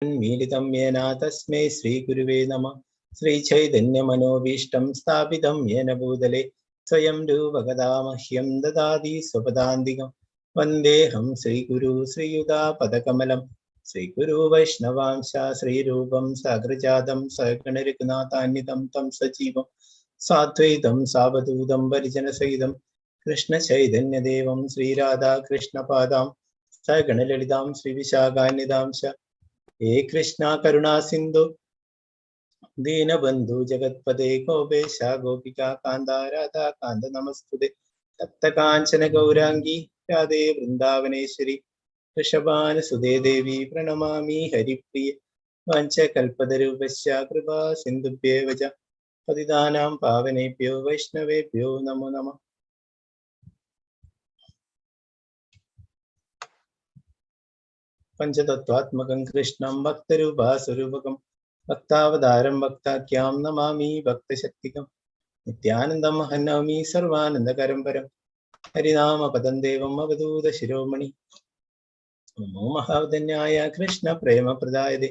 मीलितं येन तस्मै श्रीगुरुवे नमः। श्रीचैतन्यमनोभीष्टं स्थापितं येन भूतले स्वयं रूपगदा मह्यं ददाति स्वपदान्तिकं। वन्देऽहं श्रीगुरु श्रीयुतापदकमलं श्रीगुरु वैष्णवांश श्रीरूपं साग्रजातं सगणरघुनाथान्वितं तं सजीवं साद्वैतं सावधूतं परिजनसहितं कृष्णचैतन्यदेवं श्रीराधाकृष्णपादां सगणललितां श्रीविशाखान्वितां च। हे कृष्ण करुणा सिन्धु दीनबन्धु जगत्पते गोपेश गोपिका कान्ता राधा कान्त नमस्तुते। तप्तकाञ्चन गौराङ्गी राधे वृन्दावनेश्वरी वृषभानुसुते देवी प्रणमामि हरिप्रिये। वाञ्छाकल्पतरुभ्यश्च कृपा सिन्धुभ्येव च पतितानां पावनेभ्यो वैष्णवेभ्यो नमो नमः। പഞ്ചതത്വാത്മകം കൃഷ്ണം ഭക്തരൂപാസ്വരൂപകം ഭക്താവതാരം ഭക്താഖ്യാം നമാമി ഭക്തശക്തികം നിത്യാനന്ദം ഹന്നമി സർവാനന്ദകരം പരം ഹരിനാമപദം ദേവം അവധൂത ശിരോമണി. നമോ മഹാവദന്യായ കൃഷ്ണ പ്രേമപ്രദായതേ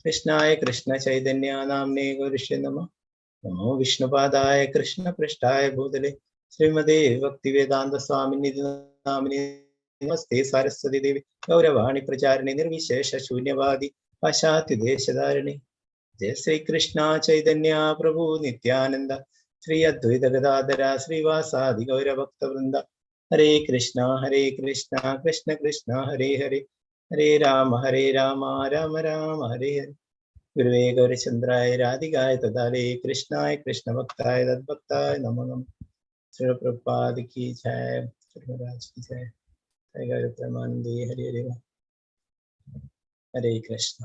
കൃഷ്ണായ കൃഷ്ണ ചൈതന്യ നാംനേ ഗൗരിഷ്യ നമ. നമോ വിഷ്ണുപാദായ കൃഷ്ണ പൃഷ്ഠായ ഭൂതലേ ശ്രീമതേ ഭക്തിവേദാന്ത സ്വാമിനി നാമിനി നമസ്തേ സരസ്വതി ദേവി ഗൗരവാണി പ്രചാരിണി നിർവിശേഷ ശൂന്യവാദി പാശ്ചാത്യദേശധാരിണി. ജയ ശ്രീകൃഷ്ണ ചൈതന്യ പ്രഭു നിത്യാനന്ദ ശ്രീ അദ്വൈത ഗദാധര ശ്രീവാസാദി ഗൗരഭക്തവൃന്ദ. ഹരേ കൃഷ്ണ ഹരേ കൃഷ്ണ കൃഷ്ണ കൃഷ്ണ ഹരേ ഹരേ ഹരേ രാമ ഹരേ രാമ രാമ രാമ ഹരേ ഹരേ. ഗുരുവേ ഗൗരചന്ദ്രായ രാധികായ തദാലേ കൃഷ്ണായ കൃഷ്ണഭക്തായ തദ്ഭക്തായ നമോ നമഃ. ശ്രീ പ്രഭുപാദ് കി ജയ, ശ്രീ മഹാരാജ് കി ജയ. ഹരേ ഹരേ ഹരേ ഹരേ കൃഷ്ണ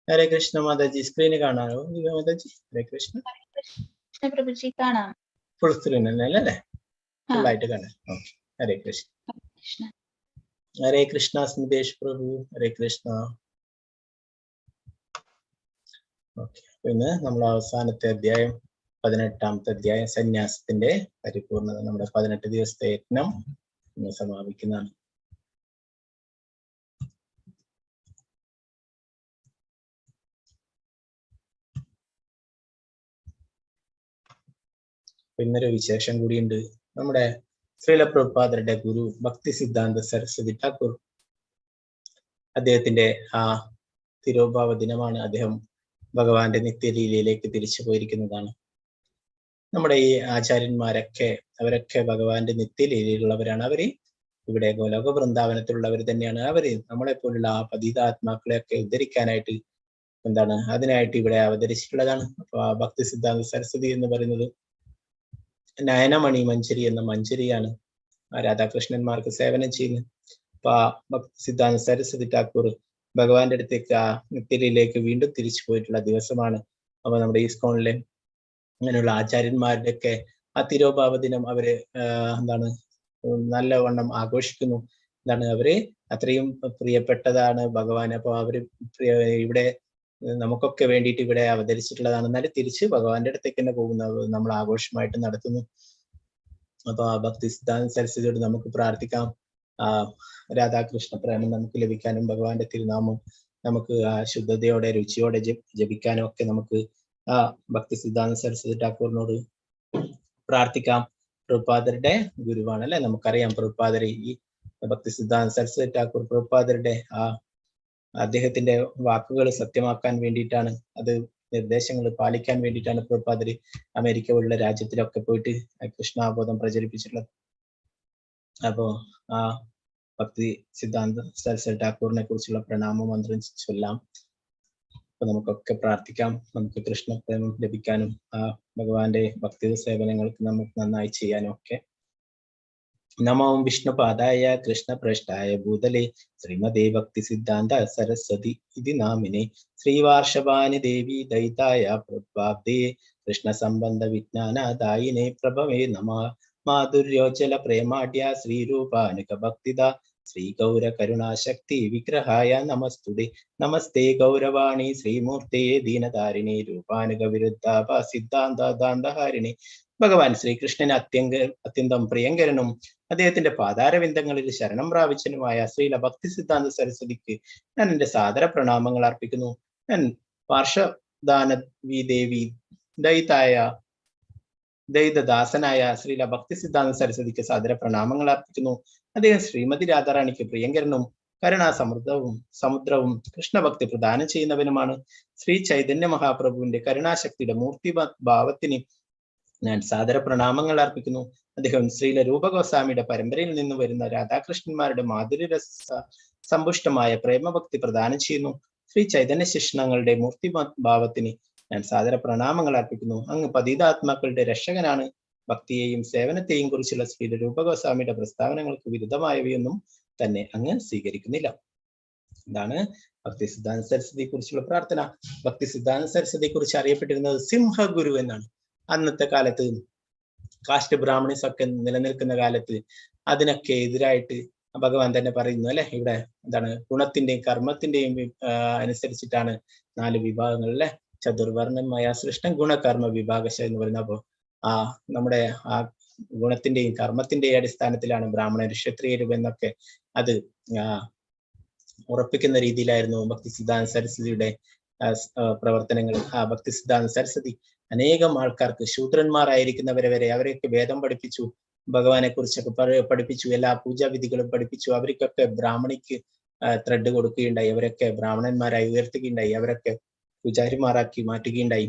ഹരേ കൃഷ്ണ. മാതാജി സ്ക്രീന് കാണാനോ? ദിവ്യ മാതാജി ഹരേ കൃഷ്ണ. കൃഷ്ണ പ്രഭുജി കാണാം. ഫുൾ സ്ക്രീൻ തന്നെ അല്ലേ? ഫുള്ളായിട്ട് കാണാം. ഓക്കെ, ഹരേ കൃഷ്ണ. കൃഷ്ണ ഹരേ കൃഷ്ണ സ്മിതേഷ് പ്രഭു ഹരേ കൃഷ്ണ. ഓക്കെ, പിന്നെ നമ്മൾ അവസാനത്തെ അധ്യായം 18-ാമത്തെ അധ്യായം സന്യാസത്തിന്റെ പരിപൂർണത, നമ്മുടെ 18 ദിവസത്തെ യജ്ഞം ഇന്ന് സമാപിക്കുന്നതാണ്. പിന്നൊരു വിശേഷം കൂടിയുണ്ട്. നമ്മുടെ ശ്രീല പ്രഭുപാദരുടെ ഗുരു ഭക്തി സിദ്ധാന്ത സരസ്വതി ഠാക്കൂർ, അദ്ദേഹത്തിന്റെ ആ തിരോഭാവ ദിനമാണ്. അദ്ദേഹം ഭഗവാന്റെ നിത്യലീലയിലേക്ക് തിരിച്ചു പോയിരിക്കുന്നതാണ്. നമ്മുടെ ഈ ആചാര്യന്മാരൊക്കെ അവരൊക്കെ ഭഗവാന്റെ നിത്യലീലയിലുള്ളവരാണ്. അവര് ഇവിടെ ഗോലോക വൃന്ദാവനത്തിലുള്ളവർ തന്നെയാണ്. അവര് നമ്മളെ പോലുള്ള ആ പതിതാത്മാക്കളെയൊക്കെ ഉദ്ധരിക്കാനായിട്ട് എന്താണ് അതിനായിട്ട് ഇവിടെ അവതരിച്ചിട്ടുള്ളതാണ്. അപ്പൊ ആ ഭക്തി സിദ്ധാന്ത സരസ്വതി എന്ന് പറയുന്നത് നയനമണി മഞ്ചരി എന്ന മഞ്ചരിയാണ് ആ രാധാകൃഷ്ണന്മാർക്ക് സേവനം ചെയ്യുന്നത്. അപ്പൊ ആ ഭക്തി സിദ്ധാന്ത സരസ്വതി ഠാക്കൂർ ഭഗവാന്റെ അടുത്തേക്ക് ആ നിത്യലീലയിലേക്ക് വീണ്ടും തിരിച്ചു പോയിട്ടുള്ള ദിവസമാണ്. അപ്പൊ നമ്മുടെ ഇസ്കോണിലെ അങ്ങനെയുള്ള ആചാര്യന്മാരുടെയൊക്കെ ആ തിരോഭാവ ദിനം അവര് എന്താണ് നല്ലവണ്ണം ആഘോഷിക്കുന്നു. എന്താണ് അവര് അത്രയും പ്രിയപ്പെട്ടതാണ് ഭഗവാൻ. അപ്പൊ അവര് ഇവിടെ നമുക്കൊക്കെ വേണ്ടിയിട്ട് ഇവിടെ അവതരിച്ചിട്ടുള്ളതാണ്. എന്നാലും തിരിച്ച് ഭഗവാന്റെ അടുത്തേക്ക് തന്നെ പോകുന്ന നമ്മൾ ആഘോഷമായിട്ട് നടത്തുന്നു. അപ്പൊ ആ ഭക്തി സിദ്ധാന്ത സരസ്വതിയോട് നമുക്ക് പ്രാർത്ഥിക്കാം. ആ രാധാകൃഷ്ണ പ്രേമം നമുക്ക് ലഭിക്കാനും ഭഗവാന്റെ തിരുനാമം നമുക്ക് ആ ശുദ്ധതയോടെ രുചിയോടെ ജപിക്കാനും ഒക്കെ നമുക്ക് ആ ഭക്തി സിദ്ധാന്ത സരസ്വതി ഠാക്കൂറിനോട് പ്രാർത്ഥിക്കാം. പ്രഭുപാദരുടെ ഗുരുവാണ് അല്ലെ? നമുക്കറിയാം പ്രഭുപാദർ ഈ ഭക്തി സിദ്ധാന്ത സരസ്വതി ഠാക്കൂർ പ്രഭുപാദരുടെ ആ അദ്ദേഹത്തിന്റെ വാക്കുകൾ സത്യമാക്കാൻ വേണ്ടിയിട്ടാണ്, അത് നിർദ്ദേശങ്ങൾ പാലിക്കാൻ വേണ്ടിയിട്ടാണ് പ്രഭുപാദർ അമേരിക്ക പോലുള്ള രാജ്യത്തിലൊക്കെ പോയിട്ട് കൃഷ്ണാബോധം പ്രചരിപ്പിച്ചിട്ടുള്ളത്. അപ്പോ ആ ഭക്തി സിദ്ധാന്ത സരസ്വതി ഠാക്കൂറിനെ കുറിച്ചുള്ള പ്രണാമ മന്ത്രം ചൊല്ലാം. അപ്പൊ നമുക്കൊക്കെ പ്രാർത്ഥിക്കാം, നമുക്ക് കൃഷ്ണപ്രേമം ലഭിക്കാനും ആ ഭഗവാന്റെ ഭക്തി സേവനങ്ങൾക്ക് നമുക്ക് നന്നായി ചെയ്യാനും ഒക്കെ. നമോ വിഷ്ണുപാദായ കൃഷ്ണപ്രഷ്ടായ ഭൂതലേ ശ്രീമതേ ഭക്തി സിദ്ധാന്ത സരസ്വതി ഇതി നാമിനെ ശ്രീവാർഷഭാനി ദേവി ദയിതായ പ്രഭാബ്ദേ കൃഷ്ണ സംബന്ധ വിജ്ഞാനദായിനെ പ്രഭവേ നമ. മാധുര്യോജ്വല പ്രേമാഢ്യ ശ്രീരൂപാനുക ഭക്തിദ ശ്രീഗൗര കരുണാശക്തി വിഗ്രഹായ നമസ്തുതേ. നമസ്തേ ഗൗരവാണി ശ്രീമൂർത്തേ ദീനധാരിണി രൂപാനുക വിരുദ്ധാപ സിദ്ധാന്ത ദാന്തഹാരിണി. ഭഗവാൻ ശ്രീകൃഷ്ണന് അത്യന്തം പ്രിയങ്കരനും അദ്ദേഹത്തിന്റെ പാതാരവിന്ദങ്ങളിൽ ശരണം പ്രാപിച്ചനുമായ ശ്രീല ഭക്തി സിദ്ധാന്ത സരസ്വതിക്ക് ഞാൻ എന്റെ സാദര പ്രണാമങ്ങൾ അർപ്പിക്കുന്നു. ഞാൻ പാർശ്വദാനവി ദേവി ദൈതദാസനായ ശ്രീല ഭക്തി സിദ്ധാന്ത സരസ്വതിക്ക് സാദര പ്രണാമങ്ങൾ അർപ്പിക്കുന്നു. അദ്ദേഹം ശ്രീമതി രാധാറാണിക്ക് പ്രിയങ്കരനും കരുണാസമൃദ്ധവും സമുദ്രവും കൃഷ്ണഭക്തി പ്രദാനം ചെയ്യുന്നവനുമാണ്. ശ്രീ ചൈതന്യ മഹാപ്രഭുവിന്റെ കരുണാശക്തിയുടെ മൂർത്തി ഭാവത്തിന് ഞാൻ സാദര പ്രണാമങ്ങൾ അർപ്പിക്കുന്നു. അദ്ദേഹം ശ്രീല രൂപഗോസ്വാമിയുടെ പരമ്പരയിൽ നിന്ന് വരുന്ന രാധാകൃഷ്ണന്മാരുടെ മാധുര്യരസ സമ്പുഷ്ടമായ പ്രേമഭക്തി പ്രദാനം ചെയ്യുന്നു. ശ്രീ ചൈതന്യ ശിഷ്ണങ്ങളുടെ മൂർത്തി ഭാവത്തിന് ഞാൻ സാദര പ്രണാമങ്ങൾ അർപ്പിക്കുന്നു. അങ്ങ് പതിതാത്മാക്കളുടെ രക്ഷകനാണ്. ഭക്തിയെയും സേവനത്തെയും കുറിച്ചുള്ള ശ്രീ രൂപഗോസ്വാമിയുടെ പ്രസ്താവനകൾക്ക് വിരുദ്ധമായവയൊന്നും തന്നെ അങ്ങ് സ്വീകരിക്കുന്നില്ല. എന്താണ് ഭക്തി സിദ്ധാന്ത സരസ്വതിയെ കുറിച്ചുള്ള പ്രാർത്ഥന. ഭക്തി സിദ്ധാന്ത സരസ്വതിയെ കുറിച്ച് അറിയപ്പെട്ടിരുന്നത് സിംഹഗുരു എന്നാണ്. അന്നത്തെ കാലത്ത് കാസ്റ്റ് ബ്രാഹ്മണിസ് ഒക്കെ നിലനിൽക്കുന്ന കാലത്ത് അതിനൊക്കെ എതിരായിട്ട് ഭഗവാൻ തന്നെ പറയുന്നു അല്ലെ. ഇവിടെ എന്താണ് ഗുണത്തിന്റെയും കർമ്മത്തിന്റെയും അനുസരിച്ചിട്ടാണ് 4 വിഭാഗങ്ങൾ അല്ലെ. ചതുർവർണ്ണമായ സൃഷ്ടം ഗുണകർമ്മ വിഭാഗശ എന്ന് പറയുന്നത്. അപ്പോ ആ നമ്മുടെ ആ ഗുണത്തിന്റെയും കർമ്മത്തിന്റെയും അടിസ്ഥാനത്തിലാണ് ബ്രാഹ്മണർ ക്ഷത്രിയരും എന്നൊക്കെ അത് ഉറപ്പിക്കുന്ന രീതിയിലായിരുന്നു ഭക്തി സിദ്ധാന്ത സരസ്വതിയുടെ പ്രവർത്തനങ്ങൾ. ആ ഭക്തി സിദ്ധാന്ത സരസ്വതി അനേകം ആൾക്കാർക്ക് ശൂദ്രന്മാരായിരിക്കുന്നവരെ വരെ അവരെയൊക്കെ വേദം പഠിപ്പിച്ചു, ഭഗവാനെ കുറിച്ചൊക്കെ പഠിപ്പിച്ചു, എല്ലാ പൂജാവിധികളും പഠിപ്പിച്ചു. അവർക്കൊക്കെ ബ്രാഹ്മണിക്ക് ത്രെഡ് കൊടുക്കുകയുണ്ടായി, അവരൊക്കെ ബ്രാഹ്മണന്മാരായി ഉയർത്തുകയുണ്ടായി, അവരൊക്കെ പൂജാരിമാരാക്കി മാറ്റുകയുണ്ടായി.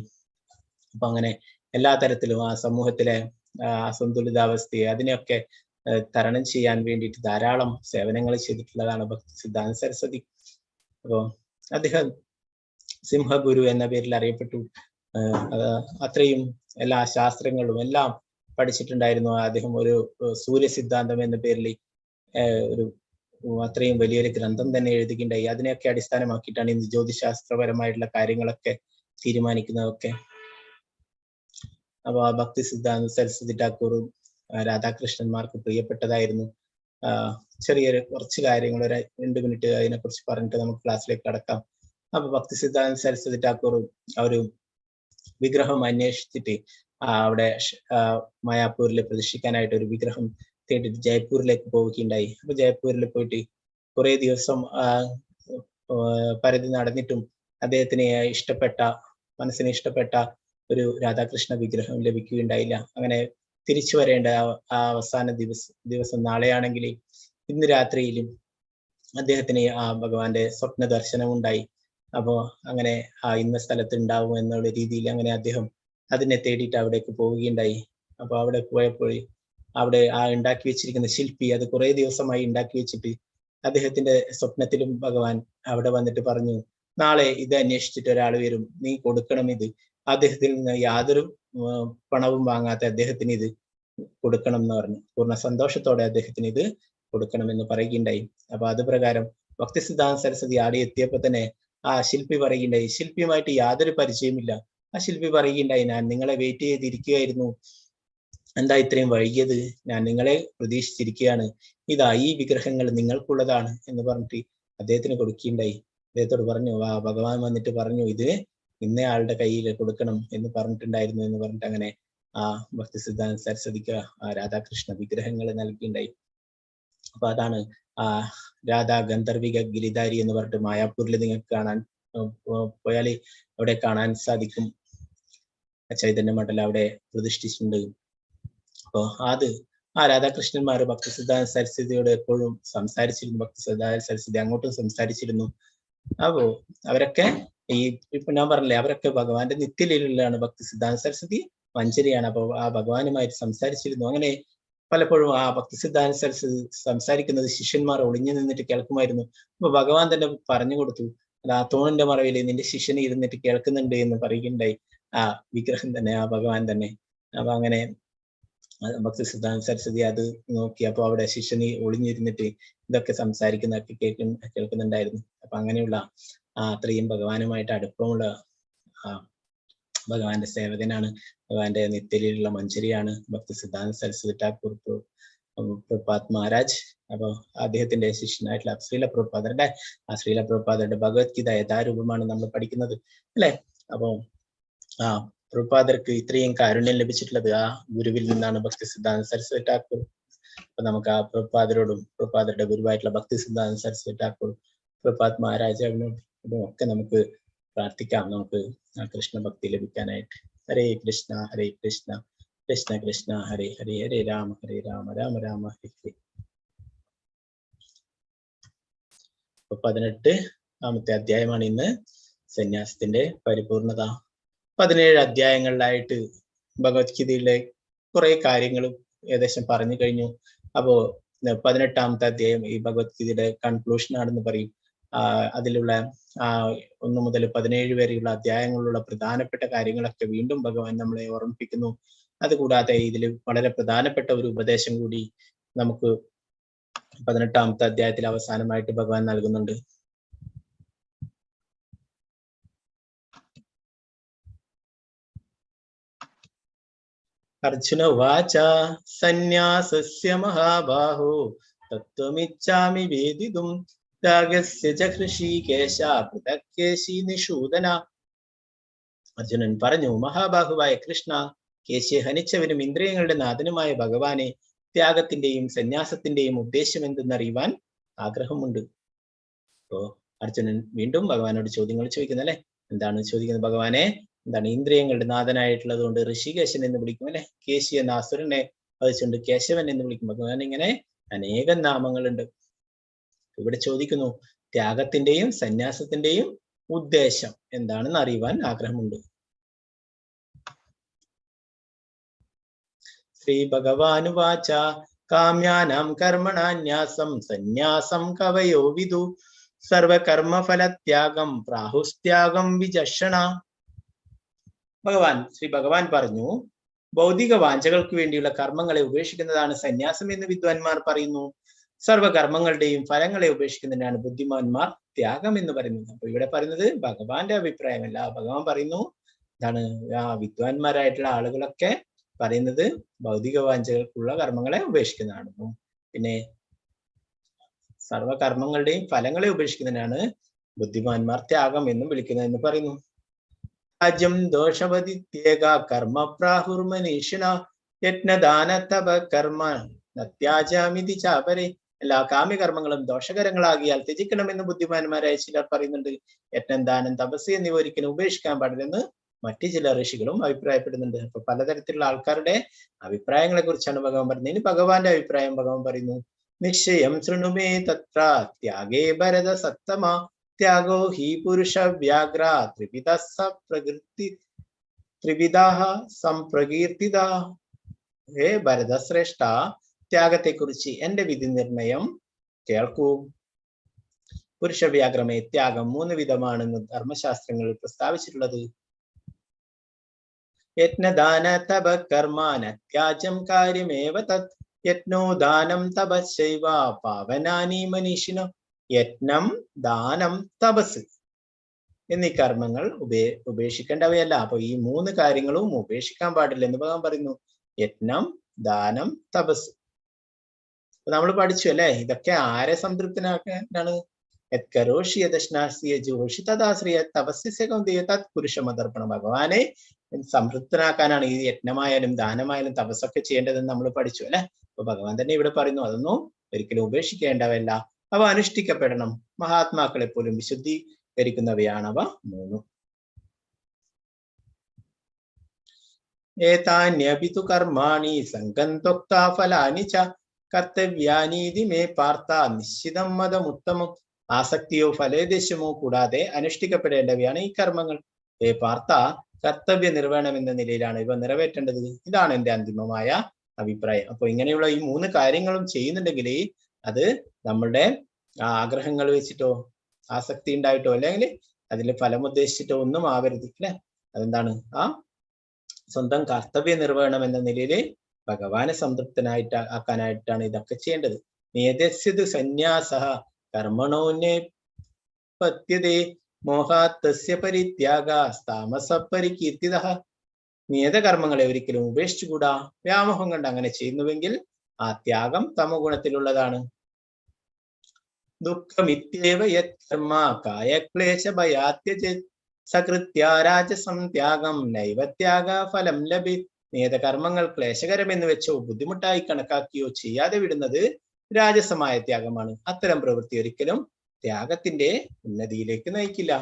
അപ്പൊ അങ്ങനെ എല്ലാ തരത്തിലും ആ സമൂഹത്തിലെ അസന്തുലിതാവസ്ഥയെ അതിനെയൊക്കെ തരണം ചെയ്യാൻ വേണ്ടിയിട്ട് ധാരാളം സേവനങ്ങൾ ചെയ്തിട്ടുള്ളതാണ് ഭക്തി സിദ്ധാന്ത സരസ്വതി. അപ്പോ അദ്ദേഹം സിംഹഗുരു എന്ന പേരിൽ അറിയപ്പെട്ടു. അത്രയും എല്ലാ ശാസ്ത്രങ്ങളും എല്ലാം പഠിച്ചിട്ടുണ്ടായിരുന്നു. അദ്ദേഹം ഒരു സൂര്യസിദ്ധാന്തം എന്ന പേരിൽ ഒരു അത്രയും വലിയൊരു ഗ്രന്ഥം തന്നെ എഴുതുകയുണ്ടായി. അതിനെയൊക്കെ അടിസ്ഥാനമാക്കിയിട്ടാണ് ഇന്ന് ജ്യോതിശാസ്ത്രപരമായിട്ടുള്ള കാര്യങ്ങളൊക്കെ തീരുമാനിക്കുന്നതൊക്കെ. അപ്പൊ ആ ഭക്തി സിദ്ധാന്ത സരസ്വതി ഠാക്കൂറും രാധാകൃഷ്ണന്മാർക്ക് പ്രിയപ്പെട്ടതായിരുന്നു. ചെറിയൊരു കുറച്ച് കാര്യങ്ങൾ ഒരു 2 മിനിറ്റ് അതിനെക്കുറിച്ച് പറഞ്ഞിട്ട് നമുക്ക് ക്ലാസ്സിലേക്ക് കടക്കാം. അപ്പൊ ഭക്തി സിദ്ധാന്ത സരസ്വതി ഠാക്കൂറും ഒരു വിഗ്രഹം അന്വേഷിച്ചിട്ട് അവിടെ മായാപൂരിൽ പ്രതിഷ്ഠിക്കാനായിട്ട് ഒരു വിഗ്രഹം തേടിയിട്ട് ജയ്പൂരിലേക്ക് പോവുകയുണ്ടായി. അപ്പൊ ജയ്പൂരിൽ പോയിട്ട് കുറെ ദിവസം പരതി നടന്നിട്ടും അദ്ദേഹത്തിന് ഇഷ്ടപ്പെട്ട, മനസ്സിന് ഇഷ്ടപ്പെട്ട ഒരു രാധാകൃഷ്ണ വിഗ്രഹം ലഭിക്കുകയുണ്ടായില്ല. അങ്ങനെ തിരിച്ചു വരേണ്ട ആ അവസാന ദിവസം നാളെയാണെങ്കിൽ ഇന്ന് രാത്രിയിലും അദ്ദേഹത്തിന് ആ ഭഗവാന്റെ സ്വപ്ന ദർശനം ഉണ്ടായി. അപ്പോ അങ്ങനെ ആ ഇന്ന സ്ഥലത്ത് ഉണ്ടാവും എന്നുള്ള രീതിയിൽ അങ്ങനെ അദ്ദേഹം അതിനെ തേടിയിട്ട് അവിടേക്ക് പോവുകയുണ്ടായി. അപ്പൊ അവിടെ പോയപ്പോൾ അവിടെ ആ ഉണ്ടാക്കി വെച്ചിരിക്കുന്ന ശില്പി അത് കുറെ ദിവസമായി ഉണ്ടാക്കി വെച്ചിട്ട് അദ്ദേഹത്തിന്റെ സ്വപ്നത്തിലും ഭഗവാൻ അവിടെ വന്നിട്ട് പറഞ്ഞു, നാളെ ഇത് അന്വേഷിച്ചിട്ട് ഒരാൾ വരും, നീ കൊടുക്കണം ഇത്. അദ്ദേഹത്തിൽ നിന്ന് യാതൊരു പണവും വാങ്ങാത്ത അദ്ദേഹത്തിന് ഇത് കൊടുക്കണം എന്ന് പറഞ്ഞു. പൂർണ്ണ സന്തോഷത്തോടെ അദ്ദേഹത്തിന് ഇത് കൊടുക്കണമെന്ന് പറയുകയുണ്ടായി. അപ്പൊ അത് പ്രകാരം ഭക്തി സിദ്ധാന്ത സരസ്വതി ആടെ എത്തിയപ്പോ തന്നെ ആ ശില്പി പറയുകയുണ്ടായി, ശില്പിയുമായിട്ട് യാതൊരു പരിചയമില്ല. ആ ശില്പി പറയുകയുണ്ടായി, ഞാൻ നിങ്ങളെ വെയിറ്റ് ചെയ്തിരിക്കുകയായിരുന്നു, എന്താ ഇത്രയും വൈകിയത്, ഞാൻ നിങ്ങളെ പ്രതീക്ഷിച്ചിരിക്കുകയാണ്, ഇതാ ഈ വിഗ്രഹങ്ങൾ നിങ്ങൾക്കുള്ളതാണ് എന്ന് പറഞ്ഞിട്ട് അദ്ദേഹത്തിന് കൊടുക്കുകയുണ്ടായി. അദ്ദേഹത്തോട് പറഞ്ഞു, ആ ഭഗവാൻ വന്നിട്ട് പറഞ്ഞു ഇത് ഇന്നയാളുടെ കയ്യിൽ കൊടുക്കണം എന്ന് പറഞ്ഞിട്ടുണ്ടായിരുന്നു എന്ന് പറഞ്ഞിട്ട് അങ്ങനെ ആ ഭക്തി സിദ്ധാന്ത സരസ്വതിക്ക് ആ രാധാകൃഷ്ണ വിഗ്രഹങ്ങൾ നൽകിയിട്ടുണ്ടായി. അപ്പൊ അതാണ് ആ രാധാ ഗന്ധർവിക ഗിരിധാരി എന്ന് പറഞ്ഞിട്ട് മായാപൂരിൽ നിങ്ങൾക്ക് കാണാൻ പോയാൽ അവിടെ കാണാൻ സാധിക്കും. ചൈതന്യ മണ്ഡലം അവിടെ പ്രതിഷ്ഠിച്ചിട്ടുണ്ട്. അപ്പോ അത് ആ രാധാകൃഷ്ണന്മാർ ഭക്തി സിദ്ധാന്ത സരസ്വതിയോട് എപ്പോഴും സംസാരിച്ചിരുന്നു. ഭക്തി സിദ്ധാന്ത സരസ്വതി അങ്ങോട്ടും സംസാരിച്ചിരുന്നു. അപ്പോ അവരൊക്കെ ഈ ഇപ്പൊ ഞാൻ പറഞ്ഞില്ലേ, അവരൊക്കെ ഭഗവാന്റെ നിത്യലീലയിലാണ്. ഭക്തി സിദ്ധാന്ത സരസ്വതി മഞ്ജരിയാണ്. അപ്പൊ ആ ഭഗവാനുമായിട്ട് സംസാരിച്ചിരുന്നു. അങ്ങനെ പലപ്പോഴും ആ ഭക്തി സിദ്ധാന്ത സരസ്വതി സംസാരിക്കുന്നത് ശിഷ്യന്മാർ ഒളിഞ്ഞു നിന്നിട്ട് കേൾക്കുമായിരുന്നു. അപ്പൊ ഭഗവാൻ തന്നെ പറഞ്ഞു കൊടുത്തു, അത് ആ തൂണിന്റെ മറവിൽ നിന്റെ ശിഷ്യനെ ഇരുന്നിട്ട് കേൾക്കുന്നുണ്ട് എന്ന് പറയുകയുണ്ടായി. ആ വിഗ്രഹം തന്നെ, ആ ഭഗവാൻ തന്നെ. അപ്പൊ അങ്ങനെ ഭക്തി സിദ്ധാന്ത സരസ്വതി അത് നോക്കി. അപ്പൊ അവിടെ ശിഷ്യനെ ഒളിഞ്ഞിരുന്നിട്ട് ഇതൊക്കെ സംസാരിക്കുന്നതൊക്കെ കേൾക്കുന്നുണ്ടായിരുന്നു. അപ്പൊ അങ്ങനെയുള്ള ആ അത്രയും ഭഗവാനുമായിട്ട് അടുപ്പമുള്ള ആ ഭഗവാന്റെ സേവകനാണ്, ഭഗവാന്റെ നിത്യലീലുള്ള മഞ്ജരിയാണ് ഭക്തി സിദ്ധാന്ത സരസ്വതി ഠാക്കൂർ പ്രഭുപാദ് മഹാരാജ്. അപ്പൊ അദ്ദേഹത്തിന്റെ ശിഷ്യനായിട്ടുള്ള ശ്രീല പ്രഭുപാദരുടെ ആ ശ്രീല പ്രഭുപാദരുടെ ഭഗവത്ഗീത യഥാരൂപമാണ് നമ്മൾ പഠിക്കുന്നത് അല്ലെ. അപ്പൊ ആ പ്രഭുപാദർക്ക് ഇത്രയും കാരുണ്യം ലഭിച്ചിട്ടുള്ളത് ആ ഗുരുവിൽ നിന്നാണ്, ഭക്തി സിദ്ധാന്ത സരസ്വതി ഠാക്കൂർ. അപ്പൊ നമുക്ക് ആ പ്രഭുപാദരോടും പ്രഭുപാദരുടെ ഗുരുവായിട്ടുള്ള ഭക്തി സിദ്ധാന്ത സരസ്വതി ഠാക്കൂർ, പ്രഭുപാദ് മഹാരാജാവിനോടും ഒക്കെ നമുക്ക് പ്രാർത്ഥിക്കാം, നമുക്ക് ആ കൃഷ്ണ ഭക്തി ലഭിക്കാനായിട്ട്. ഹരേ കൃഷ്ണ ഹരേ കൃഷ്ണ കൃഷ്ണ കൃഷ്ണ ഹരേ ഹരേ, ഹരേ രാമ ഹരേ രാമ രാമ രാമ ഹരേ ഹരേ. അപ്പൊ 18-ാമത്തെ അധ്യായമാണ് ഇന്ന്, സന്യാസത്തിന്റെ പരിപൂർണത. 17 അധ്യായങ്ങളിലായിട്ട് ഭഗവത്ഗീതയിലെ കുറെ കാര്യങ്ങളും ഏകദേശം പറഞ്ഞു കഴിഞ്ഞു. അപ്പോ 18-ാമത്തെ അധ്യായം ഈ ഭഗവത്ഗീതയുടെ കൺക്ലൂഷൻ ആണെന്ന് പറയും. അതിലുള്ള 1 മുതൽ 17 വരെയുള്ള അധ്യായങ്ങളിലുള്ള പ്രധാനപ്പെട്ട കാര്യങ്ങളൊക്കെ വീണ്ടും ഭഗവാൻ നമ്മളെ ഓർമ്മിപ്പിക്കുന്നു. അതുകൂടാതെ ഇതിൽ വളരെ പ്രധാനപ്പെട്ട ഒരു ഉപദേശം കൂടി നമുക്ക് 18-ാമത്തെ അധ്യായത്തിൽ അവസാനമായിട്ട് ഭഗവാൻ നൽകുന്നുണ്ട്. അർജുന ഉവാച സന്യാസസ്യ മഹാബാഹോ തത്വമിച്ഛാമി വേദിതും ത്യാഗസ്യ ച ഹൃഷീകേശ പൃഥക് കേശി നിഷൂദന. അർജുനൻ പറഞ്ഞു, മഹാബാഹുവായ കൃഷ്ണ, കേശിയെ ഹനിച്ചവനും ഇന്ദ്രിയങ്ങളുടെ നാഥനുമായ ഭഗവാനെ ത്യാഗത്തിന്റെയും സന്യാസത്തിന്റെയും ഉദ്ദേശം എന്തെന്നറിയുവാൻ ആഗ്രഹമുണ്ട്. അപ്പോ അർജുനൻ വീണ്ടും ഭഗവാനോട് ചോദ്യങ്ങൾ ചോദിക്കുന്നു അല്ലെ? എന്താണ് ചോദിക്കുന്നത്? ഭഗവാനെ, എന്താണ് ഇന്ദ്രിയങ്ങളുടെ നാഥനായിട്ടുള്ളത് കൊണ്ട് ഋഷികേശൻ എന്ന് വിളിക്കും അല്ലെ? കേശി എന്ന അസുരനെ വധിച്ചുകൊണ്ട് കേശവൻ എന്ന് വിളിക്കും. ഭഗവാൻ ഇങ്ങനെ അനേകം നാമങ്ങളുണ്ട്. ഇവിടെ ചോദിക്കുന്നു, ത്യാഗത്തിന്റെയും സന്യാസത്തിന്റെയും ഉദ്ദേശം എന്താണെന്ന് അറിയുവാൻ ആഗ്രഹമുണ്ട്. ശ്രീ ഭഗവാനുവാച കാമ്യാനാം കർമ്മണാന്യാസം സന്യാസം കവയോ വിദു സർവകർമ്മഫലത്യാഗം പ്രാഹുസ്ത്യാഗം വിചക്ഷണ. ശ്രീ ഭഗവാൻ പറഞ്ഞു, ഭൗതിക വാഞ്ചകൾക്ക് വേണ്ടിയുള്ള കർമ്മങ്ങളെ ഉപേക്ഷിക്കുന്നതാണ് സന്യാസം എന്ന് വിദ്വാൻമാർ പറയുന്നു. സർവകർമ്മങ്ങളുടെയും ഫലങ്ങളെ ഉപേക്ഷിക്കുന്നതിനാണ് ബുദ്ധിമാന്മാർ ത്യാഗം എന്ന് പറയുന്നത്. അപ്പൊ ഇവിടെ പറയുന്നത് ഭഗവാന്റെ അഭിപ്രായമല്ല. ഭഗവാൻ പറയുന്നു എന്താണ്, ആ വിദ്വാൻമാരായിട്ടുള്ള ആളുകളൊക്കെ പറയുന്നത് ഭൗതിക വാഞ്ചകൾക്കുള്ള കർമ്മങ്ങളെ ഉപേക്ഷിക്കുന്നതാണ്. പിന്നെ സർവകർമ്മങ്ങളുടെയും ഫലങ്ങളെ ഉപേക്ഷിക്കുന്നതിനാണ് ബുദ്ധിമാന്മാർ ത്യാഗം എന്നും വിളിക്കുന്നത് എന്ന് പറയുന്നു. രാജ്യം ദോഷവതിത്യേക കർമ്മ പ്രാഹുർമനീഷിണ യജ്ഞദാന തപ കർമ്മ നത്യാജാമിതി ചാപരെ. എല്ലാ കാമ്യകർമ്മങ്ങളും ദോഷകരങ്ങളാകിയാൽ ത്യജിക്കണമെന്ന് ബുദ്ധിമാന്മാരായ ചിലർ പറയുന്നുണ്ട്. യജ്ഞം, ദാനം, തപസ് എന്നിവ ഒരിക്കലും ഉപേക്ഷിക്കാൻ പാടില്ലെന്ന് മറ്റു ചില ഋഷികളും അഭിപ്രായപ്പെടുന്നുണ്ട്. അപ്പൊ പലതരത്തിലുള്ള ആൾക്കാരുടെ അഭിപ്രായങ്ങളെ കുറിച്ചാണ് ഭഗവാൻ പറയുന്നത്. ഇനി ഭഗവാന്റെ അഭിപ്രായം ഭഗവാൻ പറയുന്നു, നിശ്ചയം ശൃണുമേ തത്ര ത്യാഗേ ഭരത സത്തമ ത്യാഗോ he പുരുഷ വ്യാഘ്ര ത്രിവിധ പ്രകൃതി ത്രിവിധാഃ സംപ്രകീർത്തിത. ഹേ ഭരതശ്രേഷ്ഠ, ത്യാഗത്തെക്കുറിച്ച് എന്റെ വിധി നിർണയം കേൾക്കൂ. പുരുഷ വ്യാഘ്രമേ, ത്യാഗം 3 വിധമാണെന്ന് ധർമ്മശാസ്ത്രങ്ങളിൽ പ്രസ്താവിച്ചിട്ടുള്ളത്. യജ്ഞദാന തപ കർമാന ത്യാജം കാര്യമേവ തത് യജ്ഞോദാനം തപശ്ചൈവ പാവനാനി മനീഷിണ. യജ്ഞം, ദാനം, തപസ് എന്നീ കർമ്മങ്ങൾ ഉപേക്ഷിക്കേണ്ടവയല്ല. അപ്പൊ ഈ 3 കാര്യങ്ങളും ഉപേക്ഷിക്കാൻ പാടില്ല എന്ന് ഭഗവാൻ പറയുന്നു. യജ്ഞം, ദാനം, തപസ്. അപ്പൊ നമ്മൾ പഠിച്ചു അല്ലെ, ഇതൊക്കെ ആരെ സംതൃപ്തനാക്കാനാണ്? യത്കരോഷി യദശ്നാസി യജോഷി തദാശ്രിയ തപസ്യ കൗന്ദേയ തത് പുരുഷമതർപ്പണം. ഭഗവാനെ സംതൃപ്തനാക്കാനാണ് ഈ യജ്ഞമായാലും ദാനമായാലും തപസ്സൊക്കെ ചെയ്യേണ്ടതെന്ന് നമ്മൾ പഠിച്ചു അല്ലെ. അപ്പൊ ഭഗവാൻ തന്നെ ഇവിടെ പറയുന്നു, അതൊന്നും ഒരിക്കലും ഉപേക്ഷിക്കേണ്ടവയല്ല, അവ അനുഷ്ഠിക്കപ്പെടണം. മഹാത്മാക്കളെ പോലും വിശുദ്ധീകരിക്കുന്നവയാണവ 3. ഏതാന്യപി തു കർമാണി സംഗം ത്യക്താ ഫലാനി ച കർത്തവ്യാനീതി മേ പാർത്ഥ നിശ്ചിതം മതമുത്തമം. ആസക്തിയോ ഫലേദ്ദേശമോ കൂടാതെ അനുഷ്ഠിക്കപ്പെടേണ്ടവയാണ് ഈ കർമ്മങ്ങൾ. ഹേ പാർത്ഥ, കർത്തവ്യ നിർവഹണം എന്ന നിലയിലാണ് ഇവ നിറവേറ്റേണ്ടത്. ഇതാണ് എൻ്റെ അന്തിമമായ അഭിപ്രായം. അപ്പൊ ഇങ്ങനെയുള്ള ഈ 3 കാര്യങ്ങളും ചെയ്യുന്നുണ്ടെങ്കിൽ അത് നമ്മളുടെ ആഗ്രഹങ്ങൾ വെച്ചിട്ടോ ആസക്തി ഉണ്ടായിട്ടോ അല്ലെങ്കിൽ അതിൽ ഫലം ഉദ്ദേശിച്ചിട്ടോ ഒന്നും ആവരുത് അല്ലെ. അതെന്താണ്? ആ സ്വന്തം കർത്തവ്യ നിർവഹണം എന്ന നിലയിൽ ഭഗവാനെ സംതൃപ്തനായിട്ട് ആക്കാനായിട്ടാണ് ഇതൊക്കെ ചെയ്യേണ്ടത്. നിയതസ്യതു സന്യാസഃ കർമ്മണോന്യേ പത്യതേ മോഹാത്തസ്യ പരിത്യാഗ താമസ പരികീർത്തിതഃ. നിയതകർമ്മങ്ങളെ ഒരിക്കലും ഉപേക്ഷിച്ചുകൂടാ. വ്യാമോഹം കണ്ട് അങ്ങനെ ചെയ്യുന്നുവെങ്കിൽ ആ ത്യാഗം തമോഗുണത്തിലുള്ളതാണ്. ദുഃഖമിത്യേവ യത് കർമ്മ കായക്ലേശ ഭയാത്യജേത് സകൃത്യ രാജസം ത്യാഗം നൈവ ത്യാഗ ഫലം ലഭി. നിയതകർമ്മങ്ങൾ ക്ലേശകരമെന്ന് വെച്ചോ ബുദ്ധിമുട്ടായി കണക്കാക്കിയോ ചെയ്യാതെ വിടുന്നത് രാജസമായ ത്യാഗമാണ്. അത്തരം പ്രവൃത്തി ഒരിക്കലും ത്യാഗത്തിന്റെ ഉന്നതിയിലേക്ക് നയിക്കില്ല.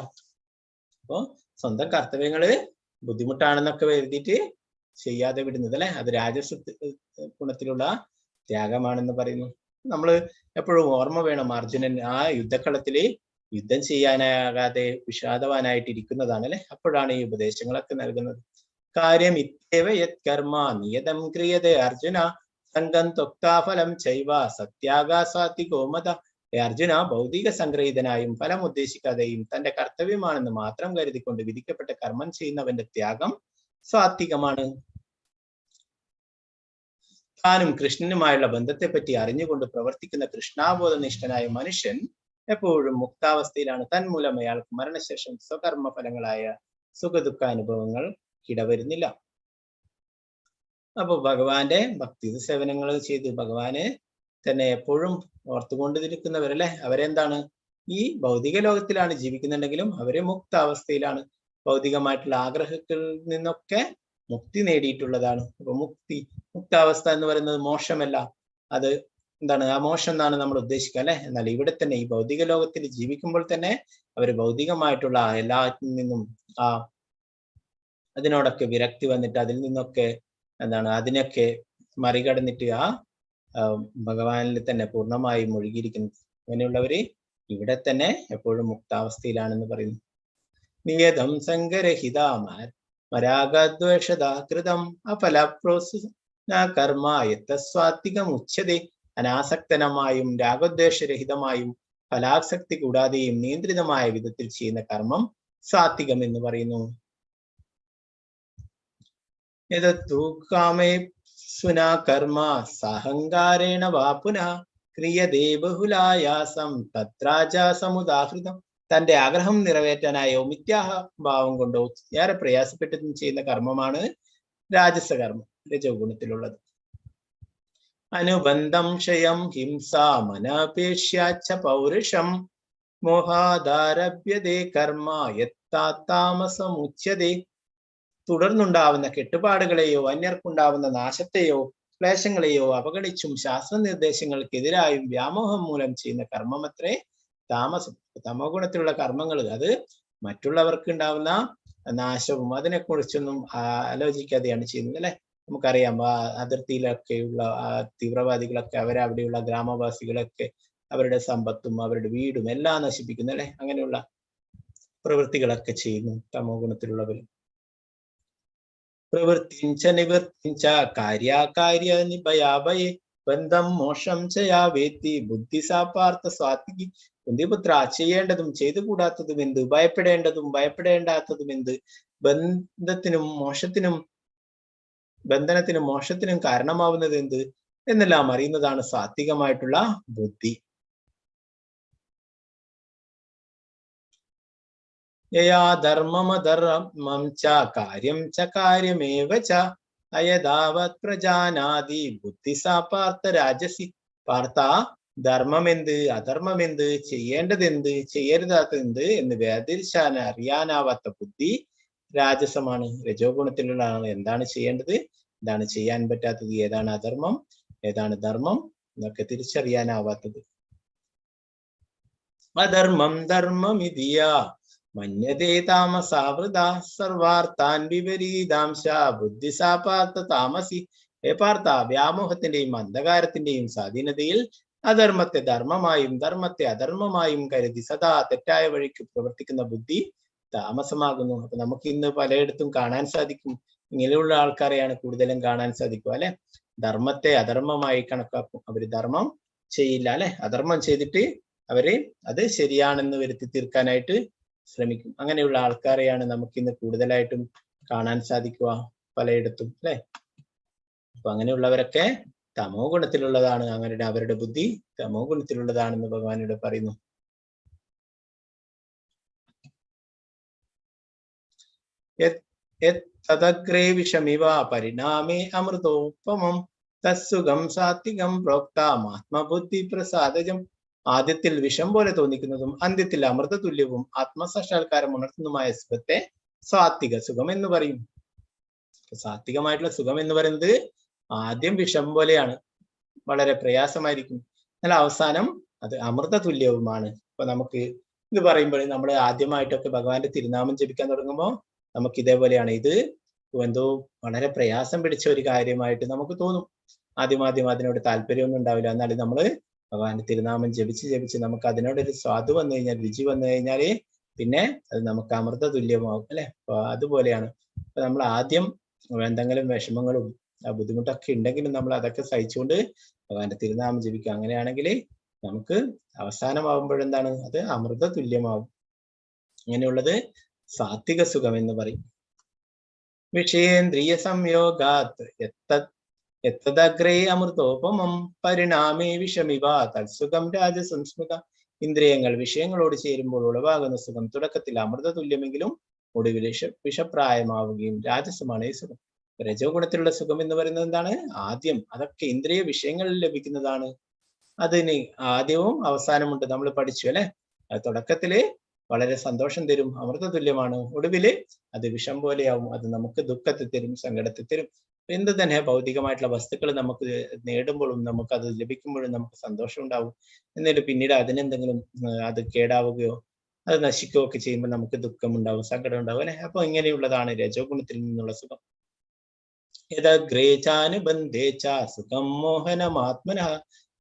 അപ്പോ സ്വന്തം കർത്തവ്യങ്ങള് ബുദ്ധിമുട്ടാണെന്നൊക്കെ കരുതിയിട്ട് ചെയ്യാതെ വിടുന്നത് അല്ലെ, അത് രാജസ ഗുണത്തിലുള്ള ത്യാഗമാണെന്ന് പറയുന്നു. നമ്മള് എപ്പോഴും ഓർമ്മ വേണം, അർജുനൻ ആ യുദ്ധക്കളത്തില് യുദ്ധം ചെയ്യാനാകാതെ വിഷാദവാനായിട്ട് ഇരിക്കുന്നതാണ് അല്ലെ. അപ്പോഴാണ് ഈ ഉപദേശങ്ങളൊക്കെ നൽകുന്നത്. കാര്യം ഇത്യവ യത് കർമ്മ നിയതം ക്രിയതേ അർജുന സംഘം ത്വക്താഫലം ചൈവ സത്യാഗ സാത്വികോമത. അർജുന, ഭൗതിക സംഗ്രഹീതനായും ഫലം ഉദ്ദേശിക്കാതെയും തന്റെ കർത്തവ്യമാണെന്ന് മാത്രം കരുതിക്കൊണ്ട് വിധിക്കപ്പെട്ട കർമ്മം ചെയ്യുന്നവന്റെ ത്യാഗം സാത്വികമാണ്. താനും കൃഷ്ണനുമായുള്ള ബന്ധത്തെപ്പറ്റി അറിഞ്ഞുകൊണ്ട് പ്രവർത്തിക്കുന്ന കൃഷ്ണാബോധനിഷ്ഠനായ മനുഷ്യൻ എപ്പോഴും മുക്താവസ്ഥയിലാണ്. തന്മൂലം അയാൾക്ക് മരണശേഷം സ്വകർമ്മ ഫലങ്ങളായ സുഖദുഃഖാനുഭവങ്ങൾ ഇടവരുന്നില്ല. അപ്പൊ ഭഗവാന്റെ ഭക്തി സേവനങ്ങൾ ചെയ്ത് ഭഗവാനെ തന്നെ എപ്പോഴും ഓർത്തുകൊണ്ടിരിക്കുന്നവരല്ലേ, അവരെന്താണ് ഈ ഭൗതിക ലോകത്തിലാണ് ജീവിക്കുന്നുണ്ടെങ്കിലും അവര് മുക്താവസ്ഥയിലാണ്. ഭൗതികമായിട്ടുള്ള ആഗ്രഹത്തിൽ നിന്നൊക്കെ മുക്തി നേടിയിട്ടുള്ളതാണ്. അപ്പൊ മുക്താവസ്ഥ എന്ന് പറയുന്നത് മോക്ഷമല്ല, അത് എന്താണ് ആ മോക്ഷം എന്നാണ് നമ്മൾ ഉദ്ദേശിക്കുക അല്ലെ. എന്നാൽ ഇവിടെ തന്നെ ഈ ഭൗതിക ലോകത്തിൽ ജീവിക്കുമ്പോൾ തന്നെ അവര് ഭൗതികമായിട്ടുള്ള എല്ലാറ്റിൽ നിന്നും ആ അതിനോടൊക്കെ വിരക്തി വന്നിട്ട് അതിൽ നിന്നൊക്കെ എന്താണ് അതിനൊക്കെ മറികടന്നിട്ട് ആ ഭഗവാനിൽ തന്നെ പൂർണ്ണമായി മുഴുകിയിരിക്കുന്നത്. അങ്ങനെയുള്ളവര് ഇവിടെ തന്നെ എപ്പോഴും മുക്താവസ്ഥയിലാണെന്ന് പറയുന്നു. നിയതം സംഗരഹിത മരാഗദ്വേഷദാകൃതം അഫലപ്രോസ കർമ്മ യത്തസ്വാത്വികം ഉച്യതേ. അനാസക്തനമായും രാഗദ്വേഷരഹിതമായും ഫലാസക്തി കൂടാതെയും നിയന്ത്രിതമായ വിധത്തിൽ ചെയ്യുന്ന കർമ്മം സാത്വികം എന്ന് പറയുന്നു. യദത്തു കാമേ സുനാ കർമ്മ സഹങ്കാരേണ വാ പുനഃ ക്രിയതേ ബഹുലായാസം തത്രാജാസമുദാഹൃതം. തന്റെ ആഗ്രഹം നിറവേറ്റാനായോ മിഥ്യാഭാവം കൊണ്ടോ ഏറെ പ്രയാസപ്പെട്ടും ചെയ്യുന്ന കർമ്മമാണ് രാജസകർമ്മം, രജോ ഗുണത്തിലുള്ളത്. അനുബന്ധം ക്ഷയം ഹിംസ മനപേക്ഷ്യാച്ച പൗരുഷം മോഹാദാരഭ്യതേ കർമ്മ യത്താമസമുച്യതേ. തുടർന്നുണ്ടാവുന്ന കെട്ടുപാടുകളെയോ അന്യർക്കുണ്ടാവുന്ന നാശത്തെയോ ക്ലേശങ്ങളെയോ അവഗണിച്ചും ശാസ്ത്രനിർദ്ദേശങ്ങൾക്കെതിരായും വ്യാമോഹം മൂലം ചെയ്യുന്ന കർമ്മമത്രേ താമസം. തമോ ഗുണത്തിലുള്ള കർമ്മങ്ങൾ അത് മറ്റുള്ളവർക്ക് ഉണ്ടാവുന്ന നാശവും അതിനെക്കുറിച്ചൊന്നും ആലോചിക്കാതെയാണ് ചെയ്യുന്നത് അല്ലെ. നമുക്കറിയാം ആ അതിർത്തിയിലൊക്കെയുള്ള ആ തീവ്രവാദികളൊക്കെ അവരവിടെയുള്ള ഗ്രാമവാസികളൊക്കെ അവരുടെ സമ്പത്തും അവരുടെ വീടും എല്ലാം നശിപ്പിക്കുന്നു അല്ലെ. അങ്ങനെയുള്ള പ്രവൃത്തികളൊക്കെ ചെയ്യുന്നു തമോ ഗുണത്തിലുള്ളവർ. പ്രവൃത്തിഞ്ച നിവൃത്തിഞ്ച കാര്യാകാര്യ നിഭയാഭയെ ബന്ധം മോക്ഷം ചയാ വേത്തി ബുദ്ധി സാ പാർത്ഥ സ്വാത്വികി. കുന്തിപുത്ര, ചെയ്യേണ്ടതും ചെയ്തുകൂടാത്തതും എന്ത്, ഭയപ്പെടേണ്ടതും ഭയപ്പെടേണ്ടാത്തതും എന്ത്, ബന്ധത്തിനും മോക്ഷത്തിനും ബന്ധനത്തിനും മോക്ഷത്തിനും കാരണമാവുന്നത് എന്ത് എന്നെല്ലാം അറിയുന്നതാണ് സാത്വികമായിട്ടുള്ള ബുദ്ധി. യയാ ധർമ്മമധർമ്മം ച കാര്യം ച കാര്യമേവ ച അയഥാവത് പ്രജാനാതി ബുദ്ധി സാ പാർത്ഥ രാജസി. പാർത്ഥ, ധർമ്മമെന്ത് അധർമ്മമെന്ത്, ചെയ്യേണ്ടതെന്ത് ചെയ്യരുതാത്തതെന്ത് എന്ന് വേർതിരിച്ചാൻ അറിയാനാവാത്ത ബുദ്ധി രാജസമാണ്, രജോ ഗുണത്തിലുള്ളതാണ്. എന്താണ് ചെയ്യേണ്ടത്, എന്താണ് ചെയ്യാൻ പറ്റാത്തത്, ഏതാണ് അധർമ്മം ഏതാണ് ധർമ്മം എന്നൊക്കെ തിരിച്ചറിയാനാവാത്തത്. അധർമ്മം ധർമ്മമിതിയ മന്യതേ താമസാവൃത സർവാർത്ഥാൻ വിപരീതാംശ ബുദ്ധി സാ പാർത്ഥ താമസി. ഹേ പാർത്ഥ, വ്യാമോഹത്തിന്റെയും അന്ധകാരത്തിന്റെയും സ്വാധീനതയിൽ അധർമ്മത്തെ ധർമ്മമായും ധർമ്മത്തെ അധർമ്മമായും കരുതി സദാ തെറ്റായ വഴിക്ക് പ്രവർത്തിക്കുന്ന ബുദ്ധി താമസമാകുന്നു. അപ്പൊ നമുക്ക് ഇന്ന് പലയിടത്തും കാണാൻ സാധിക്കും, ഇങ്ങനെയുള്ള ആൾക്കാരെയാണ് കൂടുതലും കാണാൻ സാധിക്കുക അല്ലെ. ധർമ്മത്തെ അധർമ്മമായി കണക്കാക്കും, അവര് ധർമ്മം ചെയ്യില്ല അല്ലെ. അധർമ്മം ചെയ്തിട്ട് അവര് അത് ശരിയാണെന്ന് വരുത്തി തീർക്കാനായിട്ട് ശ്രമിക്കും. അങ്ങനെയുള്ള ആൾക്കാരെയാണ് നമുക്കിന്ന് കൂടുതലായിട്ടും കാണാൻ സാധിക്കുക പലയിടത്തും അല്ലെ. അപ്പൊ അങ്ങനെയുള്ളവരൊക്കെ തമോ ഗുണത്തിലുള്ളതാണ്, അങ്ങനെ അവരുടെ ബുദ്ധി തമോ ഗുണത്തിലുള്ളതാണെന്ന് ഭഗവാൻ ഇവിടെ പറയുന്നു. തദഗ്രേ വിഷമിവ പരിണാമേ അമൃതോപമം തത്സുഖം സാത്വികം പ്രോക്താമാത്മബുദ്ധി പ്രസാദജം. ആദ്യത്തിൽ വിഷം പോലെ തോന്നിക്കുന്നതും അന്ത്യത്തിൽ അമൃത തുല്യവും ആത്മസാക്ഷാത്കാരം ഉണർത്തുന്നതുമായ സുഖത്തെ സാത്വിക സുഖം എന്ന് പറയും. സാത്വികമായിട്ടുള്ള സുഖം എന്ന് പറയുന്നത് ആദ്യം വിഷം പോലെയാണ്, വളരെ പ്രയാസമായിരിക്കും, എന്നാൽ അവസാനം അത് അമൃത തുല്യവുമാണ്. അപ്പൊ നമുക്ക് ഇത് പറയുമ്പോൾ നമ്മൾ ആദ്യമായിട്ടൊക്കെ ഭഗവാന്റെ തിരുനാമം ജപിക്കാൻ തുടങ്ങുമ്പോൾ നമുക്ക് ഇതേപോലെയാണ്, ഇത് എന്തോ വളരെ പ്രയാസം പിടിച്ച ഒരു കാര്യമായിട്ട് നമുക്ക് തോന്നും. ആദ്യം ആദ്യം അതിനോട് താല്പര്യമൊന്നും ഉണ്ടാവില്ല. എന്നാലും നമ്മള് ഭഗവാന്റെ തിരുനാമം ജപിച്ച് ജപിച്ച് നമുക്ക് അതിനോടൊരു സ്വാദ് വന്നു കഴിഞ്ഞാൽ, രുചി വന്നു കഴിഞ്ഞാല് പിന്നെ അത് നമുക്ക് അമൃത തുല്യമാകും, അല്ലെ? അപ്പൊ അതുപോലെയാണ്. അപ്പൊ നമ്മൾ ആദ്യം എന്തെങ്കിലും വിഷമങ്ങളും ബുദ്ധിമുട്ടൊക്കെ ഉണ്ടെങ്കിലും നമ്മൾ അതൊക്കെ സഹിച്ചുകൊണ്ട് ഭഗവാന്റെ തിരുനാമം ജപിക്കുക. അങ്ങനെയാണെങ്കിൽ നമുക്ക് അവസാനമാകുമ്പോഴെന്താണ്, അത് അമൃത തുല്യമാകും. അങ്ങനെയുള്ളത് സാത്വിക സുഖം എന്ന് പറയും. വിഷയേന്ദ്രിയ സംയോഗാത് എത്തദഗ്രേ അമൃതോപമം പരിണാമേ വിഷമിവ തത്സുഖം രാജസംസ്മൃത. ഇന്ദ്രിയങ്ങൾ വിഷയങ്ങളോട് ചേരുമ്പോൾ ഉളവാകുന്ന സുഖം തുടക്കത്തിൽ അമൃത തുല്യമെങ്കിലും ഒടുവിൽ വിഷപ്രായമാവുകയും രാജസമാണ് ഈ സുഖം. രജോ ഗുണത്തിലുള്ള സുഖം എന്ന് പറയുന്നത് എന്താണ്? ആദ്യം അതൊക്കെ ഇന്ദ്രിയ വിഷയങ്ങളിൽ ലഭിക്കുന്നതാണ്. അതിന് ആദ്യവും അവസാനമുണ്ട്, നമ്മൾ പഠിച്ചു അല്ലെ? അത് തുടക്കത്തില് വളരെ സന്തോഷം തരും, അമൃത തുല്യമാണ്. ഒടുവില് അത് വിഷം പോലെയാവും, അത് നമുക്ക് ദുഃഖത്തെ തരും, സങ്കടത്തെ തരും. എന്ത് തന്നെ ഭൗതികമായിട്ടുള്ള വസ്തുക്കൾ നമുക്ക് നേടുമ്പോഴും നമുക്ക് അത് ലഭിക്കുമ്പോഴും നമുക്ക് സന്തോഷം ഉണ്ടാവും. എന്നിട്ട് പിന്നീട് അതിനെന്തെങ്കിലും അത് കേടാവുകയോ അത് നശിക്കുകയോ ഒക്കെ ചെയ്യുമ്പോൾ നമുക്ക് ദുഃഖമുണ്ടാവും, സങ്കടം ഉണ്ടാവും, അല്ലെ? അപ്പൊ ഇങ്ങനെയുള്ളതാണ് രജോ ഗുണത്തിൽ നിന്നുള്ള സുഖം. യദഗ്രേചാനുബന്ധേ ച സുഖം മോഹനമാത്മനഃ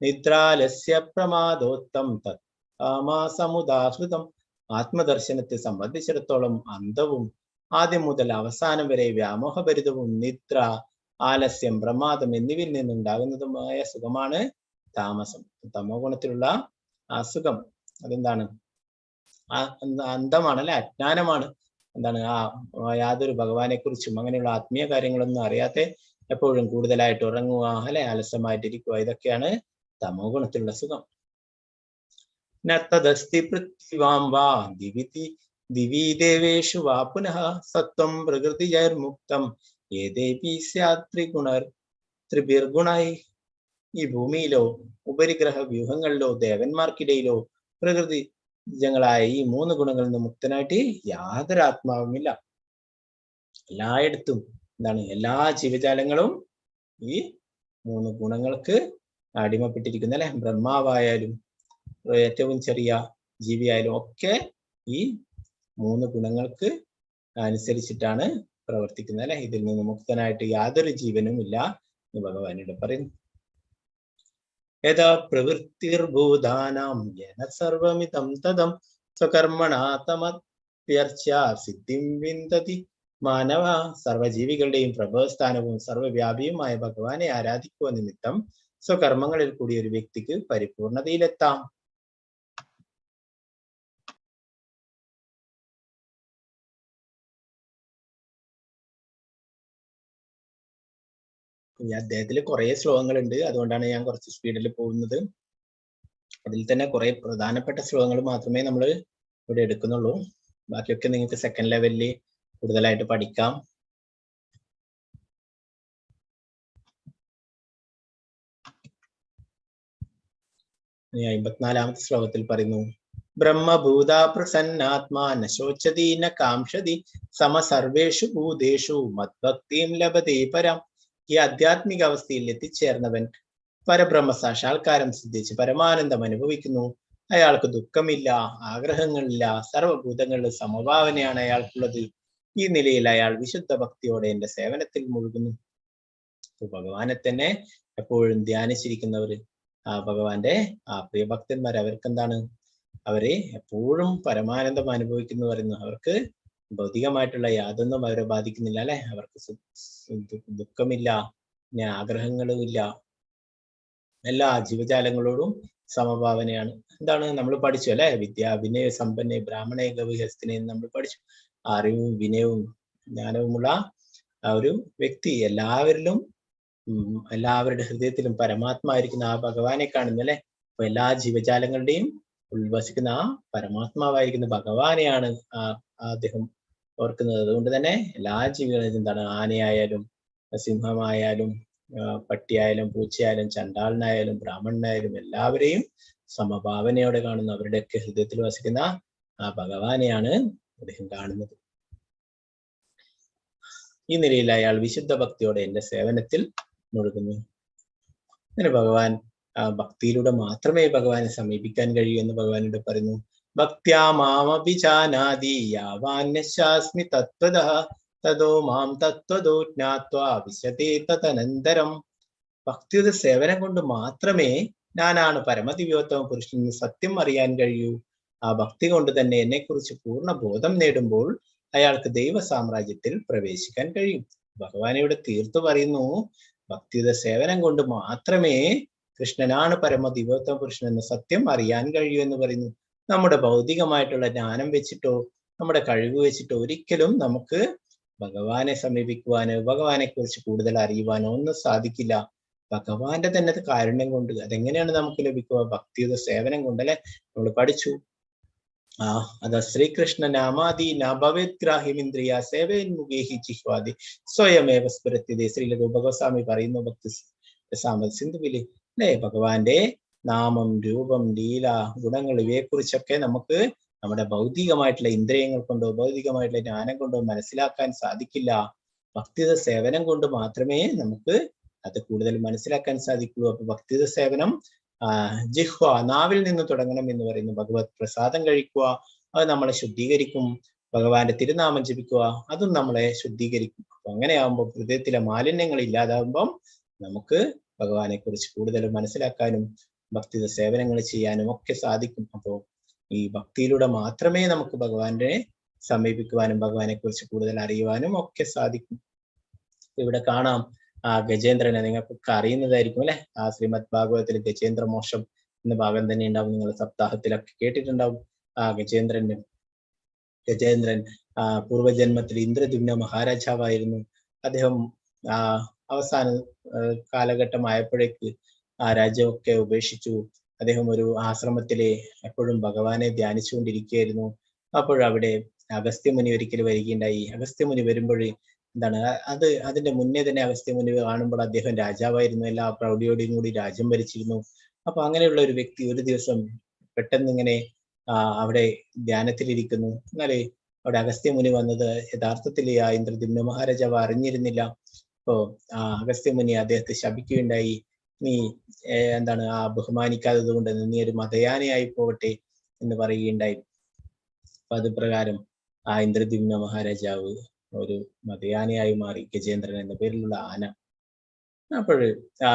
നിദ്രാലസ്യ പ്രമാദോത്തം തത് കാമാസമുദാഹൃതം. ആത്മദർശനത്തെ സംബന്ധിച്ചിടത്തോളം അന്തവും ആദ്യം മുതൽ അവസാനം വരെ വ്യാമോഹഭരിതവും നിദ്ര, ആലസ്യം, പ്രമാദം എന്നിവയിൽ നിന്നുണ്ടാകുന്നതുമായ സുഖമാണ് താമസം. തമോ ഗുണത്തിലുള്ള ആ സുഖം അതെന്താണ്? അന്തമാണ്, അല്ലെ? അജ്ഞാനമാണ്. എന്താണ്? ആ യാതൊരു ഭഗവാനെ കുറിച്ചും അങ്ങനെയുള്ള ആത്മീയ കാര്യങ്ങളൊന്നും അറിയാതെ എപ്പോഴും കൂടുതലായിട്ട് ഉറങ്ങുക, അല്ലെ? അലസമായിട്ടിരിക്കുക, ഇതൊക്കെയാണ് തമോ ഗുണത്തിലുള്ള സുഖം. നത്തദസ്തി പൃഥ്വിവാം വാ ദിവിതി ദിവി ദേവേഷു വാ പുനഃ സത്വം പ്രകൃതിജൈർമുക്തം ഏതേപി സ്യാത് ത്രിഗുണർ ത്രിഭിർഗുണൈ. ഈ ഭൂമിയിലോ ഉപരിഗ്രഹ വ്യൂഹങ്ങളിലോ ദേവന്മാർക്കിടയിലോ പ്രകൃതി ജങ്ങളായ ഈ മൂന്ന് ഗുണങ്ങളിൽ നിന്ന് മുക്തനായിട്ട് യാതൊരു ആത്മാവുമില്ല. എല്ലായിടത്തും എന്താണ്? എല്ലാ ജീവജാലങ്ങളും ഈ മൂന്ന് ഗുണങ്ങൾക്ക് അടിമപ്പെട്ടിരിക്കുന്ന, അല്ലെ? ബ്രഹ്മാവായാലും ഏറ്റവും ചെറിയ ജീവിയായാലും ഒക്കെ ഈ മൂന്ന് ഗുണങ്ങൾക്ക് അനുസരിച്ചിട്ടാണ് പ്രവർത്തിക്കുന്നത്, അല്ലെ? ഇതിൽ നിന്ന് മുക്തനായിട്ട് യാതൊരു ജീവനും ഇല്ല എന്ന് ഭഗവാനോട് പറയുന്നു. യഥാ പ്രവൃത്തിർഭൂതാനാം യേന സർവമിതം തദം സ്വകർമ്മണാ തമഭ്യർച്യ സിദ്ധിം വിന്ദതി മാനവ. സർവജീവികളുടെയും പ്രഭവസ്ഥാനവും സർവവ്യാപിയുമായ ഭഗവാനെ ആരാധിക്കുക നിമിത്തം സ്വകർമ്മങ്ങളിൽ കൂടി ഒരു വ്യക്തിക്ക് പരിപൂർണതയിലെത്താം. ഈ അദ്ദേഹത്തിൽ കുറെ ശ്ലോകങ്ങളുണ്ട്, അതുകൊണ്ടാണ് ഞാൻ കുറച്ച് സ്പീഡിൽ പോകുന്നത്. അതിൽ തന്നെ കുറെ പ്രധാനപ്പെട്ട ശ്ലോകങ്ങൾ മാത്രമേ നമ്മൾ ഇവിടെ എടുക്കുന്നുള്ളൂ. ബാക്കിയൊക്കെ നിങ്ങൾക്ക് സെക്കൻഡ് ലെവലിൽ കൂടുതലായിട്ട് പഠിക്കാം. ഇനി 54-ാമത്തെ ശ്ലോകത്തിൽ പറയുന്നു, ബ്രഹ്മഭൂത പ്രസന്നാത്മാ ന ശോചതി ന കാംക്ഷതി സമസർവേഷു ഭൂതേഷു മദ്ഭക്തിം ലഭതേ പരം. ഈ ആധ്യാത്മിക അവസ്ഥയിൽ എത്തിച്ചേർന്നവൻ പരബ്രഹ്മ സാക്ഷാത്കാരം സിദ്ധിച്ച് പരമാനന്ദം അനുഭവിക്കുന്നു. അയാൾക്ക് ദുഃഖമില്ല, ആഗ്രഹങ്ങളില്ല, സർവഭൂതങ്ങളുടെ സമഭാവനയാണ് അയാൾക്കുള്ളത്. ഈ നിലയിൽ അയാൾ വിശുദ്ധ ഭക്തിയോടെ എന്റെ സേവനത്തിൽ മുഴുകുന്നു. ഭഗവാനെ തന്നെ എപ്പോഴും ധ്യാനിച്ചിരിക്കുന്നവര്, ആ ഭഗവാന്റെ ആ പ്രിയഭക്തന്മാർ, അവർക്കെന്താണ്? അവരെ എപ്പോഴും പരമാനന്ദം അനുഭവിക്കുന്നു പറയുന്നു. അവർക്ക് ഭൗതികമായിട്ടുള്ള യാതൊന്നും അവരെ ബാധിക്കുന്നില്ല, അല്ലെ? അവർക്ക് ദുഃഖമില്ല, പിന്നെ ആഗ്രഹങ്ങളും ഇല്ല, എല്ലാ ജീവജാലങ്ങളോടും സമഭാവനയാണ്. എന്താണ് നമ്മൾ പഠിച്ചു അല്ലെ? വിദ്യ വിനയ സമ്പന്നെ ബ്രാഹ്മണേ ഗവിഹസ്തിനെ നമ്മൾ പഠിച്ചു. അറിവും വിനയവും ജ്ഞാനവുമുള്ള ആ ഒരു വ്യക്തി എല്ലാവരിലും എല്ലാവരുടെ ഹൃദയത്തിലും പരമാത്മായിരിക്കുന്ന ആ ഭഗവാനെ കാണുന്നു അല്ലെ? അപ്പൊ എല്ലാ ജീവജാലങ്ങളുടെയും ഉൾവസിക്കുന്ന ആ പരമാത്മാവായിരിക്കുന്ന ഭഗവാനെയാണ് ആ അദ്ദേഹം ഓർക്കുന്നത്. അതുകൊണ്ട് തന്നെ എല്ലാ ജീവികളും എന്താണ്, ആനയായാലും സിംഹമായാലും പട്ടിയായാലും പൂച്ചയായാലും ചണ്ടാളനായാലും ബ്രാഹ്മണനായാലും എല്ലാവരെയും സമഭാവനയോടെ കാണുന്നു. അവരുടെയൊക്കെ ഹൃദയത്തിൽ വസിക്കുന്ന ആ ഭഗവാനെയാണ് അദ്ദേഹം കാണുന്നത്. ഈ നിലയിൽ അയാൾ വിശുദ്ധ ഭക്തിയോടെ എന്റെ സേവനത്തിൽ മുഴുകുന്നു. അങ്ങനെ ഭഗവാൻ ആ ഭക്തിയിലൂടെ മാത്രമേ ഭഗവാനെ സമീപിക്കാൻ കഴിയൂ എന്ന് ഭഗവാനോട് പറയുന്നു. ഭക്ത്യാ മാമഭിജാനാതി യാവാന്യശാസ്മി തത്വതഃ തതോ മാം തത്വതോ ജ്ഞാത്വാ വിശതേ തദനന്തരം. ഭക്തിയുടെ സേവനം കൊണ്ട് മാത്രമേ ഞാനാണ് പരമദിവ്യോത്തമ പുരുഷൻ എന്ന് സത്യം അറിയാൻ കഴിയൂ. ആ ഭക്തി കൊണ്ട് തന്നെ എന്നെക്കുറിച്ച് പൂർണ്ണ ബോധം നേടുമ്പോൾ അയാൾക്ക് ദൈവ സാമ്രാജ്യത്തിൽ പ്രവേശിക്കാൻ കഴിയും. ഭഗവാൻ ഇവിടെ തീർത്തു പറയുന്നു, ഭക്തിയുടെ സേവനം കൊണ്ട് മാത്രമേ കൃഷ്ണനാണ് പരമദിവോത്തമ പുരുഷൻ എന്ന സത്യം അറിയാൻ കഴിയൂ എന്ന് പറയുന്നു. നമ്മുടെ ഭൗതികമായിട്ടുള്ള ജ്ഞാനം വെച്ചിട്ടോ നമ്മുടെ കഴിവ് വെച്ചിട്ടോ ഒരിക്കലും നമുക്ക് ഭഗവാനെ സമീപിക്കുവാനോ ഭഗവാനെ കുറിച്ച് കൂടുതൽ അറിയുവാനോ ഒന്നും സാധിക്കില്ല. ഭഗവാന്റെ തന്നെ കാരുണ്യം കൊണ്ട്. അതെങ്ങനെയാണ് നമുക്ക് ലഭിക്കുക? ഭക്തിയുടെ സേവനം കൊണ്ട്, അല്ലെ? നമ്മൾ പഠിച്ചു. അതാ ശ്രീകൃഷ്ണ നാമാദി നഭവേദ്ഗ്രാഹ്യമിന്ദ്രിയ സേവേന്മുഖേഹി ജിഹ്വാദി സ്വയമേവ സ്ഫുരത്യതേ. ശ്രീല രൂപഗോസ്വാമി പറയുന്നു ഭക്തി സാമ സിന്ധുവില്, അല്ലെ? ഭഗവാന്റെ നാമം, രൂപം, ലീല, ഗുണങ്ങൾ ഇവയെക്കുറിച്ചൊക്കെ നമുക്ക് നമ്മുടെ ഭൗതികമായിട്ടുള്ള ഇന്ദ്രിയങ്ങൾ കൊണ്ടോ ഭൗതികമായിട്ടുള്ള ജ്ഞാനം കൊണ്ടോ മനസ്സിലാക്കാൻ സാധിക്കില്ല. ഭക്തിയുടെ സേവനം കൊണ്ട് മാത്രമേ നമുക്ക് അത് കൂടുതൽ മനസ്സിലാക്കാൻ സാധിക്കുള്ളൂ. അപ്പൊ ഭക്തിയുടെ സേവനം ജിഹ്വ, നാവിൽ നിന്ന് തുടങ്ങണം എന്ന് പറയുന്നു. ഭഗവത് പ്രസാദം കഴിക്കുക, അത് നമ്മളെ ശുദ്ധീകരിക്കും. ഭഗവാന്റെ തിരുനാമം ജപിക്കുക, അതും നമ്മളെ ശുദ്ധീകരിക്കും. അപ്പൊ അങ്ങനെയാവുമ്പോൾ ഹൃദയത്തിലെ മാലിന്യങ്ങൾ ഇല്ലാതാവുമ്പം നമുക്ക് ഭഗവാനെ കുറിച്ച് കൂടുതൽ മനസ്സിലാക്കാനും ഭക്തിയുടെ സേവനങ്ങൾ ചെയ്യാനും ഒക്കെ സാധിക്കും. അപ്പോ ഈ ഭക്തിയിലൂടെ മാത്രമേ നമുക്ക് ഭഗവാനെ സമീപിക്കുവാനും ഭഗവാനെ കുറിച്ച് കൂടുതൽ അറിയുവാനും ഒക്കെ സാധിക്കും. ഇവിടെ കാണാം ആ ഗജേന്ദ്രനെ നിങ്ങൾക്കൊക്കെ അറിയുന്നതായിരിക്കും, അല്ലെ? ആ ശ്രീമദ് ഭാഗവതത്തിൽ ഗജേന്ദ്ര മോക്ഷം എന്ന ഭാഗം തന്നെ ഉണ്ടാവും. നിങ്ങൾ സപ്താഹത്തിലൊക്കെ കേട്ടിട്ടുണ്ടാവും. ആ ഗജേന്ദ്രൻ ആ പൂർവജന്മത്തിൽ ഇന്ദ്രദ്യുമ്ന മഹാരാജാവായിരുന്നു. അദ്ദേഹം ആ അവസാന കാലഘട്ടമായപ്പോഴേക്ക് ആ രാജ്യമൊക്കെ ഉപേക്ഷിച്ചു. അദ്ദേഹം ഒരു ആശ്രമത്തിലെ എപ്പോഴും ഭഗവാനെ ധ്യാനിച്ചുകൊണ്ടിരിക്കുകയായിരുന്നു. അപ്പോഴവിടെ അഗസ്ത്യമുനി ഒരിക്കൽ വരികയുണ്ടായി. അഗസ്ത്യമുനി വരുമ്പോഴേ എന്താണ് അത് അതിന്റെ മുന്നേ തന്നെ അഗസ്ത്യമുനി കാണുമ്പോൾ അദ്ദേഹം രാജാവായിരുന്നു. എല്ലാ പ്രൗഢിയോടെയും കൂടി രാജ്യം ഭരിച്ചിരുന്നു. അപ്പൊ അങ്ങനെയുള്ള ഒരു വ്യക്തി ഒരു ദിവസം പെട്ടെന്ന് ഇങ്ങനെ അവിടെ ധ്യാനത്തിലിരിക്കുന്നു. എന്നാലേ അവിടെ അഗസ്ത്യമുനി വന്നത് യഥാർത്ഥത്തിൽ ആ ഇന്ദ്രദ്യുമ്ന മഹാരാജാവ് അറിഞ്ഞിരുന്നില്ല. അപ്പോ ആ അഗസ്ത്യമുനി അദ്ദേഹത്തെ ശപിക്കുകയുണ്ടായി. നീ എന്താണ് ആ ബഹുമാനിക്കാത്തത് കൊണ്ട് നീ ഒരു മതയാനയായി പോകട്ടെ എന്ന് പറയുകയുണ്ടായി. അപ്പൊ അത് പ്രകാരം ആ ഇന്ദ്രദ്യുമ്ന മഹാരാജാവ് ഒരു മതയാനയായി മാറി, ഗജേന്ദ്രൻ എന്ന പേരിലുള്ള ആന. അപ്പോഴ് ആ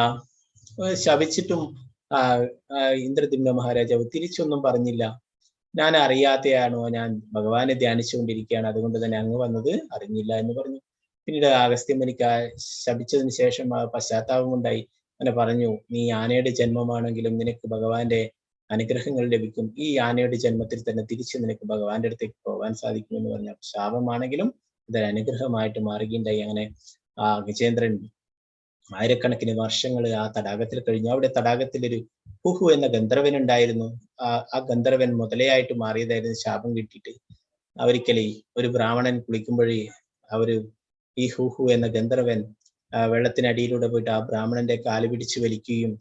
ശപിച്ചിട്ടും ആ ഇന്ദ്രദ്യുമ്ന മഹാരാജാവ് തിരിച്ചൊന്നും പറഞ്ഞില്ല. ഞാൻ അറിയാതെയാണോ, ഞാൻ ഭഗവാനെ ധ്യാനിച്ചുകൊണ്ടിരിക്കുകയാണ്, അതുകൊണ്ട് തന്നെ അങ്ങ് വന്നത് അറിഞ്ഞില്ല എന്ന് പറഞ്ഞു. പിന്നീട് അഗസ്ത്യമുനിക്ക് ആ ശപിച്ചതിന് ശേഷം ആ പശ്ചാത്താപം ഉണ്ടായി. അങ്ങനെ പറഞ്ഞു, നീ ആനയുടെ ജന്മമാണെങ്കിലും നിനക്ക് ഭഗവാന്റെ അനുഗ്രഹങ്ങൾ ലഭിക്കും. ഈ ആനയുടെ ജന്മത്തിൽ തന്നെ തിരിച്ച് നിനക്ക് ഭഗവാന്റെ അടുത്തേക്ക് പോകാൻ സാധിക്കും എന്ന് പറഞ്ഞു. ശാപമാണെങ്കിലും ഇതൊരു അനുഗ്രഹമായിട്ട് മാറുകയുണ്ടായി. അങ്ങനെ ആ ഗജേന്ദ്രൻ ആയിരക്കണക്കിന് വർഷങ്ങൾ ആ തടാകത്തിൽ കഴിഞ്ഞു. അവിടെ തടാകത്തിൽ ഒരു ഹുഹു എന്ന ഗന്ധർവൻ ഉണ്ടായിരുന്നു. ആ ഗന്ധർവൻ മുതലയായിട്ട് മാറിയതായിരുന്നു ശാപം കിട്ടിയിട്ട്. ഒരിക്കലേ ഒരു ബ്രാഹ്മണൻ കുളിക്കുമ്പോഴേ അവര് ഈ ഹുഹു എന്ന ഗന്ധർവൻ വെള്ളത്തിനടിയിലൂടെ പോയിട്ട് ആ ബ്രാഹ്മണന്റെ കാല് പിടിച്ചു വലിക്കുകയും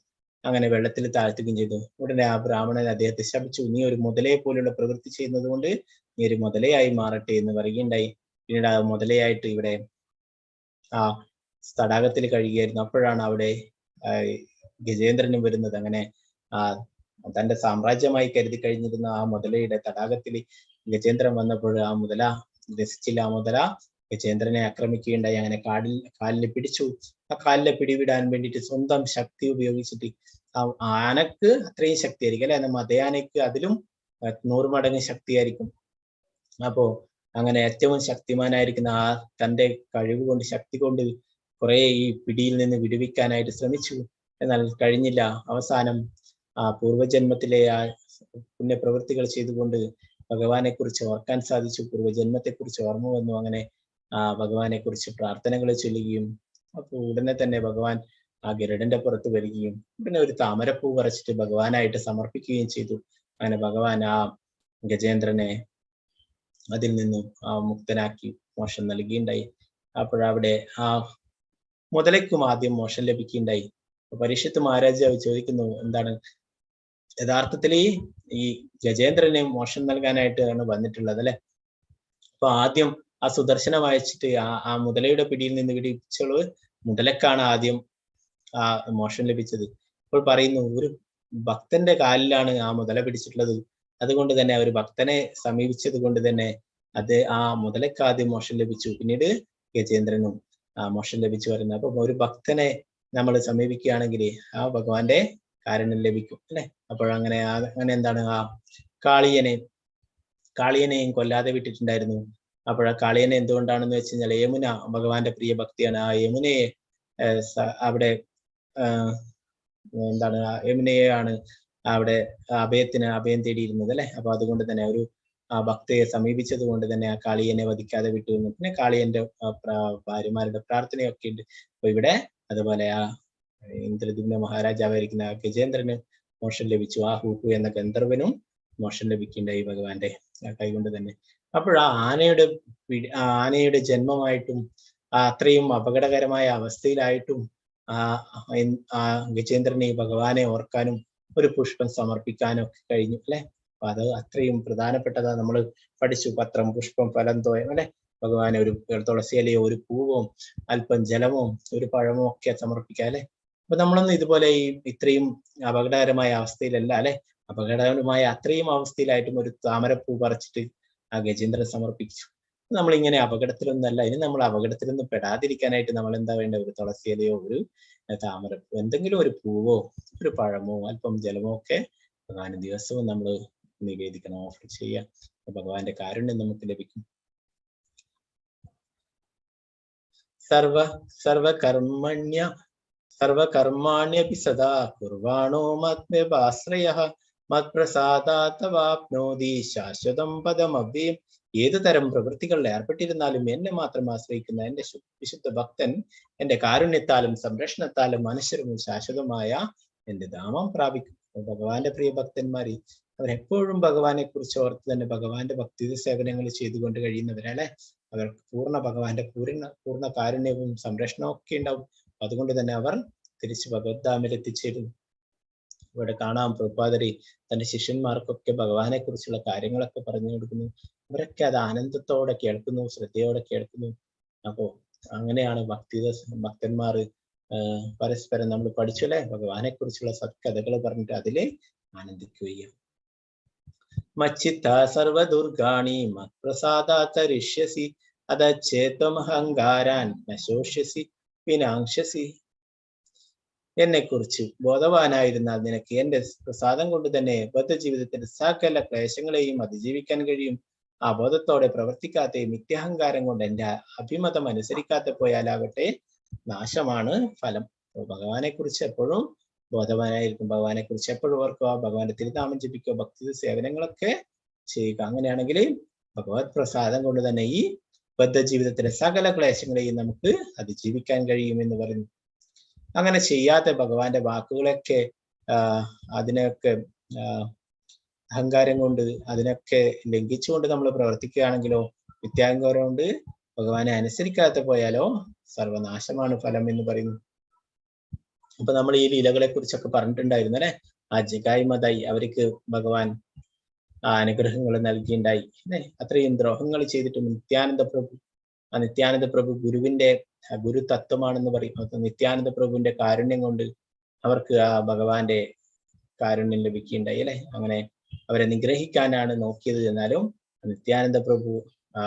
അങ്ങനെ വെള്ളത്തിൽ താഴ്ത്തുകയും ചെയ്തു. ഉടനെ ആ ബ്രാഹ്മണൻ അദ്ദേഹത്തെ ശപിച്ചു, നീ ഒരു മുതലയെ പോലുള്ള പ്രവൃത്തി ചെയ്യുന്നത് കൊണ്ട് നീ ഒരു മുതലയായി മാറട്ടെ എന്ന് പറയുകയുണ്ടായി. പിന്നീട് ആ മുതലയായിട്ട് ഇവിടെ ആ തടാകത്തിൽ കഴിയുകയായിരുന്നു. അപ്പോഴാണ് അവിടെ ഗജേന്ദ്രനും വരുന്നത്. അങ്ങനെ ആ തന്റെ സാമ്രാജ്യമായി കരുതി കഴിഞ്ഞിരുന്ന ആ മുതലയുടെ തടാകത്തിൽ ഗജേന്ദ്രൻ വന്നപ്പോൾ ആ മുതല രസിച്ചില്ല. ആ മുതല ഗജേന്ദ്രനെ ആക്രമിക്കുകയുണ്ടായി. അങ്ങനെ കാലിനെ പിടിച്ചു. ആ കാലിനെ പിടിവിടാൻ വേണ്ടിയിട്ട് സ്വന്തം ശക്തി ഉപയോഗിച്ചിട്ട്, ആ ആനക്ക് അത്രയും ശക്തിയായിരിക്കും അല്ലെ, മതയാനയ്ക്ക് അതിലും 100 മടങ്ങ് ശക്തിയായിരിക്കും. അപ്പോ അങ്ങനെ ഏറ്റവും ശക്തിമാനായിരിക്കുന്ന ആ തന്റെ കഴിവ് കൊണ്ട്, ശക്തി കൊണ്ട് കുറെ ഈ പിടിയിൽ നിന്ന് വിടുവിക്കാനായിട്ട് ശ്രമിച്ചു. എന്നാൽ കഴിഞ്ഞില്ല. അവസാനം ആ പൂർവജന്മത്തിലെ ആ പുണ്യപ്രവൃത്തികൾ ചെയ്തുകൊണ്ട് ഭഗവാനെ കുറിച്ച് ഓർക്കാൻ സാധിച്ചു. പൂർവജന്മത്തെ കുറിച്ച് ഓർമ്മ വന്നു. അങ്ങനെ ആ ഭഗവാനെ കുറിച്ച് പ്രാർത്ഥനകൾ ചൊല്ലുകയും അപ്പൊ ഉടനെ തന്നെ ഭഗവാൻ ആ ഗരുഡന്റെ പുറത്ത് വരികയും ഉടനെ ഒരു താമരപ്പൂ പറിച്ചിട്ട് ഭഗവാനായിട്ട് സമർപ്പിക്കുകയും ചെയ്തു. അങ്ങനെ ഭഗവാൻ ആ ഗജേന്ദ്രനെ അതിൽ നിന്നും ആ മുക്തനാക്കി മോക്ഷം നൽകിയുണ്ടായി. അപ്പോഴവിടെ ആ മുതലയ്ക്കും ആദ്യം മോക്ഷം ലഭിക്കുകയുണ്ടായി. പരീക്ഷത്ത് മഹാരാജാവ് ചോദിക്കുന്നു, എന്താണ് യഥാർത്ഥത്തിൽ ഈ ഗജേന്ദ്രന് മോക്ഷം നൽകാനായിട്ടാണ് വന്നിട്ടുള്ളത് അല്ലെ. അപ്പൊ ആദ്യം ആ സുദർശനം അയച്ചിട്ട് ആ ആ മുതലയുടെ പിടിയിൽ നിന്ന് വിടിച്ചത് മുതലക്കാണ് ആദ്യം ആ മോക്ഷം ലഭിച്ചത്. അപ്പോൾ പറയുന്നു, ഒരു ഭക്തന്റെ കാലിലാണ് ആ മുതല പിടിച്ചിട്ടുള്ളത്, അതുകൊണ്ട് തന്നെ ഒരു ഭക്തനെ സമീപിച്ചത് കൊണ്ട് തന്നെ അത് ആ മുതലക്ക് ആദ്യം മോക്ഷം ലഭിച്ചു, പിന്നീട് ഗജേന്ദ്രനും ആ മോക്ഷം ലഭിച്ചു വരുന്നത്. അപ്പൊ ഒരു ഭക്തനെ നമ്മൾ സമീപിക്കുകയാണെങ്കിൽ ആ ഭഗവാന്റെ കാരുണ്യം ലഭിക്കും അല്ലെ. അപ്പോഴങ്ങനെ അങ്ങനെ എന്താണ് ആ കാളിയനെയും കൊല്ലാതെ വിട്ടിട്ടുണ്ടായിരുന്നു. അപ്പോൾ ആ കാളിയനെ എന്തുകൊണ്ടാണെന്ന് വെച്ച് കഴിഞ്ഞാൽ യമുന ഭഗവാന്റെ പ്രിയ ഭക്തിയാണ്. ആ യമുനയെ അവിടെ എന്താണ് യമുനയെയാണ് അവിടെ അഭയം തേടിയിരുന്നത് അല്ലെ. അപ്പൊ അതുകൊണ്ട് തന്നെ ഒരു ആ ഭക്തയെ സമീപിച്ചത് കൊണ്ട് തന്നെ ആ കാളിയനെ വധിക്കാതെ വിട്ടു. പിന്നെ കാളിയന്റെ ഭാര്യമാരുടെ പ്രാർത്ഥനയൊക്കെ ഉണ്ട്. അപ്പൊ ഇവിടെ അതുപോലെ ആ ഇന്ദ്രദ്യുമ്ന മഹാരാജാവായിരിക്കുന്ന ആ ഗജേന്ദ്രന് മോക്ഷം ലഭിച്ചു. ആ ഹൂഹു എന്ന ഗന്ധർവനും മോക്ഷം ലഭിക്കുകയുണ്ടായി ഭഗവാന്റെ കൈകൊണ്ട് തന്നെ. അപ്പോൾ ആ ആനയുടെ ജന്മമായിട്ടും ആ അത്രയും അപകടകരമായ അവസ്ഥയിലായിട്ടും ആ ആ ഗജേന്ദ്രനെ ഭഗവാനെ ഓർക്കാനും ഒരു പുഷ്പം സമർപ്പിക്കാനും ഒക്കെ കഴിഞ്ഞു അല്ലെ. അപ്പൊ അത് അത്രയും പ്രധാനപ്പെട്ടതാ. നമ്മൾ പഠിച്ചു, പത്രം പുഷ്പം ഫലം തോയം അല്ലെ. ഭഗവാനെ ഒരു തുളസി ഇലയോ ഒരു പൂവോ അല്പം ജലമോ ഒരു പഴമോ ഒക്കെ സമർപ്പിക്കാം അല്ലെ. അപ്പൊ നമ്മളൊന്നും ഇതുപോലെ ഈ ഇത്രയും അപകടകരമായ അവസ്ഥയിലല്ല അല്ലെ. അപകടകരമായ അത്രയും അവസ്ഥയിലായിട്ടും ഒരു താമരപ്പൂ പറിച്ചിട്ട് ആ ഗജേന്ദ്രൻ സമർപ്പിച്ചു. നമ്മളിങ്ങനെ അപകടത്തിലൊന്നല്ല. ഇനി നമ്മൾ അപകടത്തിലൊന്നും പെടാതിരിക്കാനായിട്ട് നമ്മൾ എന്താ വേണ്ടത്? ഒരു തുളസി ഇലയോ ഒരു താമരപ്പൂ എന്തെങ്കിലും ഒരു പൂവോ ഒരു പഴമോ അല്പം ജലമോ ഒക്കെ ഭഗവാന് ദിവസവും നമ്മൾ നിവേദിക്കണം, ഓഫർ ചെയ്യുക. ഭഗവാന്റെ കാരുണ്യം നമുക്ക് ലഭിക്കും. സർവകർമ്മണ്യ സർവകർമാണ്യപി സദാ കുർവാണോ മത്മ്യപാശ്രയഃ മത്പ്രസാദാത്തവാപ്നോതി ശാശ്വതം പദമവ്യയം. ഏതു തരം പ്രവൃത്തികളിൽ ഏർപ്പെട്ടിരുന്നാലും എന്നെ മാത്രം ആശ്രയിക്കുന്ന എന്റെ വിശുദ്ധ ഭക്തൻ എന്റെ കാരുണ്യത്താലും സംരക്ഷണത്താലും മനുഷ്യരും ശാശ്വതമായ എന്റെ ധാമം പ്രാപിക്കും. ഭഗവാന്റെ പ്രിയ ഭക്തന്മാര് അവരെപ്പോഴും ഭഗവാനെ കുറിച്ച് ഓർത്ത് തന്നെ ഭഗവാന്റെ ഭക്തി സേവനങ്ങൾ ചെയ്തുകൊണ്ട് കഴിയുന്നവരല്ലേ. അവർക്ക് പൂർണ്ണ ഭഗവാന്റെ പൂർണ്ണ പൂർണ്ണ കാരുണ്യവും സംരക്ഷണവും ഒക്കെ ഉണ്ടാവും. അതുകൊണ്ട് തന്നെ അവർ തിരിച്ച് ഭഗവത്ധാമിൽ എത്തിച്ചേരുന്നു. ഇവിടെ കാണാം പ്രഭുപാദരി തന്റെ ശിഷ്യന്മാർക്കൊക്കെ ഭഗവാനെ കുറിച്ചുള്ള കാര്യങ്ങളൊക്കെ പറഞ്ഞു കൊടുക്കുന്നു. അവരൊക്കെ അത് ആനന്ദത്തോടെ കേൾക്കുന്നു, ശ്രദ്ധയോടെ കേൾക്കുന്നു. അപ്പോ അങ്ങനെയാണ് ഭക്തന്മാർ പരസ്പരം നമ്മൾ പഠിച്ചു അല്ലെ, ഭഗവാനെ കുറിച്ചുള്ള സത്കഥകൾ പറഞ്ഞിട്ട് അതില് ആനന്ദിക്കുകയും. മച്ചിത്ത സർവദുർഗാണി മത്പ്രസാദാതരിഷ്യസി അതച്ചേത്വമഹങ്കാരാൻ നശോഷ്യസി വിനാംശസി. എന്നെ കുറിച്ച് ബോധവാനായിരുന്നാൽ നിനക്ക് എന്റെ പ്രസാദം കൊണ്ട് തന്നെ ബദ്ധജീവിതത്തിന്റെ സകല ക്ലേശങ്ങളെയും അതിജീവിക്കാൻ കഴിയും. ആ ബോധത്തോടെ പ്രവർത്തിക്കാത്ത മിഥ്യാഹങ്കാരം കൊണ്ട് എന്റെ അഭിമതം അനുസരിക്കാത്ത പോയാലാകട്ടെ നാശമാണ് ഫലം. ഭഗവാനെ കുറിച്ച് എപ്പോഴും ബോധവാനായിരിക്കും, ഭഗവാനെ കുറിച്ച് എപ്പോഴും ഓർക്കുക, ഭഗവാന്റെ തിരുനാമം ജപിക്കുക, ഭക്തി സേവനങ്ങളൊക്കെ ചെയ്യുക. അങ്ങനെയാണെങ്കിൽ ഭഗവത് പ്രസാദം കൊണ്ട് തന്നെ ഈ ബദ്ധജീവിതത്തിലെ സകല ക്ലേശങ്ങളെയും നമുക്ക് അതിജീവിക്കാൻ കഴിയുമെന്ന് പറയുന്നു. അങ്ങനെ ചെയ്യാത്ത ഭഗവാന്റെ വാക്കുകളൊക്കെ അതിനൊക്കെ അഹങ്കാരം കൊണ്ട് അതിനൊക്കെ ലംഘിച്ചുകൊണ്ട് നമ്മൾ പ്രവർത്തിക്കുകയാണെങ്കിലോ, മിഥ്യാഹങ്കാരം കൊണ്ട് ഭഗവാനെ അനുസരിക്കാതെ പോയാലോ സർവനാശമാണ് ഫലം എന്ന് പറയുന്നു. അപ്പൊ നമ്മൾ ഈ ലീലകളെ കുറിച്ചൊക്കെ പറഞ്ഞിട്ടുണ്ടായിരുന്നു അല്ലെ. ആ ജഗായി മതായി അവർക്ക് ഭഗവാൻ ആ അനുഗ്രഹങ്ങൾ നൽകിയിട്ടുണ്ടായി അല്ലെ. അത്രയും ദ്രോഹങ്ങൾ ചെയ്തിട്ടും നിത്യാനന്ദ പ്രഭു, ആ നിത്യാനന്ദ പ്രഭു ഗുരുവിന്റെ ഗുരു തത്വമാണെന്ന് പറയും. അപ്പൊ നിത്യാനന്ദ പ്രഭുവിന്റെ കാരുണ്യം കൊണ്ട് അവർക്ക് ആ ഭഗവാന്റെ കാരുണ്യം ലഭിക്കുകയുണ്ടായി അല്ലെ. അങ്ങനെ അവരെ നിഗ്രഹിക്കാനാണ് നോക്കിയത്, എന്നാലും നിത്യാനന്ദ പ്രഭു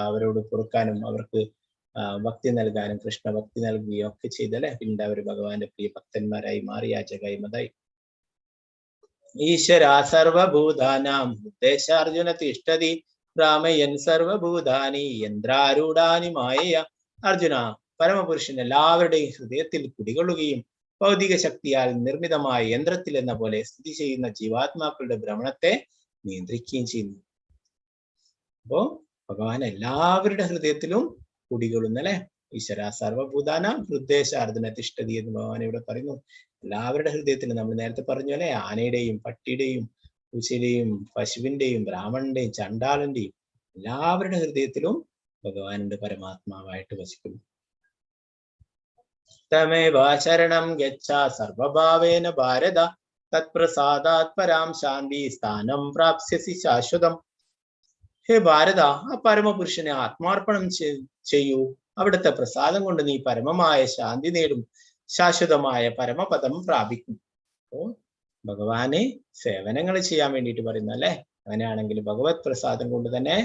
അവരോട് പൊറുക്കാനും അവർക്ക് ഭക്തി നൽകാനും കൃഷ്ണ ഭക്തി നൽകുകയും ഒക്കെ ചെയ്തല്ലേ. പിന്നീട് അവർ ഭഗവാന്റെ പ്രിയ ഭക്തന്മാരായി മാറി. ആ ജഗായി മതായി. ഈശ്വര സർവഭൂതാനാം ഉദ്ദേശാർജുന തിഷ്ഠതി ഭ്രാമയൻ സർവഭൂതാനി യന്ത്രാരൂഢാനി മായയ. അർജുന, പരമപുരുഷൻ എല്ലാവരുടെയും ഹൃദയത്തിൽ കുടികൊള്ളുകയും ഭൗതിക ശക്തിയാൽ നിർമ്മിതമായ യന്ത്രത്തിൽ എന്ന പോലെ സ്ഥിതി ചെയ്യുന്ന ജീവാത്മാക്കളുടെ ഭ്രമണത്തെ നിയന്ത്രിക്കുകയും ചെയ്യുന്നു. അപ്പോ ഭഗവാൻ എല്ലാവരുടെ ഹൃദയത്തിലും കുടികൊള്ളുന്ന അല്ലെ. ഈശ്വര സർവഭൂതാന ഹൃദയശാർജുന തിഷ്ഠതി എന്ന് ഭഗവാൻ ഇവിടെ പറയുന്നു. എല്ലാവരുടെ ഹൃദയത്തിലും നമ്മൾ നേരത്തെ പറഞ്ഞു അല്ലെ, ആനയുടെയും പട്ടിയുടെയും പൂച്ചയുടെയും പശുവിന്റെയും ബ്രാഹ്മണന്റെയും ചണ്ടാളന്റെയും എല്ലാവരുടെ ഹൃദയത്തിലും ഭഗവാനുണ്ട്, പരമാത്മാവായിട്ട് വസിക്കുന്നു. തമേവ ശരണം ഗച്ഛ സർവഭാവേന ഭാരത തത്പ്രസാദാത് പരാം ശാന്തി സ്ഥാനം പ്രാപ്സ്യസി ശാശ്വതം. ഹേ ഭാരത, ആ പരമപുരുഷനെ ആത്മാർപ്പണം ചെയ്യൂ. അവിടുത്തെ പ്രസാദം കൊണ്ട് നീ പരമമായ ശാന്തി നേടും, ശാശ്വതമായ പരമപദം പ്രാപിക്കും. അപ്പോ ഭഗവാനെ സേവനങ്ങൾ ചെയ്യാൻ വേണ്ടിയിട്ട് പറയുന്നു അല്ലെ? അങ്ങനെയാണെങ്കിൽ ഭഗവത് പ്രസാദം കൊണ്ട് തന്നെ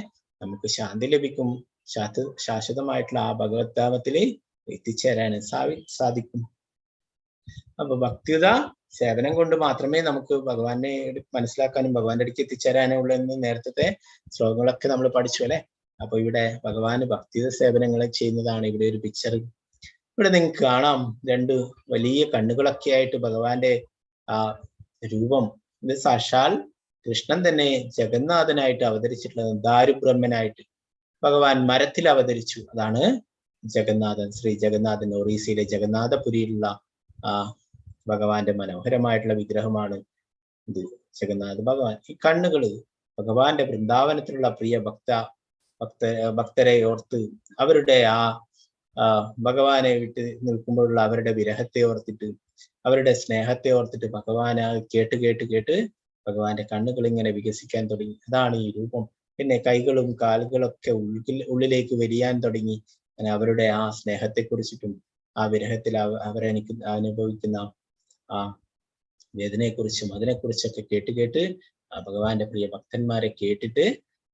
നമുക്ക് ശാന്തി ലഭിക്കും, ശാശ്വതമായിട്ടുള്ള ആ ഭഗവത് ധാമത്തിൽ എത്തിച്ചേരാൻ സാധിക്കും. അപ്പൊ ഭക്തിയുത സേവനം കൊണ്ട് മാത്രമേ നമുക്ക് ഭഗവാനെ മനസ്സിലാക്കാനും ഭഗവാന്റെ അടുക്ക് എത്തിച്ചേരാനും ഉള്ളൂ എന്ന് നേരത്തെ ശ്ലോകങ്ങളൊക്കെ നമ്മൾ പഠിച്ചു അല്ലെ? അപ്പൊ ഇവിടെ ഭഗവാന് ഭക്തിയുത സേവനങ്ങൾ ചെയ്യുന്നതാണ് ഇവിടെ ഒരു പിക്ചർ. ഇവിടെ നിങ്ങൾക്ക് കാണാം രണ്ട് വലിയ കണ്ണുകളൊക്കെ ആയിട്ട് ഭഗവാന്റെ ആ രൂപം. ഇത് സാക്ഷാൽ കൃഷ്ണൻ തന്നെ ജഗന്നാഥനായിട്ട് അവതരിച്ചിട്ടുള്ളത്, ദാരുബ്രഹ്മനായിട്ട് ഭഗവാൻ മരത്തിൽ അവതരിച്ചു. അതാണ് ജഗന്നാഥൻ, ശ്രീ ജഗന്നാഥൻ. ഒറീസയിലെ ജഗന്നാഥപുരിയിലുള്ള ആ ഭഗവാന്റെ മനോഹരമായിട്ടുള്ള വിഗ്രഹമാണ് ഇത്, ജഗന്നാഥ ഭഗവാൻ. ഈ കണ്ണുകള് ഭഗവാന്റെ വൃന്ദാവനത്തിലുള്ള പ്രിയ ഭക്തരെ ഓർത്ത് അവരുടെ ആ ഭഗവാനെ വിട്ട് നിൽക്കുമ്പോഴുള്ള അവരുടെ വിരഹത്തെ ഓർത്തിട്ട്, അവരുടെ സ്നേഹത്തെ ഓർത്തിട്ട് ഭഗവാനെ കേട്ട് കേട്ട് കേട്ട് ഭഗവാന്റെ കണ്ണുകൾ ഇങ്ങനെ വികസിക്കാൻ തുടങ്ങി. അതാണ് ഈ രൂപം. പിന്നെ കൈകളും കാലുകളൊക്കെ ഉള്ളിലേക്ക് വരിയാൻ തുടങ്ങി. അങ്ങനെ അവരുടെ ആ സ്നേഹത്തെ കുറിച്ചിട്ടും ആ വിരഹത്തിൽ അവരെനിക്ക് അനുഭവിക്കുന്ന ആ വേദനയെക്കുറിച്ചും അതിനെക്കുറിച്ചൊക്കെ കേട്ട് കേട്ട് ആ ഭഗവാന്റെ പ്രിയ ഭക്തന്മാരെ കേട്ടിട്ട്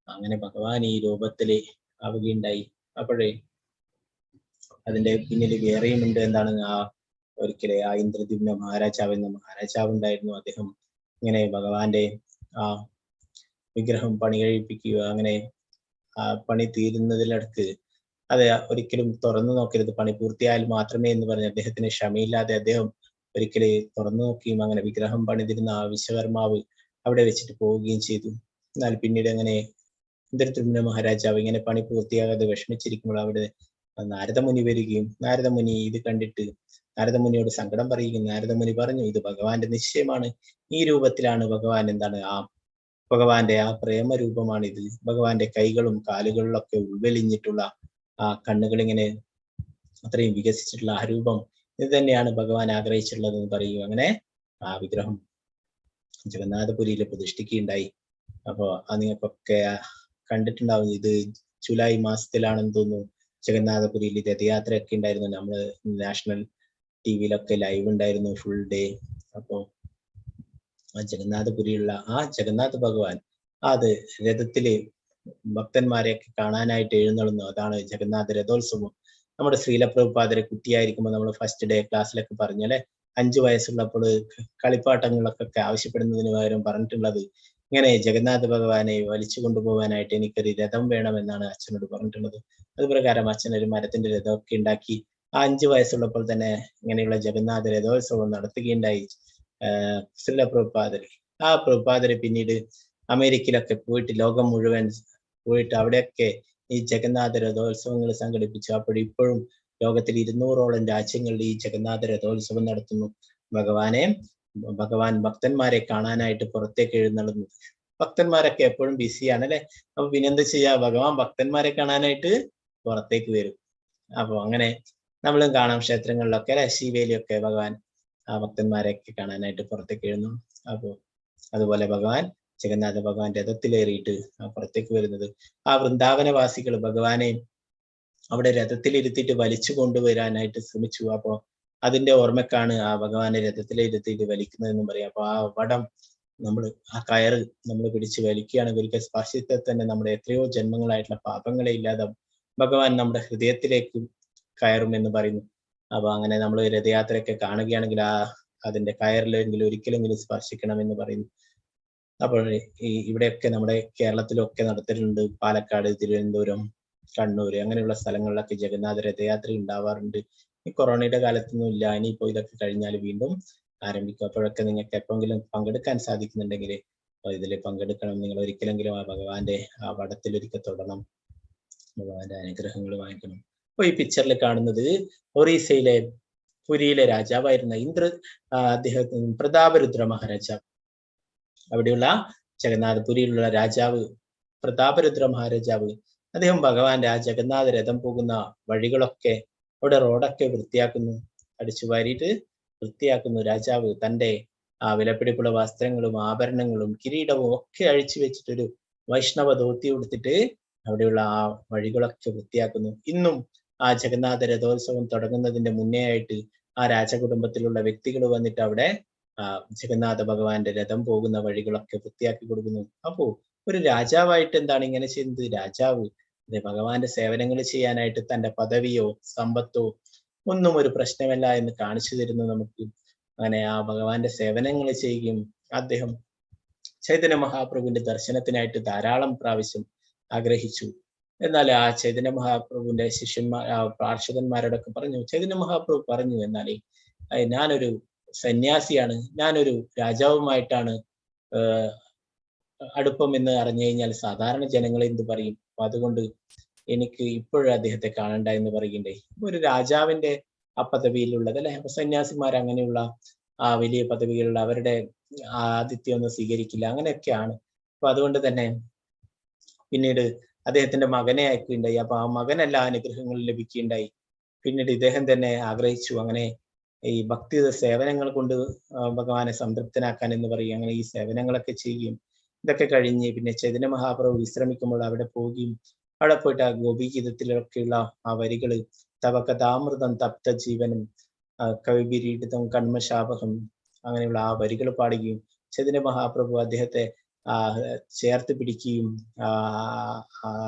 അങ്ങനെ ഭഗവാൻ ഈ രൂപത്തില് ആവുകയുണ്ടായി. അപ്പോഴേ അതിന്റെ പിന്നിൽ വേറെയും ഉണ്ട്. എന്താണ് ആ ഒരിക്കലെ ആ ഇന്ദ്രദ്യുമ്ന മഹാരാജാവ് എന്ന മഹാരാജാവ് ഉണ്ടായിരുന്നു. അദ്ദേഹം ഇങ്ങനെ ഭഗവാന്റെ ആ വിഗ്രഹം പണി കഴിപ്പിക്കുക, അങ്ങനെ ആ പണി തീരുന്നതിലടക്ക് അത് ഒരിക്കലും തുറന്നു നോക്കരുത്, പണി പൂർത്തിയായാൽ മാത്രമേ എന്ന് പറഞ്ഞ് അദ്ദേഹത്തിന് ക്ഷമയില്ലാതെ അദ്ദേഹം ഒരിക്കലും തുറന്നു നോക്കിയും അങ്ങനെ വിഗ്രഹം പണിതിരുന്ന ആ വിശ്വകർമാവ് അവിടെ വെച്ചിട്ട് പോവുകയും ചെയ്തു. എന്നാൽ പിന്നീട് അങ്ങനെ ഇന്ദ്രദ്യുമ്ന മഹാരാജാവ് ഇങ്ങനെ പണി പൂർത്തിയാകാതെ വിഷമിച്ചിരിക്കുമ്പോൾ അവിടെ നാരദമുനി വരികയും നാരദമുനി ഇത് കണ്ടിട്ട് നാരദമുനിയോട് സങ്കടം പറയുകയും നാരദമുനി പറഞ്ഞു, ഇത് ഭഗവാന്റെ നിശ്ചയമാണ്, ഈ രൂപത്തിലാണ് ഭഗവാൻ എന്താണ് ആ ഭഗവാന്റെ ആ പ്രേമരൂപമാണിത്, ഭഗവാന്റെ കൈകളും കാലുകളിലൊക്കെ ഉൾവലിഞ്ഞിട്ടുള്ള ആ കണ്ണുകളിങ്ങനെ അത്രയും വികസിച്ചിട്ടുള്ള ആ രൂപം ഇത് തന്നെയാണ് ഭഗവാൻ ആഗ്രഹിച്ചിട്ടുള്ളതെന്ന് പറയുക. അങ്ങനെ ആ വിഗ്രഹം ജഗന്നാഥപുരിയിൽ പ്രതിഷ്ഠിക്കുകയുണ്ടായി. അപ്പോ അത് നിങ്ങൾക്കൊക്കെ കണ്ടിട്ടുണ്ടാവും. ഇത് ജൂലൈ മാസത്തിലാണെന്ന് തോന്നുന്നു ജഗന്നാഥപുരിയിൽ രഥയാത്രയൊക്കെ ഉണ്ടായിരുന്നു. നമ്മള് നാഷണൽ ടിവിയിലൊക്കെ ലൈവ് ഉണ്ടായിരുന്നു ഫുൾ ഡേ. അപ്പോ ആ ജഗന്നാഥപുരിയുള്ള ആ ജഗന്നാഥ ഭഗവാൻ അത് രഥത്തില് ഭക്തന്മാരെയൊക്കെ കാണാനായിട്ട് എഴുന്നള്ളുന്നു. അതാണ് ജഗന്നാഥ രഥോത്സവം. നമ്മുടെ ശ്രീല പ്രഭുപാദരെ കുട്ടിയായിരിക്കുമ്പോൾ നമ്മൾ ഫസ്റ്റ് ഡേ ക്ലാസ്സിലൊക്കെ പറഞ്ഞല്ലേ, 5 വയസ്സുള്ളപ്പോൾ കളിപ്പാട്ടങ്ങളൊക്കെ ആവശ്യപ്പെടുന്നതിന് പകരം പറഞ്ഞിട്ടുള്ളത് ഇങ്ങനെ ജഗന്നാഥ ഭഗവാനെ വലിച്ചു കൊണ്ടുപോകാനായിട്ട് എനിക്കൊരു രഥം വേണമെന്നാണ് അച്ഛനോട് പറഞ്ഞിട്ടുള്ളത്. അതുപ്രകാരം അച്ഛൻ ഒരു മരത്തിന്റെ രഥമൊക്കെ ഉണ്ടാക്കി ആ 5 വയസ്സുള്ളപ്പോൾ തന്നെ ഇങ്ങനെയുള്ള ജഗന്നാഥ രഥോത്സവം നടത്തുകയുണ്ടായി ശ്രീല പ്രഭുപാദര്. ആ പ്രഭുപാദര് പിന്നീട് അമേരിക്കയിലൊക്കെ പോയിട്ട് ലോകം മുഴുവൻ പോയിട്ട് അവിടെയൊക്കെ ഈ ജഗന്നാഥ രഥോത്സവങ്ങൾ സംഘടിപ്പിച്ചു. അപ്പോൾ ഇപ്പോഴും ലോകത്തിൽ 200ഓളം രാജ്യങ്ങളിൽ ഈ ജഗന്നാഥ രഥോത്സവം നടത്തുന്നു. ഭഗവാൻ ഭക്തന്മാരെ കാണാനായിട്ട് പുറത്തേക്ക് എഴുന്നള്ളുന്നു. ഭക്തന്മാരൊക്കെ എപ്പോഴും ബിസിയാണ് അല്ലെ? അപ്പൊ പിന്നെന്താ ചെയ്യാ, ഭഗവാൻ ഭക്തന്മാരെ കാണാനായിട്ട് പുറത്തേക്ക് വരും. അപ്പൊ അങ്ങനെ നമ്മളും കാണാം ക്ഷേത്രങ്ങളിലൊക്കെ അല്ലെ, ശിവേലിയൊക്കെ ഭഗവാൻ ആ ഭക്തന്മാരെയൊക്കെ കാണാനായിട്ട് പുറത്തേക്ക് എഴുന്നു. അപ്പോ അതുപോലെ ഭഗവാൻ ജഗന്നാഥ ഭഗവാൻ രഥത്തിലേറിയിട്ട് ആ പുറത്തേക്ക് വരുന്നത് ആ വൃന്ദാവനവാസികൾ ഭഗവാനെ അവിടെ രഥത്തിലിരുത്തിയിട്ട് വലിച്ചു കൊണ്ടുവരാനായിട്ട് ശ്രമിച്ചു. അപ്പോ അതിന്റെ ഓർമ്മക്കാണ് ആ ഭഗവാനെ രഥത്തിലിരുത്തിയിട്ട് വലിക്കുന്നതെന്ന് പറയാം. അപ്പൊ ആ വടം നമ്മൾ ആ കയറ് നമ്മൾ പിടിച്ച് വലിക്കുകയാണെങ്കിൽ ഒരിക്കൽ സ്പർശിച്ചാൽ തന്നെ നമ്മുടെ എത്രയോ ജന്മങ്ങളായിട്ടുള്ള പാപങ്ങളെ ഇല്ലാതെ ഭഗവാൻ നമ്മുടെ ഹൃദയത്തിലേക്ക് കയറുമെന്ന് പറയുന്നു. അപ്പൊ അങ്ങനെ നമ്മൾ രഥയാത്രയൊക്കെ കാണുകയാണെങ്കിൽ ആ അതിന്റെ കയറിലെങ്കിലും ഒരിക്കലെങ്കിലും സ്പർശിക്കണം എന്ന് പറയുന്നു. അപ്പോൾ ഈ ഇവിടെയൊക്കെ നമ്മുടെ കേരളത്തിലൊക്കെ നടത്തലുണ്ട്. പാലക്കാട്, തിരുവനന്തപുരം, കണ്ണൂര് അങ്ങനെയുള്ള സ്ഥലങ്ങളിലൊക്കെ ജഗന്നാഥ രഥയാത്ര ഉണ്ടാവാറുണ്ട്. ഈ കൊറോണയുടെ കാലത്തൊന്നും ഇല്ല. ഇനിയിപ്പോ ഇതൊക്കെ കഴിഞ്ഞാൽ വീണ്ടും ആരംഭിക്കും. അപ്പോഴൊക്കെ നിങ്ങൾക്ക് എപ്പോഴെങ്കിലും പങ്കെടുക്കാൻ സാധിക്കുന്നുണ്ടെങ്കിൽ ഇതിൽ പങ്കെടുക്കണം. നിങ്ങൾ ഒരിക്കലെങ്കിലും ആ ഭഗവാന്റെ ആ വടത്തിൽ ഒരിക്കൽ തൊടണം, ഭഗവാന്റെ അനുഗ്രഹങ്ങൾ വാങ്ങിക്കണം. അപ്പൊ ഈ പിക്ചറിൽ കാണുന്നത് ഒറീസയിലെ പുരിയിലെ രാജാവായിരുന്ന അദ്ദേഹത്തിന് പ്രതാപരുദ്ര മഹാരാജാവ്. അവിടെയുള്ള ജഗന്നാഥപുരിയിലുള്ള രാജാവ് പ്രതാപരുദ്ര മഹാരാജാവ് അദ്ദേഹം ഭഗവാന്റെ ആ ജഗന്നാഥ രഥം പോകുന്ന വഴികളൊക്കെ അവിടെ റോഡൊക്കെ വൃത്തിയാക്കുന്നു, അടിച്ചു വാരിയിട്ട് വൃത്തിയാക്കുന്നു. രാജാവ് തൻ്റെ ആ വിലപിടിപ്പുള്ള വസ്ത്രങ്ങളും ആഭരണങ്ങളും കിരീടവും ഒക്കെ അഴിച്ചു വെച്ചിട്ടൊരു വൈഷ്ണവ ധോത്തി ഉടുത്തിട്ട് അവിടെയുള്ള ആ വഴികളൊക്കെ വൃത്തിയാക്കുന്നു. ഇന്നും ആ ജഗന്നാഥ രഥോത്സവം തുടങ്ങുന്നതിന്റെ മുന്നേ ആയിട്ട് ആ രാജകുടുംബത്തിലുള്ള വ്യക്തികൾ വന്നിട്ട് അവിടെ ആ ജഗന്നാഥ ഭഗവാന്റെ രഥം പോകുന്ന വഴികളൊക്കെ വൃത്തിയാക്കി കൊടുക്കുന്നു. അപ്പോ ഒരു രാജാവായിട്ട് എന്താണ് ഇങ്ങനെ ചെയ്യുന്നത്? രാജാവ് അതെ ഭഗവാന്റെ സേവനങ്ങൾ ചെയ്യാനായിട്ട് തന്റെ പദവിയോ സമ്പത്തോ ഒന്നും ഒരു പ്രശ്നമല്ല എന്ന് കാണിച്ചു തരുന്നു നമുക്ക്. അങ്ങനെ ആ ഭഗവാന്റെ സേവനങ്ങൾ ചെയ്യുകയും അദ്ദേഹം ചൈതന്യ മഹാപ്രഭുവിന്റെ ദർശനത്തിനായിട്ട് ധാരാളം പ്രാവശ്യം ആഗ്രഹിച്ചു. എന്നാൽ ആ ചൈതന്യ മഹാപ്രഭുവിന്റെ ശിഷ്യന്മാർ പാർഷദന്മാരോടൊക്കെ പറഞ്ഞു, ചൈതന്യ മഹാപ്രഭു പറഞ്ഞു, എന്നാൽ ഞാനൊരു സന്യാസിയാണ്, ഞാനൊരു രാജാവുമായിട്ടാണ് അടുപ്പം എന്ന് അറിഞ്ഞു കഴിഞ്ഞാൽ സാധാരണ ജനങ്ങൾ എന്ത് പറയും? അപ്പൊ അതുകൊണ്ട് എനിക്ക് ഇപ്പോഴും അദ്ദേഹത്തെ കാണണ്ട എന്ന് പറയുകയുണ്ടായി. ഒരു രാജാവിന്റെ ആ പദവിയിലുള്ളത് അല്ലെ, അപ്പൊ സന്യാസിമാർ അങ്ങനെയുള്ള ആ വലിയ പദവികളുള്ള അവരുടെ ആതിഥ്യം ഒന്നും സ്വീകരിക്കില്ല, അങ്ങനെയൊക്കെയാണ്. അപ്പൊ അതുകൊണ്ട് തന്നെ പിന്നീട് അദ്ദേഹത്തിന്റെ മകനെ അയക്കുകയുണ്ടായി. അപ്പൊ ആ മകനെല്ലാ അനുഗ്രഹങ്ങളും ലഭിക്കുകയുണ്ടായി. പിന്നീട് ഇദ്ദേഹം തന്നെ ആഗ്രഹിച്ചു അങ്ങനെ ഈ ഭക്തി സേവനങ്ങൾ കൊണ്ട് ഭഗവാനെ സംതൃപ്തനാക്കാൻ എന്ന് പറയും. അങ്ങനെ ഈ സേവനങ്ങളൊക്കെ ചെയ്യുകയും ഇതൊക്കെ കഴിഞ്ഞ് പിന്നെ ചൈതന്യ മഹാപ്രഭു വിശ്രമിക്കുമ്പോൾ അവിടെ പോവുകയും അവിടെ പോയിട്ട് ആ ഗോപീഗീതത്തിലൊക്കെയുള്ള ആ വരികള് തവ കഥാമൃതം തപ്ത ജീവനും കവികിരീടിതം കണ്മശാപകം അങ്ങനെയുള്ള ആ വരികൾ പാടുകയും ചൈതന്യ മഹാപ്രഭു അദ്ദേഹത്തെ ചേർത്ത് പിടിക്കുകയും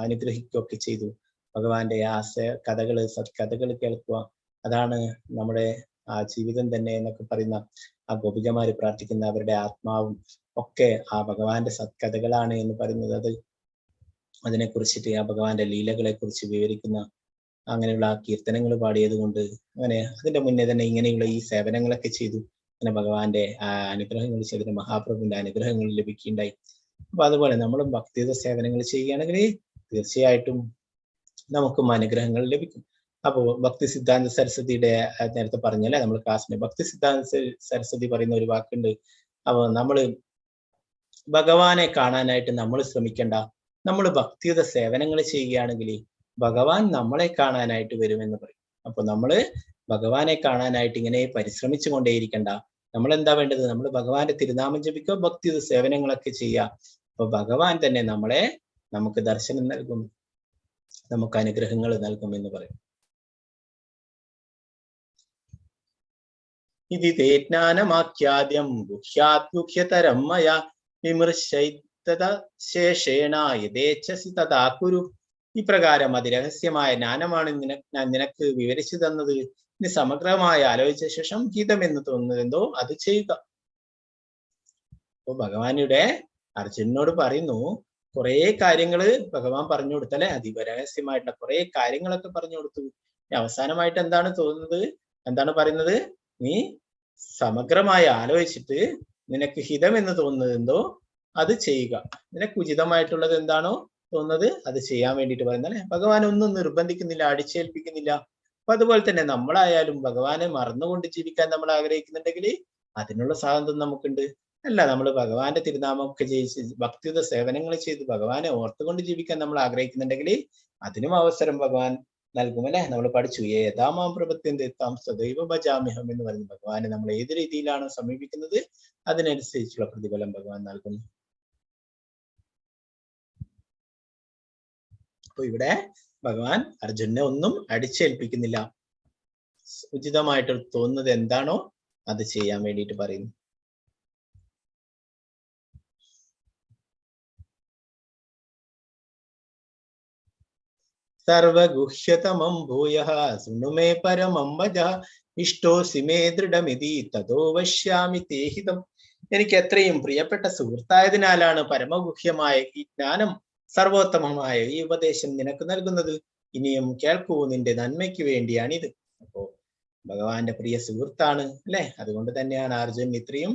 അനുഗ്രഹിക്കുകയൊക്കെ ചെയ്തു. ഭഗവാന്റെ ആ കഥകള് സത്കഥകൾ കേൾക്കുക, അതാണ് നമ്മുടെ ആ ജീവിതം തന്നെ എന്നൊക്കെ പറയുന്ന ആ ഗോപികമാര് പ്രാർത്ഥിക്കുന്ന അവരുടെ ആത്മാവും ഒക്കെ ആ ഭഗവാന്റെ സത്കഥകളാണ് എന്ന് പറയുന്നത്, അത് അതിനെക്കുറിച്ചിട്ട് ആ ഭഗവാന്റെ ലീലകളെ കുറിച്ച് വിവരിക്കുന്ന അങ്ങനെയുള്ള ആ കീർത്തനങ്ങൾ പാടിയത് കൊണ്ട് അങ്ങനെ അതിന്റെ മുന്നേ തന്നെ ഇങ്ങനെയുള്ള ഈ സേവനങ്ങളൊക്കെ ചെയ്തു. അങ്ങനെ ഭഗവാന്റെ ആ അനുഗ്രഹങ്ങൾ ചെയ്തിട്ട് മഹാപ്രഭുവിന്റെ അനുഗ്രഹങ്ങൾ ലഭിക്കുകയുണ്ടായി. അപ്പൊ അതുപോലെ നമ്മളും ഭക്തിയുടെ സേവനങ്ങൾ ചെയ്യുകയാണെങ്കിൽ തീർച്ചയായിട്ടും നമുക്കും അനുഗ്രഹങ്ങൾ ലഭിക്കും. അപ്പോ ഭക്തി സിദ്ധാന്ത സരസ്വതിയുടെ നേരത്തെ പറഞ്ഞല്ലേ നമ്മൾ ക്ലാസ്സിന്, ഭക്തി സിദ്ധാന്ത സരസ്വതി പറയുന്ന ഒരു വാക്കുണ്ട്. അപ്പൊ നമ്മള് ഭഗവാനെ കാണാനായിട്ട് നമ്മൾ ശ്രമിക്കണ്ട, നമ്മൾ ഭക്തിയുടെ സേവനങ്ങൾ ചെയ്യുകയാണെങ്കിൽ ഭഗവാൻ നമ്മളെ കാണാനായിട്ട് വരുമെന്ന് പറയും. അപ്പൊ നമ്മള് ഭഗവാനെ കാണാനായിട്ട് ഇങ്ങനെ പരിശ്രമിച്ചു കൊണ്ടേയിരിക്കണ്ട. നമ്മൾ എന്താ വേണ്ടത്? നമ്മൾ ഭഗവാന്റെ തിരുനാമം ജപിക്കുക, ഭക്തിയുടെ സേവനങ്ങളൊക്കെ ചെയ്യുക. അപ്പൊ ഭഗവാൻ തന്നെ നമ്മളെ നമുക്ക് ദർശനം നൽകും, നമുക്ക് അനുഗ്രഹങ്ങൾ നൽകും എന്ന് പറയും. ഇതി തേ ജ്ഞാനമാഖ്യാദ്യം ഗുഹ്യാത് ഗുഹ്യതരം മയാ വിമർശൈതദ ശേഷേണ യഥേച്ഛസി തഥാ കുരു. ഇപ്രകാരം അതിരഹസ്യമായ ജ്ഞാനമാണ് ഞാൻ നിനക്ക് വിവരിച്ചു തന്നത്. ഇനി സമഗ്രമായി ആലോചിച്ച ശേഷം ഹിതമെന്ന് തോന്നുന്നതെന്തോ അത് ചെയ്യുക. അപ്പൊ ഭഗവാനിവിടെ അർജുനനോട് പറയുന്നു, കുറെ കാര്യങ്ങള് ഭഗവാൻ പറഞ്ഞു കൊടുത്തല്ലേ, അതീവ രഹസ്യമായിട്ടുള്ള കുറെ കാര്യങ്ങളൊക്കെ പറഞ്ഞു കൊടുത്തു. അവസാനമായിട്ട് എന്താണ് തോന്നുന്നത്, എന്താണ് പറയുന്നത്? നീ സമഗ്രമായി ആലോചിച്ചിട്ട് നിനക്ക് ഹിതമെന്ന് തോന്നുന്നത് എന്തോ അത് ചെയ്യുക. നിനക്ക് ഉചിതമായിട്ടുള്ളത് എന്താണോ തോന്നുന്നത് അത് ചെയ്യാൻ വേണ്ടിയിട്ട് പറയുന്നത് അല്ലെ. ഭഗവാൻ ഒന്നും നിർബന്ധിക്കുന്നില്ല, അടിച്ചേൽപ്പിക്കുന്നില്ല. അപ്പൊ അതുപോലെ തന്നെ നമ്മളായാലും ഭഗവാനെ മറന്നുകൊണ്ട് ജീവിക്കാൻ നമ്മൾ ആഗ്രഹിക്കുന്നുണ്ടെങ്കിൽ അതിനുള്ള സ്വാതന്ത്ര്യം നമുക്കുണ്ട്. അല്ല, നമ്മൾ ഭഗവാന്റെ തിരുനാമമൊക്കെ ജയിച്ച് ഭക്തിയുടെ സേവനങ്ങൾ ചെയ്ത് ഭഗവാനെ ഓർത്തുകൊണ്ട് ജീവിക്കാൻ നമ്മൾ ആഗ്രഹിക്കുന്നുണ്ടെങ്കിൽ അതിനും അവസരം ഭഗവാൻ നൽകും അല്ലെ. നമ്മൾ പഠിച്ചു, ഏതാമാം പ്രപത്യന്തേ താം സദൈവ ഭജാമ്യഹം എന്ന് പറയുന്നത് ഭഗവാനെ നമ്മൾ ഏത് രീതിയിലാണോ സമീപിക്കുന്നത് അതിനനുസരിച്ചുള്ള പ്രതിഫലം ഭഗവാൻ നൽകുന്നു. അപ്പൊ ഇവിടെ ഭഗവാൻ അർജുനെ ഒന്നും അടിച്ചേൽപ്പിക്കുന്നില്ല. ഉചിതമായിട്ട് തോന്നുന്നത് എന്താണോ അത് ചെയ്യാൻ വേണ്ടിയിട്ട് പറയുന്നു. സർവഗുഹ്യതമം ഭൂയഃ ശൃണു മേ പരമം വചഃ ഇഷ്ടോസി മേ ദൃഢമിതി തതോ വശ്യാമി തേ ഹിതം. എനിക്ക് എത്രയും പ്രിയപ്പെട്ട സുഹൃത്തായതിനാലാണ് പരമഗുഹ്യമായ ഈ ജ്ഞാനം, സർവോത്തമമായ ഈ ഉപദേശം നിനക്ക് നൽകുന്നത്. ഇനിയും കേൾക്കൂ, നിന്റെ നന്മയ്ക്ക് വേണ്ടിയാണിത്. അപ്പോ ഭഗവാന്റെ പ്രിയ സുഹൃത്താണ് അല്ലെ, അതുകൊണ്ട് തന്നെയാണ് അർജുൻ ഇത്രയും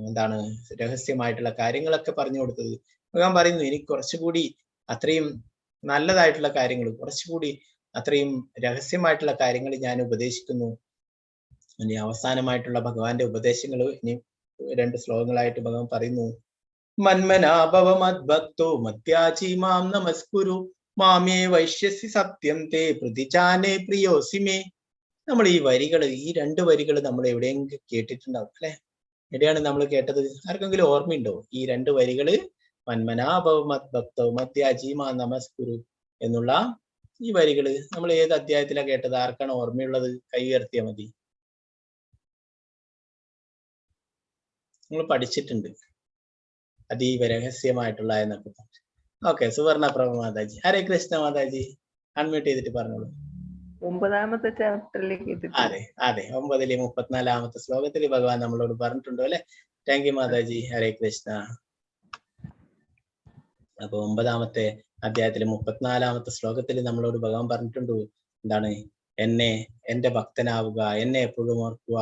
എന്താണ് രഹസ്യമായിട്ടുള്ള കാര്യങ്ങളൊക്കെ പറഞ്ഞു കൊടുത്തത്. ഭഗവാൻ പറയുന്നു, എനിക്ക് കുറച്ചുകൂടി അത്രയും നല്ലതായിട്ടുള്ള കാര്യങ്ങൾ, കുറച്ചുകൂടി അത്രയും രഹസ്യമായിട്ടുള്ള കാര്യങ്ങൾ ഞാൻ ഉപദേശിക്കുന്നു. ഇനി അവസാനമായിട്ടുള്ള ഭഗവാന്റെ ഉപദേശങ്ങൾ ഇനി രണ്ട് ശ്ലോകങ്ങളായിട്ട് ഭഗവാൻ പറയുന്നു. മന്മനാഭവ മദ്ഭക്തോ മദ്യാചി മാം നമസ്കുരു മാമേ വൈശ്യസി സത്യം തേ പ്രതിജാനേ പ്രിയോസി മേ. നമ്മൾ ഈ വരികൾ, ഈ രണ്ട് വരികൾ നമ്മൾ എവിടെയെങ്കിലും കേട്ടിട്ടുണ്ടാവും അല്ലെ. എവിടെയാണ് നമ്മൾ കേട്ടത്? ആർക്കെങ്കിലും ഓർമ്മയുണ്ടോ ഈ രണ്ട് വരികള്? മന്മനാഭവ മത് ഭക്തോ മധ്യാജീമാ നമസ്കുരു എന്നുള്ള ഈ വരികള് നമ്മൾ ഏത് അധ്യായത്തിലാണ് കേട്ടത്? ആർക്കാണ് ഓർമ്മയുള്ളത്? കൈ ഉയർത്തിയാൽ മതി. നമ്മൾ പഠിച്ചിട്ടുണ്ട് അതീവ രഹസ്യമായിട്ടുള്ള എന്നൊക്കെ. ഓക്കെ, സുവർണപ്രഭ മാതാജി. ഹരേ കൃഷ്ണ മാതാജി, അൺമ്യൂട്ട് ചെയ്തിട്ട് പറഞ്ഞോളൂ. 9ാമത്തെ ചാപ്റ്ററിലേക്ക് എത്തിയിട്ടുണ്ട്. അതെ അതെ, 9 34ാമത്തെ ശ്ലോകത്തിൽ ഭഗവാൻ നമ്മളോട് പറഞ്ഞിട്ടുണ്ടോ അല്ലെ? Thank you Mataji. Hare Krishna. അപ്പൊ 9ാമത്തെ അധ്യായത്തിലെ 34ാമത്തെ ശ്ലോകത്തിൽ നമ്മളോട് ഭഗവാൻ പറഞ്ഞിട്ടുണ്ട് എന്താണ്? എന്നെ, എന്റെ ഭക്തനാവുക, എന്നെ എപ്പോഴും ഓർക്കുക,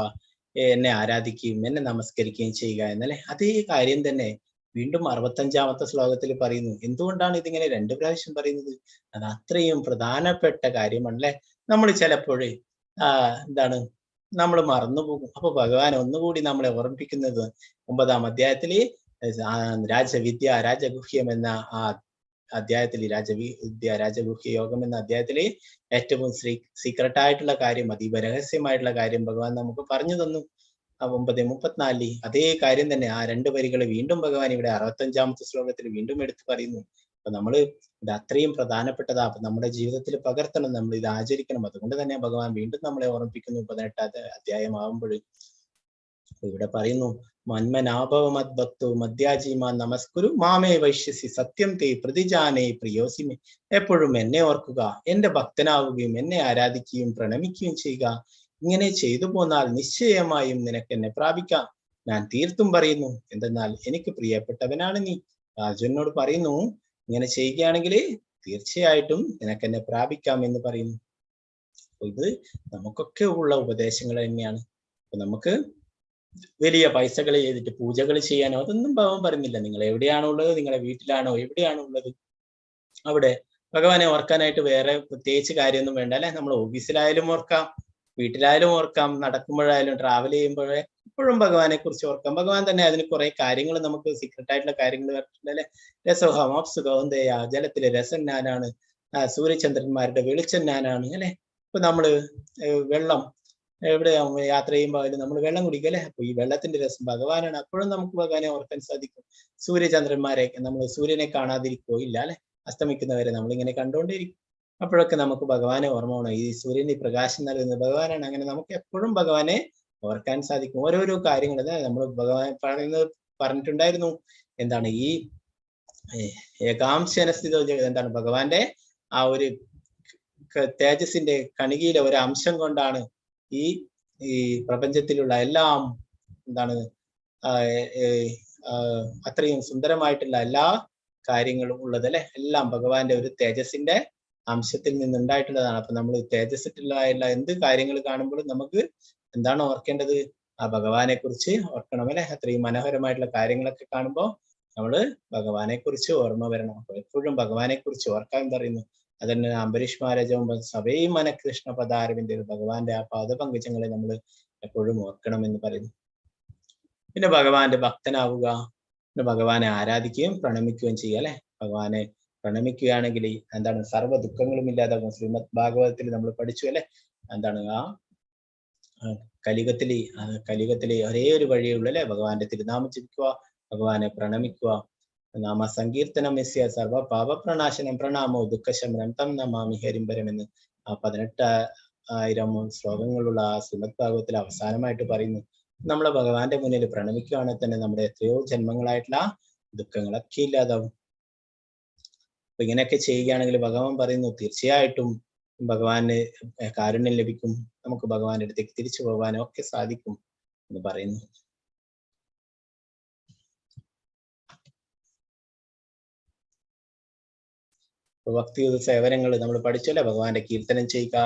എന്നെ ആരാധിക്കുകയും എന്നെ നമസ്കരിക്കുകയും ചെയ്യുക എന്നല്ലേ. അതേ കാര്യം തന്നെ വീണ്ടും 65ാമത്തെ ശ്ലോകത്തിൽ പറയുന്നു. എന്തുകൊണ്ടാണ് ഇതിങ്ങനെ രണ്ട് പ്രാവശ്യം പറയുന്നത്? അത് അത്രയും പ്രധാനപ്പെട്ട കാര്യമാണല്ലേ. നമ്മൾ ചിലപ്പോഴേ എന്താണ് നമ്മൾ മറന്നുപോകും. അപ്പൊ ഭഗവാൻ ഒന്നുകൂടി നമ്മളെ ഓർമ്മിപ്പിക്കുന്നത് 9ാം അധ്യായത്തില് രാജവിദ്യ രാജഗുഹ്യം എന്ന ആ അധ്യായത്തിൽ, രാജവിദ്യ രാജഗുഹ്യ യോഗം എന്ന അധ്യായത്തില് ഏറ്റവും സീക്രട്ട് ആയിട്ടുള്ള കാര്യം, അതീവ രഹസ്യമായിട്ടുള്ള കാര്യം ഭഗവാൻ നമുക്ക് പറഞ്ഞു തന്നു. ആ 9:34 അതേ കാര്യം തന്നെ ആ രണ്ട് വരികൾ വീണ്ടും ഭഗവാൻ ഇവിടെ 65ാമത്തെ ശ്ലോകത്തിൽ വീണ്ടും എടുത്തു പറയുന്നു. അപ്പൊ നമ്മള് ഇത് അത്രയും പ്രധാനപ്പെട്ടതാ. അപ്പൊ നമ്മുടെ ജീവിതത്തിൽ പകർത്തണം, നമ്മൾ ഇത് ആചരിക്കണം. അതുകൊണ്ട് തന്നെ ഭഗവാൻ വീണ്ടും നമ്മളെ ഓർമ്മിപ്പിക്കുന്നു 18ാമത്തെ അധ്യായമാകുമ്പോൾ. ഇവിടെ പറയുന്നു, മന്മനാഭവ മദ്ഭക്തോ മദ്യാജീമാ നമസ്കുരു മാമേ വൈശ്യസി സത്യം തേ പ്രതിജാനേ പ്രിയോസിമേ. എപ്പോഴും എന്നെ ഓർക്കുക, എന്റെ ഭക്തനാവുകയും എന്നെ ആരാധിക്കുകയും പ്രണമിക്കുകയും ചെയ്യുക. ഇങ്ങനെ ചെയ്തു പോന്നാൽ നിശ്ചയമായും നിനക്ക് എന്നെ പ്രാപിക്കാം. ഞാൻ തീർത്തും പറയുന്നു, എന്തെന്നാൽ എനിക്ക് പ്രിയപ്പെട്ടവനാണ് നീ. അർജുനനോട് പറയുന്നു, ഇങ്ങനെ ചെയ്യുകയാണെങ്കിൽ തീർച്ചയായിട്ടും നിനക്ക് എന്നെ പ്രാപിക്കാം എന്ന് പറയുന്നു. അപ്പൊ ഇത് നമുക്കൊക്കെ ഉള്ള ഉപദേശങ്ങൾ തന്നെയാണ്. അപ്പൊ നമുക്ക് വലിയ പൈസകൾ ചെയ്തിട്ട് പൂജകൾ ചെയ്യാനോ അതൊന്നും ഭഗവാൻ പറയുന്നില്ല. നിങ്ങൾ എവിടെയാണോ ഉള്ളത്, നിങ്ങളെ വീട്ടിലാണോ എവിടെയാണോ ഉള്ളത്, അവിടെ ഭഗവാനെ ഓർക്കാനായിട്ട് വേറെ പ്രത്യേകിച്ച് കാര്യമൊന്നും വേണ്ട അല്ലെ. നമ്മൾ ഓഫീസിലായാലും ഓർക്കാം, വീട്ടിലായാലും ഓർക്കാം, നടക്കുമ്പോഴായാലും ട്രാവൽ ചെയ്യുമ്പോഴേ എപ്പോഴും ഭഗവാനെ കുറിച്ച് ഓർക്കാം. ഭഗവാൻ തന്നെ അതിന് കുറെ കാര്യങ്ങൾ നമുക്ക് സീക്രട്ട് ആയിട്ടുള്ള കാര്യങ്ങൾ പറഞ്ഞിട്ടുണ്ട് അല്ലെ. രസോഹം അപ്സുഗൗന്ദേയ, ജലത്തിലെ രസം ഞാനാണ്, സൂര്യചന്ദ്രന്മാരുടെ വെളിച്ചം ഞാനാണ് അല്ലെ. ഇപ്പൊ നമ്മള് വെള്ളം എവിടെ യാത്ര ചെയ്യുമ്പോൾ ആയാലും നമ്മൾ വെള്ളം കുടിക്കും അല്ലെ. അപ്പൊ ഈ വെള്ളത്തിന്റെ രസം ഭഗവാനാണ്. അപ്പോഴും നമുക്ക് ഭഗവാനെ ഓർക്കാൻ സാധിക്കും. സൂര്യചന്ദ്രന്മാരെ നമ്മൾ സൂര്യനെ കാണാതിരിക്കുകയോ ഇല്ല അല്ലെ. അസ്തമിക്കുന്നവരെ നമ്മളിങ്ങനെ കണ്ടുകൊണ്ടിരിക്കും. അപ്പോഴൊക്കെ നമുക്ക് ഭഗവാനെ ഓർമ്മ വേണം. ഈ സൂര്യന് പ്രകാശം നൽകുന്നത് ഭഗവാനാണ്. അങ്ങനെ നമുക്ക് എപ്പോഴും ഭഗവാനെ ഓർക്കാൻ സാധിക്കും. ഓരോരോ കാര്യങ്ങൾ നമ്മൾ ഭഗവാൻ പറയുന്നത് പറഞ്ഞിട്ടുണ്ടായിരുന്നു. എന്താണ് ഈ ഏകാംശന സ്ഥിതോ ജഗത്, എന്താണ് ഭഗവാന്റെ ആ ഒരു തേജസ്സിന്റെ കണികയിലെ ഒരു അംശം കൊണ്ടാണ് ഈ ഈ പ്രപഞ്ചത്തിലുള്ള എല്ലാം എന്താണ് അത്രയും സുന്ദരമായിട്ടുള്ള എല്ലാ കാര്യങ്ങളും ഉള്ളത് അല്ലെ. എല്ലാം ഭഗവാന്റെ ഒരു തേജസ്സിന്റെ അംശത്തിൽ നിന്നുണ്ടായിട്ടുള്ളതാണ്. അപ്പൊ നമ്മൾ തേജസ്സിട്ടുള്ള എന്ത് കാര്യങ്ങൾ കാണുമ്പോഴും നമുക്ക് എന്താണ് ഓർക്കേണ്ടത്? ആ ഭഗവാനെ കുറിച്ച് ഓർക്കണം അല്ലെ. അത്രയും മനോഹരമായിട്ടുള്ള കാര്യങ്ങളൊക്കെ കാണുമ്പോൾ നമ്മള് ഭഗവാനെ കുറിച്ച് ഓർമ്മ വരണം. അപ്പൊ എപ്പോഴും ഭഗവാനെ കുറിച്ച് ഓർക്കാൻ പറയുന്നു. അതന്നെ അംബരീഷ് മഹാരാജാവും സവൈ മനകൃഷ്ണ പദാരവിന്റെ ഭഗവാന്റെ ആ പാദപങ്കജങ്ങളെ നമ്മൾ എപ്പോഴും ഓർക്കണം എന്ന് പറയുന്നു. പിന്നെ ഭഗവാന്റെ ഭക്തനാവുക, പിന്നെ ഭഗവാനെ ആരാധിക്കുകയും പ്രണമിക്കുകയും ചെയ്യുക അല്ലെ. ഭഗവാനെ പ്രണമിക്കുകയാണെങ്കിൽ എന്താണ് സർവ്വ ദുഃഖങ്ങളും ഇല്ലാതാകും. ശ്രീമദ് ഭാഗവതത്തിൽ നമ്മൾ പഠിച്ചു അല്ലെ. എന്താണ് ആ കലികത്തിലെ ഒരേ ഒരു വഴിയേ ഉള്ളൂ അല്ലെ, ഭഗവാന്റെ തിരുനാമം ജപിക്കുക, ഭഗവാനെ പ്രണമിക്കുക. നാമ സങ്കീർത്തനം യസ്യ സർവ പാപപ്രണാശനം പ്രണാമോ ദുഃഖശമനം തം നമാമി ഹരിംബരം എന്ന് ആ 18,000 ശ്ലോകങ്ങളുള്ള ആ ശ്രീമദ് ഭാഗവതത്തിൽ അവസാനമായിട്ട് പറയുന്നു. നമ്മളെ ഭഗവാന്റെ മുന്നിൽ പ്രണമിക്കുകയാണെങ്കിൽ തന്നെ നമ്മുടെ എത്രയോ ജന്മങ്ങളായിട്ടുള്ള ദുഃഖങ്ങളൊക്കെ ഇല്ലാതാവും. അപ്പൊ ഇങ്ങനെയൊക്കെ ചെയ്യുകയാണെങ്കിൽ ഭഗവാൻ പറയുന്നു തീർച്ചയായിട്ടും ഭഗവാന് കാരുണ്യം ലഭിക്കും, നമുക്ക് ഭഗവാന്റെ അടുത്തേക്ക് തിരിച്ചു പോകാനും ഒക്കെ സാധിക്കും എന്ന് പറയുന്നു. ഭക്തിയുത സേവനങ്ങൾ നമ്മൾ പഠിച്ചല്ലേ, ഭഗവാന്റെ കീർത്തനം ചെയ്യുക,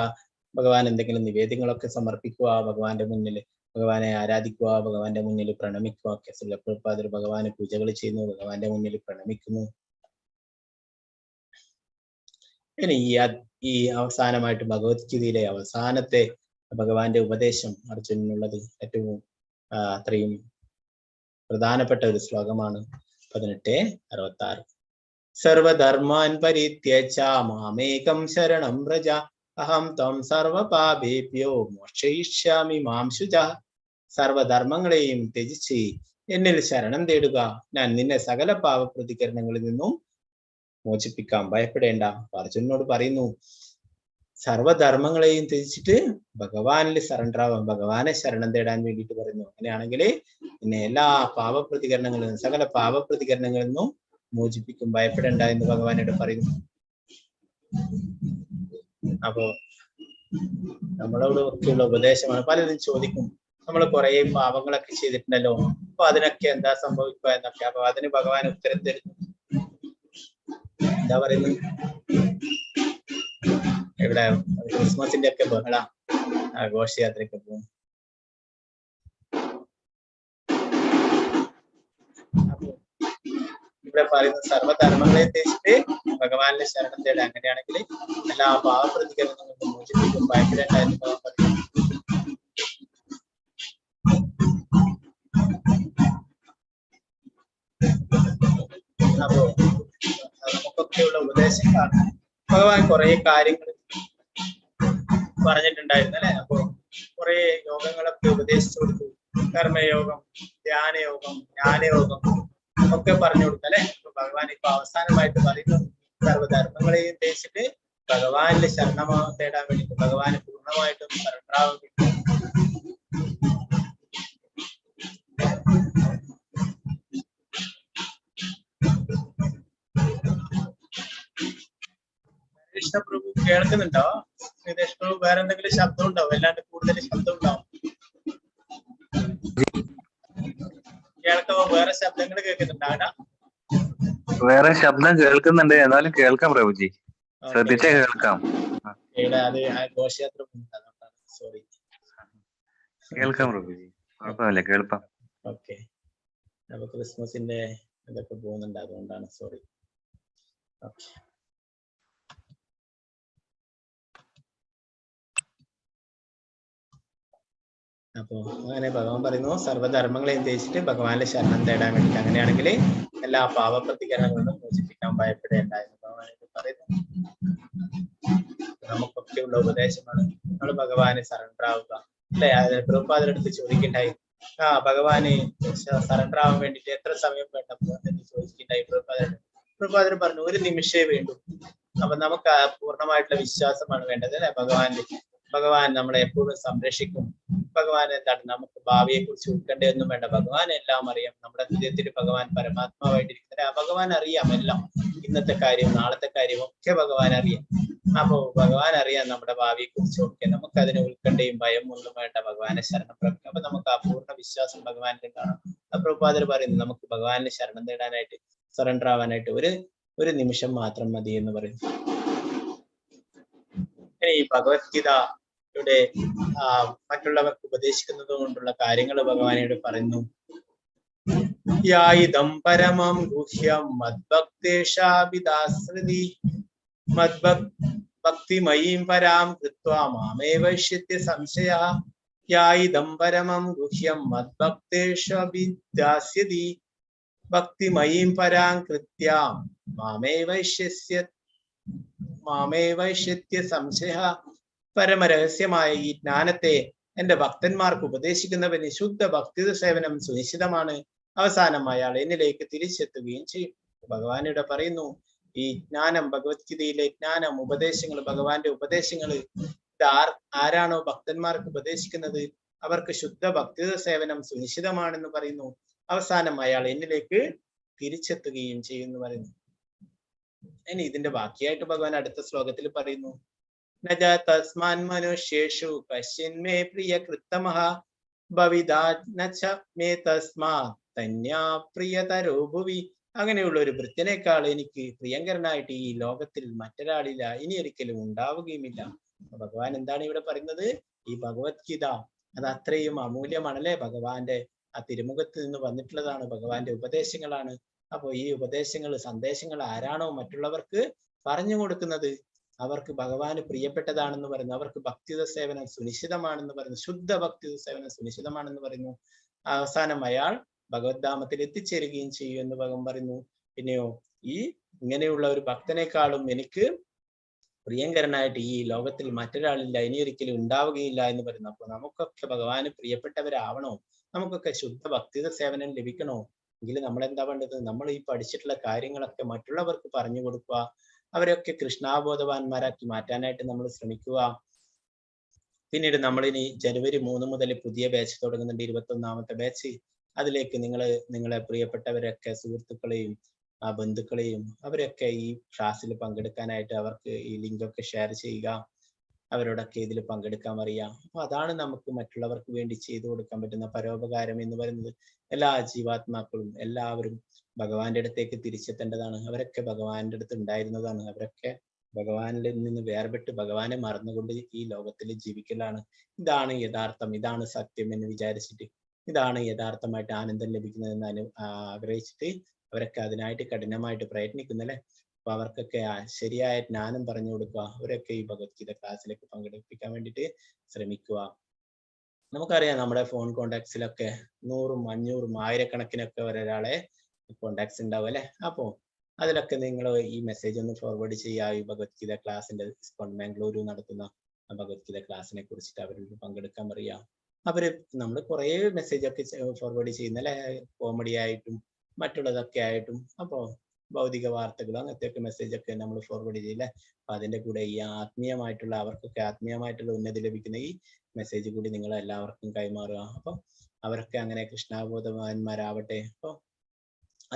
ഭഗവാൻ എന്തെങ്കിലും നിവേദ്യങ്ങളൊക്കെ സമർപ്പിക്കുക, ഭഗവാന്റെ മുന്നിൽ ഭഗവാനെ ആരാധിക്കുക, ഭഗവാന്റെ മുന്നിൽ പ്രണമിക്കുക ഒക്കെ. ശ്രീലപ്രഭുപാദർ ഭഗവാന് പൂജകൾ ചെയ്യുന്നു, ഭഗവാന്റെ മുന്നിൽ പ്രണമിക്കുന്നു. ഇനി ഈ അവസാനമായിട്ട് ഭഗവത്ഗീതയിലെ അവസാനത്തെ ഭഗവാന്റെ ഉപദേശം അർജുനനുള്ളത് ഏറ്റവും അത്രയും പ്രധാനപ്പെട്ട ഒരു ശ്ലോകമാണ് 18:66. സർവധർമാൻ പരിത്യജ മാമേകം ശരണം വ്രജ അഹം ത്വം സർവപാപേഭ്യോ മോക്ഷയിഷ്യാമി മാം ശുചഃ. സർവധർമ്മങ്ങളെയും ത്യജിച്ച് എന്നിൽ ശരണം തേടുക. ഞാൻ നിന്നെ സകല പാപ പ്രതികരണങ്ങളിൽ നിന്നും മോചിപ്പിക്കാം, ഭയപ്പെടേണ്ട. അർജുനനോട് പറയുന്നു, സർവധർമ്മങ്ങളെയും ത്യജിച്ചിട്ട് ഭഗവാനിൽ സറണ്ടർ ആവാൻ, ഭഗവാനെ ശരണം തേടാൻ വേണ്ടിയിട്ട് പറയുന്നു. അങ്ങനെയാണെങ്കിൽ നിന്നെ എല്ലാ പാപ പ്രതികരണങ്ങളിൽ നിന്നും, സകല പാപ പ്രതികരണങ്ങളിൽ നിന്നും മോചിപ്പിക്കും, ഭയപ്പെടേണ്ട എന്ന് ഭഗവാനോട് പറയുന്നു. അപ്പോ നമ്മളോട് ഒക്കെയുള്ള ഉപദേശമാണ്. പലരും ചോദിക്കും, നമ്മൾ കുറെ പാപങ്ങളൊക്കെ ചെയ്തിട്ടുണ്ടല്ലോ, അപ്പൊ അതിനൊക്കെ എന്താ സംഭവിക്കുക എന്നൊക്കെ. അപ്പൊ അതിന് ഭഗവാൻ ഉത്തരം തരുന്നു. എന്താ പറയുന്നത്? ഇവിടെ ക്രിസ്മസിന്റെ ഒക്കെ ബഹള ഘോഷയാത്രയൊക്കെ പോകും. അപ്പൊ ഇവിടെ പറയുന്ന സർവധർമ്മങ്ങളെ ഉദ്ദേശിച്ചിട്ട് ഭഗവാന്റെ ശരണം തേടാൻ, അങ്ങനെയാണെങ്കിൽ എല്ലാ പാവപ്രതികരണങ്ങളും മോചിപ്പിക്കും, ഭയപ്പെടേണ്ട എന്ന് ഭഗവാൻ പറയുന്നു. അപ്പോ നമുക്കൊക്കെയുള്ള ഉപദേശങ്ങളാണ്. ഭഗവാൻ കുറെ കാര്യങ്ങൾ പറഞ്ഞിട്ടുണ്ടായിരുന്നു അല്ലെ? അപ്പോ കുറെ യോഗങ്ങളൊക്കെ ഉപദേശിച്ചു കൊടുത്തു. കർമ്മയോഗം, ധ്യാനയോഗം, ജ്ഞാനയോഗം ഒക്കെ പറഞ്ഞു കൊടുത്തു അല്ലെ? അപ്പൊ ഭഗവാൻ ഇപ്പൊ അവസാനമായിട്ട് പറയുന്നു, സർവധർമ്മങ്ങളെയും ഉദ്ദേശിച്ചിട്ട് ഭഗവാനിൽ ശരണമാ തേടാൻ വേണ്ടിയിട്ട്, ഭഗവാന് പൂർണ്ണമായിട്ടും ശരണാവാൻ വേണ്ടി. കൃഷ്ണ പ്രഭു കേൾക്കുന്നുണ്ടോ? നിതേഷ് പ്രഭു, വേറെ എന്തെങ്കിലും ശബ്ദം ഉണ്ടാവും? അല്ലാണ്ട് കൂടുതൽ ശബ്ദം ഉണ്ടാവും കേൾക്കുമ്പോ? വേറെ ശബ്ദങ്ങൾ കേൾക്കുന്നുണ്ടാ? വേറെ ശബ്ദം കേൾക്കുന്നുണ്ട്, എന്നാലും കേൾക്കാം പ്രഭുജി, ശ്രദ്ധിച്ചാ കേൾക്കാം. അത് ഘോഷയാത്ര, സോറി. കേൾക്കാം പ്രഭുജി, കുഴപ്പമില്ല, കേൾക്കാം. ഓക്കെ, അപ്പൊ ക്രിസ്മസിന്റെ ഇതൊക്കെ പോകുന്നുണ്ട്, അതുകൊണ്ടാണ്, സോറി. ഓക്കെ, അപ്പോ അങ്ങനെ ഭഗവാൻ പറയുന്നു, സർവ്വധർമ്മങ്ങളെയും ത്യജിച്ചിട്ട് ഭഗവാന്റെ ശരണം തേടാൻ വേണ്ടിയിട്ട്, അങ്ങനെയാണെങ്കിൽ എല്ലാ പാപപ്രതികരണങ്ങളും മോചിപ്പിക്കാൻ ഭയപ്പെടേണ്ട എന്ന് ഭഗവാൻ പറയുന്നു. നമുക്കൊക്കെയുള്ള ഉപദേശമാണ്, നമ്മൾ ഭഗവാനെ സറണ്ടർ ആവുക അല്ലെ? അതിന് പ്രഭുപാദരുടെ അടുത്ത് ചോദിക്കണ്ടായി, ആ ഭഗവാനെ സറണ്ടർ ആവാൻ വേണ്ടിയിട്ട് എത്ര സമയം വേണ്ട എന്ന് ചോദിച്ചിട്ടുണ്ടായി പ്രഭുപാദർ. പ്രഭുപാദർ പറഞ്ഞു, ഒരു നിമിഷേ വേണ്ടൂ. അപ്പൊ നമുക്ക് ആ പൂർണ്ണമായിട്ടുള്ള വിശ്വാസമാണ് വേണ്ടത് അല്ലെ? ഭഗവാന്റെ, ഭഗവാൻ നമ്മളെ എപ്പോഴും സംരക്ഷിക്കും. ഭഗവാൻ എന്താണ്, നമുക്ക് ഭാവിയെ കുറിച്ച് ഉത്കണ്ഠയൊന്നും വേണ്ട. ഭഗവാൻ എല്ലാം അറിയാം. നമ്മുടെ ഹൃദയത്തിൽ ഭഗവാൻ പരമാത്മാവായിട്ടിരിക്കുന്നത്. ആ ഭഗവാൻ അറിയാം എല്ലാം, ഇന്നത്തെ കാര്യം നാളത്തെ കാര്യം ഒക്കെ ഭഗവാൻ അറിയാം. അപ്പോ ഭഗവാൻ അറിയാം നമ്മുടെ ഭാവിയെ കുറിച്ചും ഒക്കെ. നമുക്ക് അതിന് ഉത്കണ്ഠയും ഭയവും ഒന്നും വേണ്ട. ഭഗവാനെ ശരണം പ്രാപിക്കാം. അപ്പൊ നമുക്ക് ആ പൂർണ്ണ വിശ്വാസം ഭഗവാനിൽ കാണാം. ആ പ്രഭുപാദർ പറയുന്നു, നമുക്ക് ഭഗവാനെ ശരണം തേടാനായിട്ട്, സറണ്ടർ ആവാനായിട്ട് ഒരു നിമിഷം മാത്രം മതി എന്ന് പറയുന്നു. ഇനി ഈ ഭഗവത്ഗീത ഇവിടെ മറ്റുള്ളവർക്ക് ഉപദേശിക്കുന്നത് കൊണ്ടുള്ള കാര്യങ്ങൾ ഭഗവാനോട് പറയുന്നു. യായിദം പരമം ഗുഹ്യം മദ്ഭക്തേഷാഭിദാസ്രതി മദ്ഭക്തിമയീം പരാം കൃത്വാ മാമേവൈഷ്യത്യ സംശയ. യായിദം പരമം ഗുഹ്യം മദ്ഭക്തേഷ്വഭിദാസ്യതി ഭക്തിമയീം പരാം കൃത്യാം മാമേവൈഷ്യത്യ സംശയ. പരമരഹസ്യമായ ഈ ജ്ഞാനത്തെ എന്റെ ഭക്തന്മാർക്ക് ഉപദേശിക്കുന്നവന് ശുദ്ധ ഭക്തി സേവനം സുനിശ്ചിതമാണ്. അവസാനം അയാൾ എന്നിലേക്ക് തിരിച്ചെത്തുകയും ചെയ്യും. ഭഗവാൻ ഇവിടെ പറയുന്നു, ഈ ജ്ഞാനം, ഭഗവത്ഗീതയിലെ ജ്ഞാനം, ഉപദേശങ്ങൾ, ഭഗവാന്റെ ഉപദേശങ്ങൾ ഇത് ആരാണോ ഭക്തന്മാർക്ക് ഉപദേശിക്കുന്നത് അവർക്ക് ശുദ്ധ ഭക്തി സേവനം സുനിശ്ചിതമാണെന്ന് പറയുന്നു. അവസാനം അയാൾ എന്നിലേക്ക് തിരിച്ചെത്തുകയും ചെയ്യുമെന്ന് പറയുന്നു. ഇനി ഇതിന്റെ ബാക്കിയായിട്ട് ഭഗവാൻ അടുത്ത ശ്ലോകത്തിൽ പറയുന്നു, നജ തസ്മാൻ മനുഷ്യേഷു കശ്ചിന്മേ പ്രിയ കൃത്തമഃ ഭവിതാ നച മേ തസ്മാ തന്യാ പ്രിയതരോ ഭുവി. അങ്ങനെയുള്ള ഒരു ഭൃത്യനേക്കാൾ എനിക്ക് പ്രിയങ്കരനായിട്ട് ഈ ലോകത്തിൽ മറ്റൊരാളില്ല, ഇനി ഒരിക്കലും ഉണ്ടാവുകയുമില്ല. ഭഗവാൻ എന്താണ് ഇവിടെ പറയുന്നത്? ഈ ഭഗവത്ഗീത അത് അത്രയും അമൂല്യമാണല്ലേ? ഭഗവാന്റെ ആ തിരുമുഖത്ത് നിന്ന് വന്നിട്ടുള്ളതാണ്, ഭഗവാന്റെ ഉപദേശങ്ങളാണ്. അപ്പോ ഈ ഉപദേശങ്ങൾ, സന്ദേശങ്ങൾ ആരാണോ മറ്റുള്ളവർക്ക് പറഞ്ഞു കൊടുക്കുന്നത് അവർക്ക് ഭഗവാന് പ്രിയപ്പെട്ടതാണെന്ന് പറയുന്നു. അവർക്ക് ഭക്തിയുത സേവനം സുനിശ്ചിതമാണെന്ന് പറയുന്നു. ശുദ്ധ ഭക്തിയുത സേവനം സുനിശ്ചിതമാണെന്ന് പറയുന്നു. അവസാനം അയാൾ ഭഗവത്ധാമത്തിൽ എത്തിച്ചേരുകയും ചെയ്യും എന്ന് ഭഗവാൻ പറയുന്നു. പിന്നെയോ ഈ ഇങ്ങനെയുള്ള ഒരു ഭക്തനേക്കാളും എനിക്ക് പ്രിയങ്കരനായിട്ട് ഈ ലോകത്തിൽ മറ്റൊരാളില്ല, ഇനിയൊരിക്കലും ഉണ്ടാവുകയില്ല എന്ന് പറയുന്നു. അപ്പൊ നമുക്കൊക്കെ ഭഗവാന് പ്രിയപ്പെട്ടവരാവണോ? നമുക്കൊക്കെ ശുദ്ധ ഭക്തിയുടെ സേവനം ലഭിക്കണോ? എങ്കിൽ നമ്മൾ എന്താ വേണ്ടത്? നമ്മൾ ഈ പഠിച്ചിട്ടുള്ള കാര്യങ്ങളൊക്കെ മറ്റുള്ളവർക്ക് പറഞ്ഞു കൊടുക്കുക, അവരൊക്കെ കൃഷ്ണാബോധവാന്മാരാക്കി മാറ്റാനായിട്ട് നമ്മൾ ശ്രമിക്കുക. പിന്നീട് നമ്മളിനി ജനുവരി 3 മുതൽ പുതിയ ബാച്ച് തുടങ്ങുന്നുണ്ട്, 21ാമത്തെ ബാച്ച്. അതിലേക്ക് നിങ്ങൾ നിങ്ങളെ പ്രിയപ്പെട്ടവരൊക്കെ, സുഹൃത്തുക്കളെയും ആ ബന്ധുക്കളെയും അവരൊക്കെ ഈ ക്ലാസ്സിൽ പങ്കെടുക്കാനായിട്ട് അവർക്ക് ഈ ലിങ്കൊക്കെ ഷെയർ ചെയ്യുക, അവരോടൊക്കെ ഇതിൽ പങ്കെടുക്കാൻ അറിയാം. അപ്പൊ അതാണ് നമുക്ക് മറ്റുള്ളവർക്ക് വേണ്ടി ചെയ്തു കൊടുക്കാൻ പറ്റുന്ന പരോപകാരം എന്ന് പറയുന്നത്. എല്ലാ ജീവാത്മാക്കളും എല്ലാവരും ഭഗവാന്റെ അടുത്തേക്ക് തിരിച്ചെത്തേണ്ടതാണ്. അവരൊക്കെ ഭഗവാന്റെ അടുത്ത് ഉണ്ടായിരുന്നതാണ്. അവരൊക്കെ ഭഗവാനിൽ നിന്ന് വേർപെട്ട് ഭഗവാനെ മറന്നുകൊണ്ട് ഈ ലോകത്തിൽ ജീവിക്കലാണ്. ഇതാണ് യഥാർത്ഥം, ഇതാണ് സത്യം എന്ന് വിചാരിച്ചിട്ട്, ഇതാണ് യഥാർത്ഥമായിട്ട് ആനന്ദം ലഭിക്കുന്നതെന്ന് ആഗ്രഹിച്ചിട്ട് അവരൊക്കെ അതിനായിട്ട് കഠിനമായിട്ട് പ്രയത്നിക്കുന്നല്ലേ. അപ്പൊ അവർക്കൊക്കെ ശരിയായ ജ്ഞാനം പറഞ്ഞു കൊടുക്കുക, അവരൊക്കെ ഈ ഭഗവത്ഗീത ക്ലാസ്സിലേക്ക് പങ്കെടുപ്പിക്കാൻ വേണ്ടിയിട്ട് ശ്രമിക്കുക. നമുക്കറിയാം നമ്മുടെ ഫോൺ കോണ്ടാക്ട്സിലൊക്കെ 100ഉം 500ഉം ആയിരക്കണക്കിനൊക്കെ ഒരാളെ കോണ്ടാക്ട്സ് ഉണ്ടാവും അല്ലെ. അപ്പോ അതിലൊക്കെ നിങ്ങൾ ഈ മെസ്സേജ് ഒന്ന് ഫോർവേഡ് ചെയ്യുക. ഈ ഭഗവത്ഗീത ക്ലാസ്സിന്റെ ഇസ്കോൺ ബാംഗ്ലൂരു നടത്തുന്ന ഭഗവത്ഗീത ക്ലാസ്സിനെ കുറിച്ചിട്ട് അവരോട് പങ്കെടുക്കാൻ പറയുക. അവര് നമ്മൾ കുറേ മെസ്സേജ് ഒക്കെ ഫോർവേഡ് ചെയ്യുന്ന അല്ലെ, കോമഡി ആയിട്ടും മറ്റുള്ളതൊക്കെ ആയിട്ടും. അപ്പോ ഭൗതിക വാർത്തകളും അങ്ങനത്തെയൊക്കെ മെസ്സേജ് ഒക്കെ നമ്മൾ ഫോർവേഡ് ചെയ്യില്ലേ. അപ്പൊ അതിന്റെ കൂടെ ഈ ആത്മീയമായിട്ടുള്ള അവർക്കൊക്കെ ആത്മീയമായിട്ടുള്ള ഉന്നതി ലഭിക്കുന്ന ഈ മെസ്സേജ് കൂടി നിങ്ങൾ എല്ലാവർക്കും കൈമാറുക. അപ്പൊ അവരൊക്കെ അങ്ങനെ കൃഷ്ണാബോധവാന്മാരാവട്ടെ. അപ്പൊ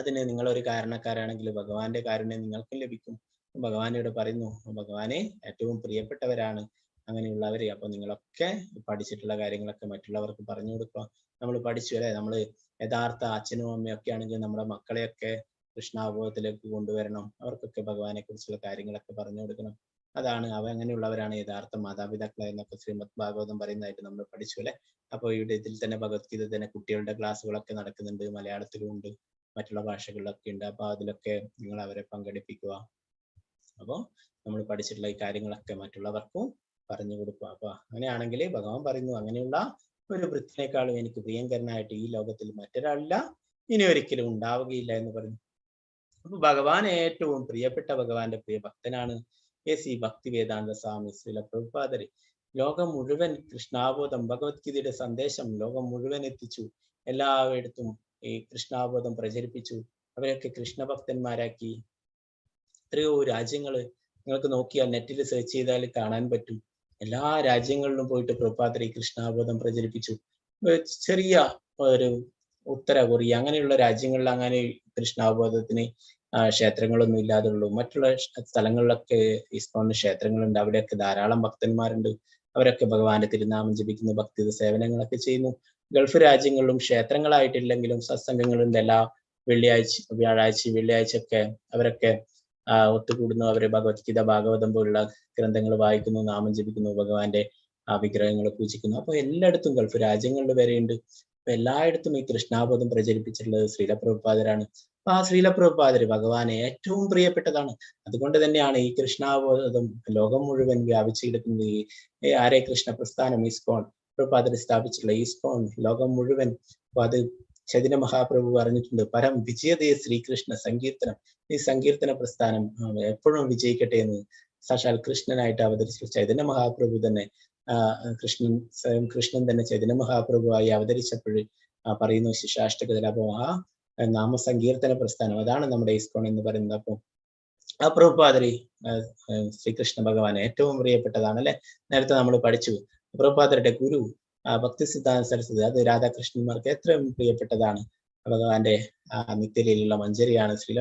അതിന് നിങ്ങളൊരു കാരണക്കാരാണെങ്കിൽ ഭഗവാന്റെ കാരുണ്യം നിങ്ങൾക്കും ലഭിക്കും. ഭഗവാൻ ഇവിടെ പറയുന്നു, ഭഗവാനെ ഏറ്റവും പ്രിയപ്പെട്ടവരാണ് അങ്ങനെയുള്ളവര്. അപ്പൊ നിങ്ങളൊക്കെ പഠിച്ചിട്ടുള്ള കാര്യങ്ങളൊക്കെ മറ്റുള്ളവർക്ക് പറഞ്ഞു കൊടുക്കുക. നമ്മൾ പഠിച്ചു അല്ലെ, നമ്മള് യഥാർത്ഥ അച്ഛനും അമ്മയൊക്കെ ആണെങ്കിൽ നമ്മുടെ മക്കളെയൊക്കെ കൃഷ്ണാബോധത്തിലേക്ക് കൊണ്ടുവരണം. അവർക്കൊക്കെ ഭഗവാനെ കുറിച്ചുള്ള കാര്യങ്ങളൊക്കെ പറഞ്ഞു കൊടുക്കണം. അതാണ് അവ അങ്ങനെയുള്ളവരാണ് യഥാർത്ഥ മാതാപിതാക്കളെ എന്നൊക്കെ ശ്രീമദ് ഭാഗവതം പറയുന്നതായിട്ട് നമ്മൾ പഠിച്ചു അല്ലെ. അപ്പൊ ഇവിടെ ഇതിൽ തന്നെ ഭഗവത്ഗീത തന്നെ കുട്ടികളുടെ ക്ലാസ്സുകളൊക്കെ നടക്കുന്നുണ്ട്, മലയാളത്തിലും ഉണ്ട്, മറ്റുള്ള ഭാഷകളിലൊക്കെ ഉണ്ട്. അപ്പൊ അതിലൊക്കെ നിങ്ങൾ അവരെ പങ്കെടുപ്പിക്കുക. അപ്പോ നമ്മൾ പഠിച്ചിട്ടുള്ള ഈ കാര്യങ്ങളൊക്കെ മറ്റുള്ളവർക്കും പറഞ്ഞു കൊടുക്കുക. അപ്പൊ അങ്ങനെയാണെങ്കിൽ ഭഗവാൻ പറയുന്നു, അങ്ങനെയുള്ള ഒരു വൃത്തിനേക്കാളും എനിക്ക് പ്രിയങ്കരനായിട്ട് ഈ ലോകത്തിൽ മറ്റൊരാളില്ല, ഇനി ഒരിക്കലും ഉണ്ടാവുകയില്ല എന്ന് പറയുന്നു. അപ്പൊ ഭഗവാൻ ഏറ്റവും പ്രിയപ്പെട്ട ഭഗവാന്റെ പ്രിയ ഭക്തനാണ് എ.സി. ഭക്തിവേദാന്ത സ്വാമി ശ്രീല പ്രഭുപാദര്. ലോകം മുഴുവൻ കൃഷ്ണാബോധം, ഭഗവത്ഗീതയുടെ സന്ദേശം ലോകം മുഴുവൻ എത്തിച്ചു. എല്ലായിടത്തും ഈ കൃഷ്ണാബോധം പ്രചരിപ്പിച്ചു. അവരൊക്കെ കൃഷ്ണഭക്തന്മാരാക്കി. എത്രയോ രാജ്യങ്ങള് നിങ്ങൾക്ക് നോക്കിയാൽ നെറ്റിൽ സെർച്ച് ചെയ്താൽ കാണാൻ പറ്റും. എല്ലാ രാജ്യങ്ങളിലും പോയിട്ട് പ്രഭുപാദർ ഈ കൃഷ്ണാബോധം പ്രചരിപ്പിച്ചു. ചെറിയ ഒരു ഉത്തര കൊറിയ അങ്ങനെയുള്ള രാജ്യങ്ങളിൽ അങ്ങനെ കൃഷ്ണാബോധത്തിന് ക്ഷേത്രങ്ങളൊന്നും ഇല്ലാതുള്ളൂ. മറ്റുള്ള സ്ഥലങ്ങളിലൊക്കെ ഇസ്കോണിന് ക്ഷേത്രങ്ങളുണ്ട്. അവിടെയൊക്കെ ധാരാളം ഭക്തന്മാരുണ്ട്. അവരൊക്കെ ഭഗവാന്റെ തിരുനാമം ജപിക്കുന്നു, ഭക്തി സേവനങ്ങളൊക്കെ ചെയ്യുന്നു. ഗൾഫ് രാജ്യങ്ങളിലും ക്ഷേത്രങ്ങളായിട്ടില്ലെങ്കിലും സത്സംഗങ്ങളുണ്ട്. എല്ലാ വെള്ളിയാഴ്ച, വ്യാഴാഴ്ച, വെള്ളിയാഴ്ചയൊക്കെ അവരൊക്കെ ഒത്തുകൂടുന്നു. അവര് ഭഗവത്ഗീത, ഭാഗവതം പോലുള്ള ഗ്രന്ഥങ്ങൾ വായിക്കുന്നു, നാമം ജപിക്കുന്നു, ഭഗവാന്റെ ആ വിഗ്രഹങ്ങൾ പൂജിക്കുന്നു. അപ്പൊ എല്ലായിടത്തും ഗൾഫ് രാജ്യങ്ങളിൽ വരെയുണ്ട്. അപ്പൊ എല്ലായിടത്തും ഈ കൃഷ്ണാബോധം പ്രചരിപ്പിച്ചിട്ടുള്ളത് ശ്രീല പ്രഭുപാദരാണ്. അപ്പൊ ആ ശ്രീല പ്രഭുപാദര് ഭഗവാനെ ഏറ്റവും പ്രിയപ്പെട്ടതാണ്. അതുകൊണ്ട് തന്നെയാണ് ഈ കൃഷ്ണാബോധം ലോകം മുഴുവൻ വ്യാപിച്ചു കിടക്കുന്നത്. ഈ ഹരേ കൃഷ്ണ പ്രസ്ഥാനം, ഇസ്കോൺ, പ്രഭുപാദര് സ്ഥാപിച്ചിട്ടുള്ള ഇസ്കോൺ ലോകം മുഴുവൻ. അപ്പൊ അത് ചൈതന്യ മഹാപ്രഭു പറഞ്ഞിട്ടുണ്ട്, പരം വിജയതേ ശ്രീകൃഷ്ണ സങ്കീർത്തനം. ഈ സങ്കീർത്തന പ്രസ്ഥാനം എപ്പോഴും വിജയിക്കട്ടെ എന്ന് സാക്ഷാൽ കൃഷ്ണനായിട്ട് അവതരിച്ച ചൈതന്യ മഹാപ്രഭു തന്നെ, കൃഷ്ണൻ സ്വയം കൃഷ്ണൻ തന്നെ ചൈതന്യ മഹാപ്രഭുവായി അവതരിച്ചപ്പോൾ പറയുന്നു ശിക്ഷാഷ്ടകത്തിൽ. അപ്പൊ ആ നാമസങ്കീർത്തന പ്രസ്ഥാനം അതാണ് നമ്മുടെ ഇസ്കോൺ എന്ന് പറയുന്നത്. അപ്പൊ ആ പ്രഭുപാദരി ശ്രീകൃഷ്ണ ഭഗവാൻ ഏറ്റവും പ്രിയപ്പെട്ടതാണ് അല്ലെ. നേരത്തെ നമ്മൾ പഠിച്ചു, പ്രഭുപാദരുടെ ഗുരു ഭക്തി സിദ്ധാന്ത സരസ്വതി, അത് രാധാകൃഷ്ണന്മാർക്ക് ഏറ്റവും പ്രിയപ്പെട്ടതാണ്. ഭഗവാന്റെ ആ നിത്യലീലയിലുള്ള മഞ്ജരിയാണ് ശ്രീല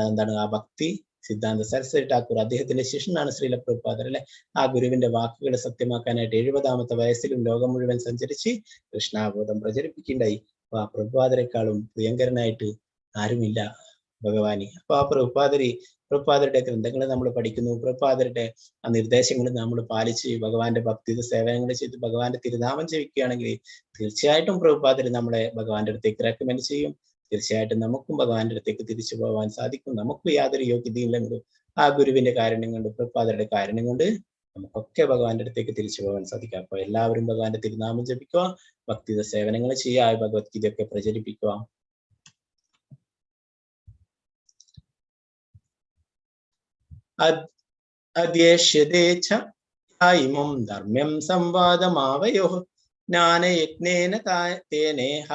എന്താണ് ആ ഭക്തി സിദ്ധാന്ത സരസ്വതി ഠാക്കൂർ. അദ്ദേഹത്തിന്റെ ശിഷ്യനാണ് ശ്രീല പ്രഭുപാദർ അല്ലെ. ആ ഗുരുവിന്റെ വാക്കുകൾ സത്യമാക്കാനായിട്ട് 70ാമത്തെ വയസ്സിലും ലോകം മുഴുവൻ സഞ്ചരിച്ച് കൃഷ്ണാബോധം പ്രചരിപ്പിക്കുകയുണ്ടായി. അപ്പൊ ആ പ്രഭുപാദരെക്കാളും പ്രിയങ്കരനായിട്ട് ആരുമില്ല ഭഗവാനി. അപ്പൊ ആ പ്രഭുപാദരുടെ ഗ്രന്ഥങ്ങൾ നമ്മൾ പഠിക്കുന്നു, പ്രഭുപാദരുടെ ആ നിർദ്ദേശങ്ങൾ നമ്മൾ പാലിച്ച് ഭഗവാന്റെ ഭക്തി സേവനങ്ങൾ ചെയ്ത് ഭഗവാന്റെ തിരുനാമം ജപിക്കുകയാണെങ്കിൽ തീർച്ചയായിട്ടും പ്രഭുപാദർ നമ്മളെ ഭഗവാന്റെ അടുത്തേക്ക് റെക്കമെൻഡ് ചെയ്യും. തീർച്ചയായിട്ടും നമുക്കും ഭഗവാന്റെ അടുത്തേക്ക് തിരിച്ചു പോകാൻ സാധിക്കും. നമുക്ക് യാതൊരു യോഗ്യതയില്ലെങ്കിലും ആ ഗുരുവിന്റെ കാരുണ്യം കൊണ്ട്, പ്രഭുപാദരുടെ കാരുണ്യം കൊണ്ട് നമുക്കൊക്കെ ഭഗവാന്റെ അടുത്തേക്ക് തിരിച്ചു പോകാൻ സാധിക്കും. അപ്പൊ എല്ലാവരും ഭഗവാന്റെ തിരുനാമം ജപിക്കുക, ഭക്തി സേവനങ്ങൾ ചെയ്യുക, ഭഗവത്ഗീതയൊക്കെ പ്രചരിപ്പിക്കുക. അധ്യേഷ്യതേ ച ഇമം ധർമ്മ്യം സംവാദമാവയോഃ ജ്ഞാനയജ്ഞേന തേനേഹ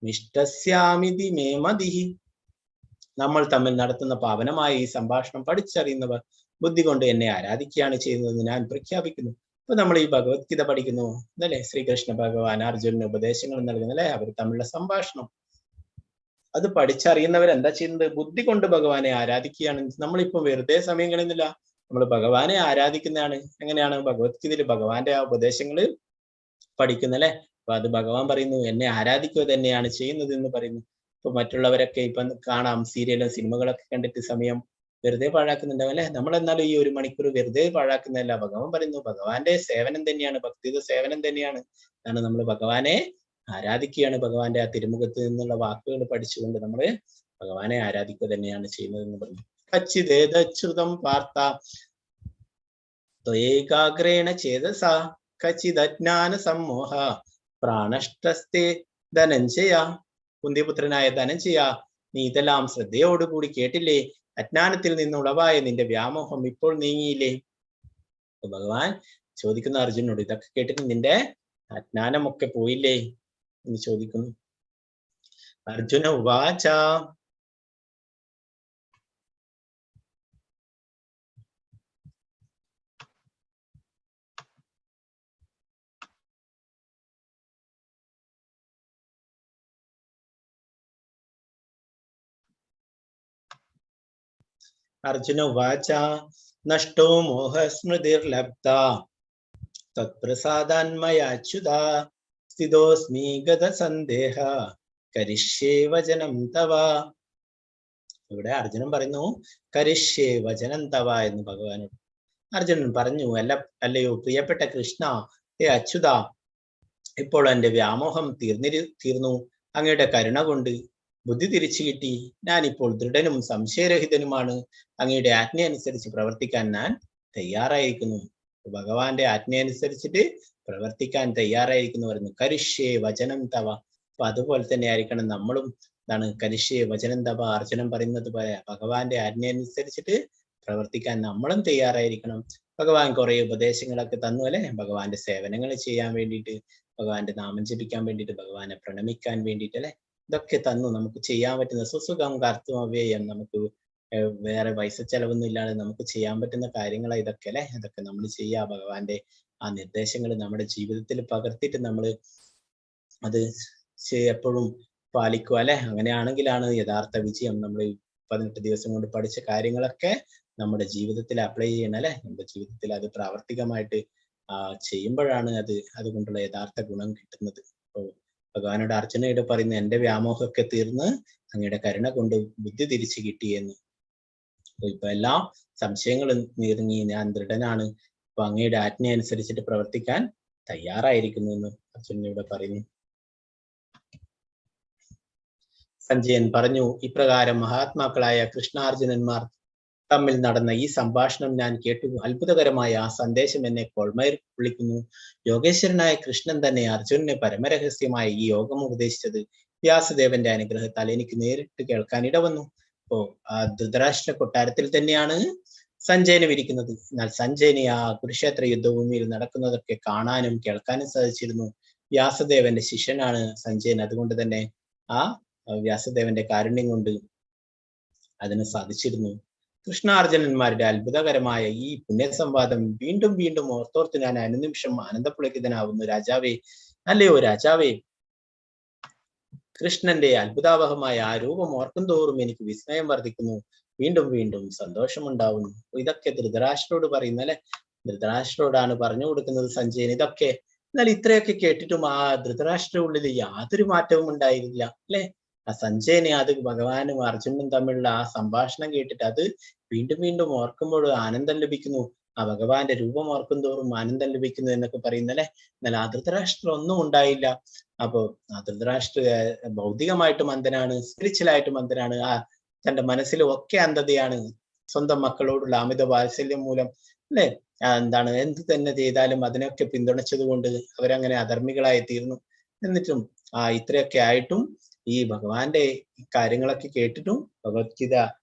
മിഷ്ടസ്യാമിതി മേ മതിഃ. നമ്മൾ തമ്മിൽ നടത്തുന്ന പാവനമായ ഈ സംഭാഷണം പഠിച്ചറിയുന്നവർ ബുദ്ധി കൊണ്ട് എന്നെ ആരാധിക്കുകയാണ് ചെയ്യുന്നതെന്ന് ഞാൻ പ്രഖ്യാപിക്കുന്നു. അപ്പൊ നമ്മൾ ഈ ഭഗവത്ഗീത പഠിക്കുന്നു അല്ലേ? ശ്രീകൃഷ്ണ ഭഗവാൻ അർജുനന് ഉപദേശങ്ങൾ നൽകുന്നു അല്ലേ? അവർ തമ്മിലുള്ള സംഭാഷണം അത് പഠിച്ചറിയുന്നവർ എന്താ ചെയ്യുന്നത്? ബുദ്ധി കൊണ്ട് ഭഗവാനെ ആരാധിക്കുകയാണ്. നമ്മളിപ്പം വെറുതെ സമയം കളയുന്നില്ല, നമ്മൾ ഭഗവാനെ ആരാധിക്കുന്നതാണ്. എങ്ങനെയാണ്? ഭഗവത്ഗീതയിൽ ഭഗവാന്റെ ആ ഉപദേശങ്ങൾ പഠിക്കുന്നല്ലേ? അപ്പൊ അത് ഭഗവാൻ പറയുന്നു എന്നെ ആരാധിക്കുക തന്നെയാണ് ചെയ്യുന്നത് എന്ന് പറയുന്നു. ഇപ്പൊ മറ്റുള്ളവരൊക്കെ ഇപ്പൊ കാണാം സീരിയലും സിനിമകളൊക്കെ കണ്ടിട്ട് സമയം വെറുതെ പാഴാക്കുന്നുണ്ടാവും അല്ലെ? നമ്മളെന്നാലും ഈ ഒരു മണിക്കൂർ വെറുതെ പാഴാക്കുന്നതല്ല. ഭഗവാൻ പറയുന്നു ഭഗവാന്റെ സേവനം തന്നെയാണ്, ഭക്തിയുടെ സേവനം തന്നെയാണ്. കാരണം നമ്മൾ ഭഗവാനെ ആരാധിക്കുകയാണ്. ഭഗവാന്റെ ആ തിരുമുഖത്ത് നിന്നുള്ള വാക്കുകൾ പഠിച്ചുകൊണ്ട് നമ്മള് ഭഗവാനെ ആരാധിക്കുക തന്നെയാണ് ചെയ്യുന്നതെന്ന് പറഞ്ഞു. കച്ചിതേതച്യുതം പാർത്ത ത്വയേകാഗ്രേണ ചേതസാ കച്ചിദജ്ഞാന സമ്മോഹ പ്രാണഷ്ടസ്തേ ധനഞ്ജയ. കുന്തിപുത്രനായ ധനഞ്ജയ, നീ ഇതെല്ലാം ശ്രദ്ധയോടുകൂടി കേട്ടില്ലേ? അജ്ഞാനത്തിൽ നിന്നുളവായ നിന്റെ വ്യാമോഹം ഇപ്പോൾ നീങ്ങിയില്ലേ? ഭഗവാൻ ചോദിക്കുന്ന അർജുനോട്, ഇതൊക്കെ കേട്ടിട്ട് നിന്റെ അജ്ഞാനമൊക്കെ പോയില്ലേ എന്ന് ചോദിക്കുന്നു. അർജുന ഉവാച. അർജുന ഉവാച നഷ്ടോ മോഹസ്മൃതിർലബ്ധ തത്പ്രസാദാന്മയാച്യുത സ്ഥിതോസ്മി ഗതസന്ദേഹ കരിഷ്യേ വചനം തവ. ഇവിടെ അർജുനൻ പറയുന്നു കരിഷ്യേ വചനം തവ എന്ന് ഭഗവാനോട്. അർജുനൻ പറഞ്ഞു, അല്ലയോ പ്രിയപ്പെട്ട കൃഷ്ണ, ഹേ അച്യുത, ഇപ്പോൾ എൻ്റെ വ്യാമോഹം തീർന്നു. അങ്ങയുടെ കരുണ കൊണ്ട് ബുദ്ധി തിരിച്ചു കിട്ടി. ഞാനിപ്പോൾ ദൃഢനും സംശയരഹിതനുമാണ്. അങ്ങയുടെ ആജ്ഞ അനുസരിച്ച് പ്രവർത്തിക്കാൻ ഞാൻ തയ്യാറായിരിക്കുന്നു. ഭഗവാന്റെ ആജ്ഞ അനുസരിച്ചിട്ട് പ്രവർത്തിക്കാൻ തയ്യാറായിരിക്കുന്നു പറയുന്നു. കരിഷ്യേ വചനം തവ. അപ്പൊ അതുപോലെ തന്നെ ആയിരിക്കണം നമ്മളും. എന്താണ് കരിഷ്യേ വചനം തവ? അർജുനൻ പറയുന്നത് പോലെ ഭഗവാന്റെ ആജ്ഞ അനുസരിച്ചിട്ട് പ്രവർത്തിക്കാൻ നമ്മളും തയ്യാറായിരിക്കണം. ഭഗവാൻ കുറെ ഉപദേശങ്ങളൊക്കെ തന്നു അല്ലെ? ഭഗവാന്റെ സേവനങ്ങൾ ചെയ്യാൻ വേണ്ടിയിട്ട്, ഭഗവാന്റെ നാമം ജപിക്കാൻ വേണ്ടിയിട്ട്, ഭഗവാനെ പ്രണമിക്കാൻ വേണ്ടിയിട്ട് അല്ലെ? ഇതൊക്കെ തന്നു. നമുക്ക് ചെയ്യാൻ പറ്റുന്ന സുസുഖം കർത്തും അവ്യയം, നമുക്ക് വേറെ പൈസ ചെലവൊന്നും ഇല്ലാതെ നമുക്ക് ചെയ്യാൻ പറ്റുന്ന കാര്യങ്ങളാണ് ഇതൊക്കെ അല്ലെ? ഇതൊക്കെ നമ്മൾ ചെയ്യുക. ഭഗവാന്റെ ആ നിർദ്ദേശങ്ങൾ നമ്മുടെ ജീവിതത്തിൽ പകർത്തിയിട്ട് നമ്മൾ അത് എപ്പോഴും പാലിക്കുക അല്ലെ? അങ്ങനെയാണെങ്കിലാണ് യഥാർത്ഥ വിജയം. നമ്മൾ 18 ദിവസം കൊണ്ട് പഠിച്ച കാര്യങ്ങളൊക്കെ നമ്മുടെ ജീവിതത്തിൽ അപ്ലൈ ചെയ്യണം അല്ലെ? നമ്മുടെ ജീവിതത്തിൽ അത് പ്രാവർത്തികമായിട്ട് ചെയ്യുമ്പോഴാണ് അതുകൊണ്ടുള്ള യഥാർത്ഥ ഗുണം കിട്ടുന്നത്. അപ്പോ ഭഗവാനോട് അർജുനയോട് പറയുന്നു, എന്റെ വ്യാമോഹമൊക്കെ തീർന്ന് അങ്ങയുടെ കരുണ കൊണ്ട് ബുദ്ധി തിരിച്ചു കിട്ടിയെന്ന്. അപ്പൊ ഇപ്പൊ എല്ലാ സംശയങ്ങളും നീങ്ങി, ഞാൻ ദൃഢനാണ്, അപ്പൊ അങ്ങയുടെ ആജ്ഞ അനുസരിച്ചിട്ട് പ്രവർത്തിക്കാൻ തയ്യാറായിരിക്കുന്നു എന്ന് അർജുനൻ ഇവിടെ പറയുന്നു. സഞ്ജയൻ പറഞ്ഞു, ഇപ്രകാരം മഹാത്മാക്കളായ കൃഷ്ണാർജുനന്മാർ തമ്മിൽ നടന്ന ഈ സംഭാഷണം ഞാൻ കേട്ടു. അത്ഭുതകരമായ ആ സന്ദേശം എന്നെ കോൾമയർ വിളിക്കുന്നു. യോഗേശ്വരനായ കൃഷ്ണൻ തന്നെ അർജുനന് പരമരഹസ്യമായ ഈ യോഗം ഉപദേശിച്ചത് വ്യാസദേവന്റെ അനുഗ്രഹത്താൽ എനിക്ക് നേരിട്ട് കേൾക്കാൻ ഇടവന്നു. അപ്പോ ആ ധൃതരാഷ്ട്ര കൊട്ടാരത്തിൽ തന്നെയാണ് സഞ്ജയനും ഇരിക്കുന്നത്. എന്നാൽ സഞ്ജയനെ ആ കുരുക്ഷേത്ര യുദ്ധഭൂമിയിൽ നടക്കുന്നതൊക്കെ കാണാനും കേൾക്കാനും സാധിച്ചിരുന്നു. വ്യാസദേവന്റെ ശിഷ്യനാണ് സഞ്ജയൻ. അതുകൊണ്ട് തന്നെ ആ വ്യാസദേവന്റെ കാരുണ്യം കൊണ്ട് അതിന് സാധിച്ചിരുന്നു. കൃഷ്ണാർജുനന്മാരുടെ അത്ഭുതകരമായ ഈ പുണ്യസംവാദം വീണ്ടും വീണ്ടും ഓർത്തോർത്ത് ഞാൻ അനുനിമിഷം ആനന്ദപുളകിതനാവുന്നു. രാജാവേ, അല്ലയോ രാജാവേ, കൃഷ്ണന്റെ അത്ഭുതാവഹമായ ആ രൂപം ഓർക്കും തോറും എനിക്ക് വിസ്മയം വർദ്ധിക്കുന്നു, വീണ്ടും വീണ്ടും സന്തോഷമുണ്ടാവുന്നു. ഇതൊക്കെ ധൃതരാഷ്ട്രോട് പറയുന്ന അല്ലെ? ധൃതരാഷ്ട്രോടാണ് പറഞ്ഞു കൊടുക്കുന്നത് സഞ്ജയൻ ഇതൊക്കെ. എന്നാൽ ഇത്രയൊക്കെ കേട്ടിട്ടും ആ ധൃതരാഷ്ട്ര ഉള്ളിൽ യാതൊരു മാറ്റവും ഉണ്ടായിരുന്നില്ല അല്ലെ? ആ സഞ്ജയനെ അത് ഭഗവാനും അർജുനനും തമ്മിലുള്ള ആ സംഭാഷണം കേട്ടിട്ട് അത് വീണ്ടും വീണ്ടും ഓർക്കുമ്പോൾ ആനന്ദം ലഭിക്കുന്നു. ആ ഭഗവാന്റെ രൂപം ഓർക്കും തോറും ആനന്ദം ലഭിക്കുന്നു എന്നൊക്കെ പറയുന്നല്ലേ? എന്നാൽ ആ ധൃതരാഷ്ട്രം ഒന്നും ഉണ്ടായില്ല. അപ്പോ ആ ധൃതരാഷ്ട്ര ഭൗതികമായിട്ടും അന്ധനാണ്, സ്പിരിച്വലായിട്ടും അന്ധനാണ്, ആ തന്റെ മനസ്സിലും ഒക്കെ അന്ധതയാണ്. സ്വന്തം മക്കളോടുള്ള അമിത വാത്സല്യം മൂലം അല്ലെ, എന്താണ് എന്ത് തന്നെ ചെയ്താലും അതിനൊക്കെ പിന്തുണച്ചത് കൊണ്ട് അവരങ്ങനെ അധർമ്മികളായി തീർന്നു. എന്നിട്ടും ആ ഇത്രയൊക്കെ ആയിട്ടും ഈ ഭഗവാന്റെ കാര്യങ്ങളൊക്കെ കേട്ടിട്ടും ഭഗവത്ഗീത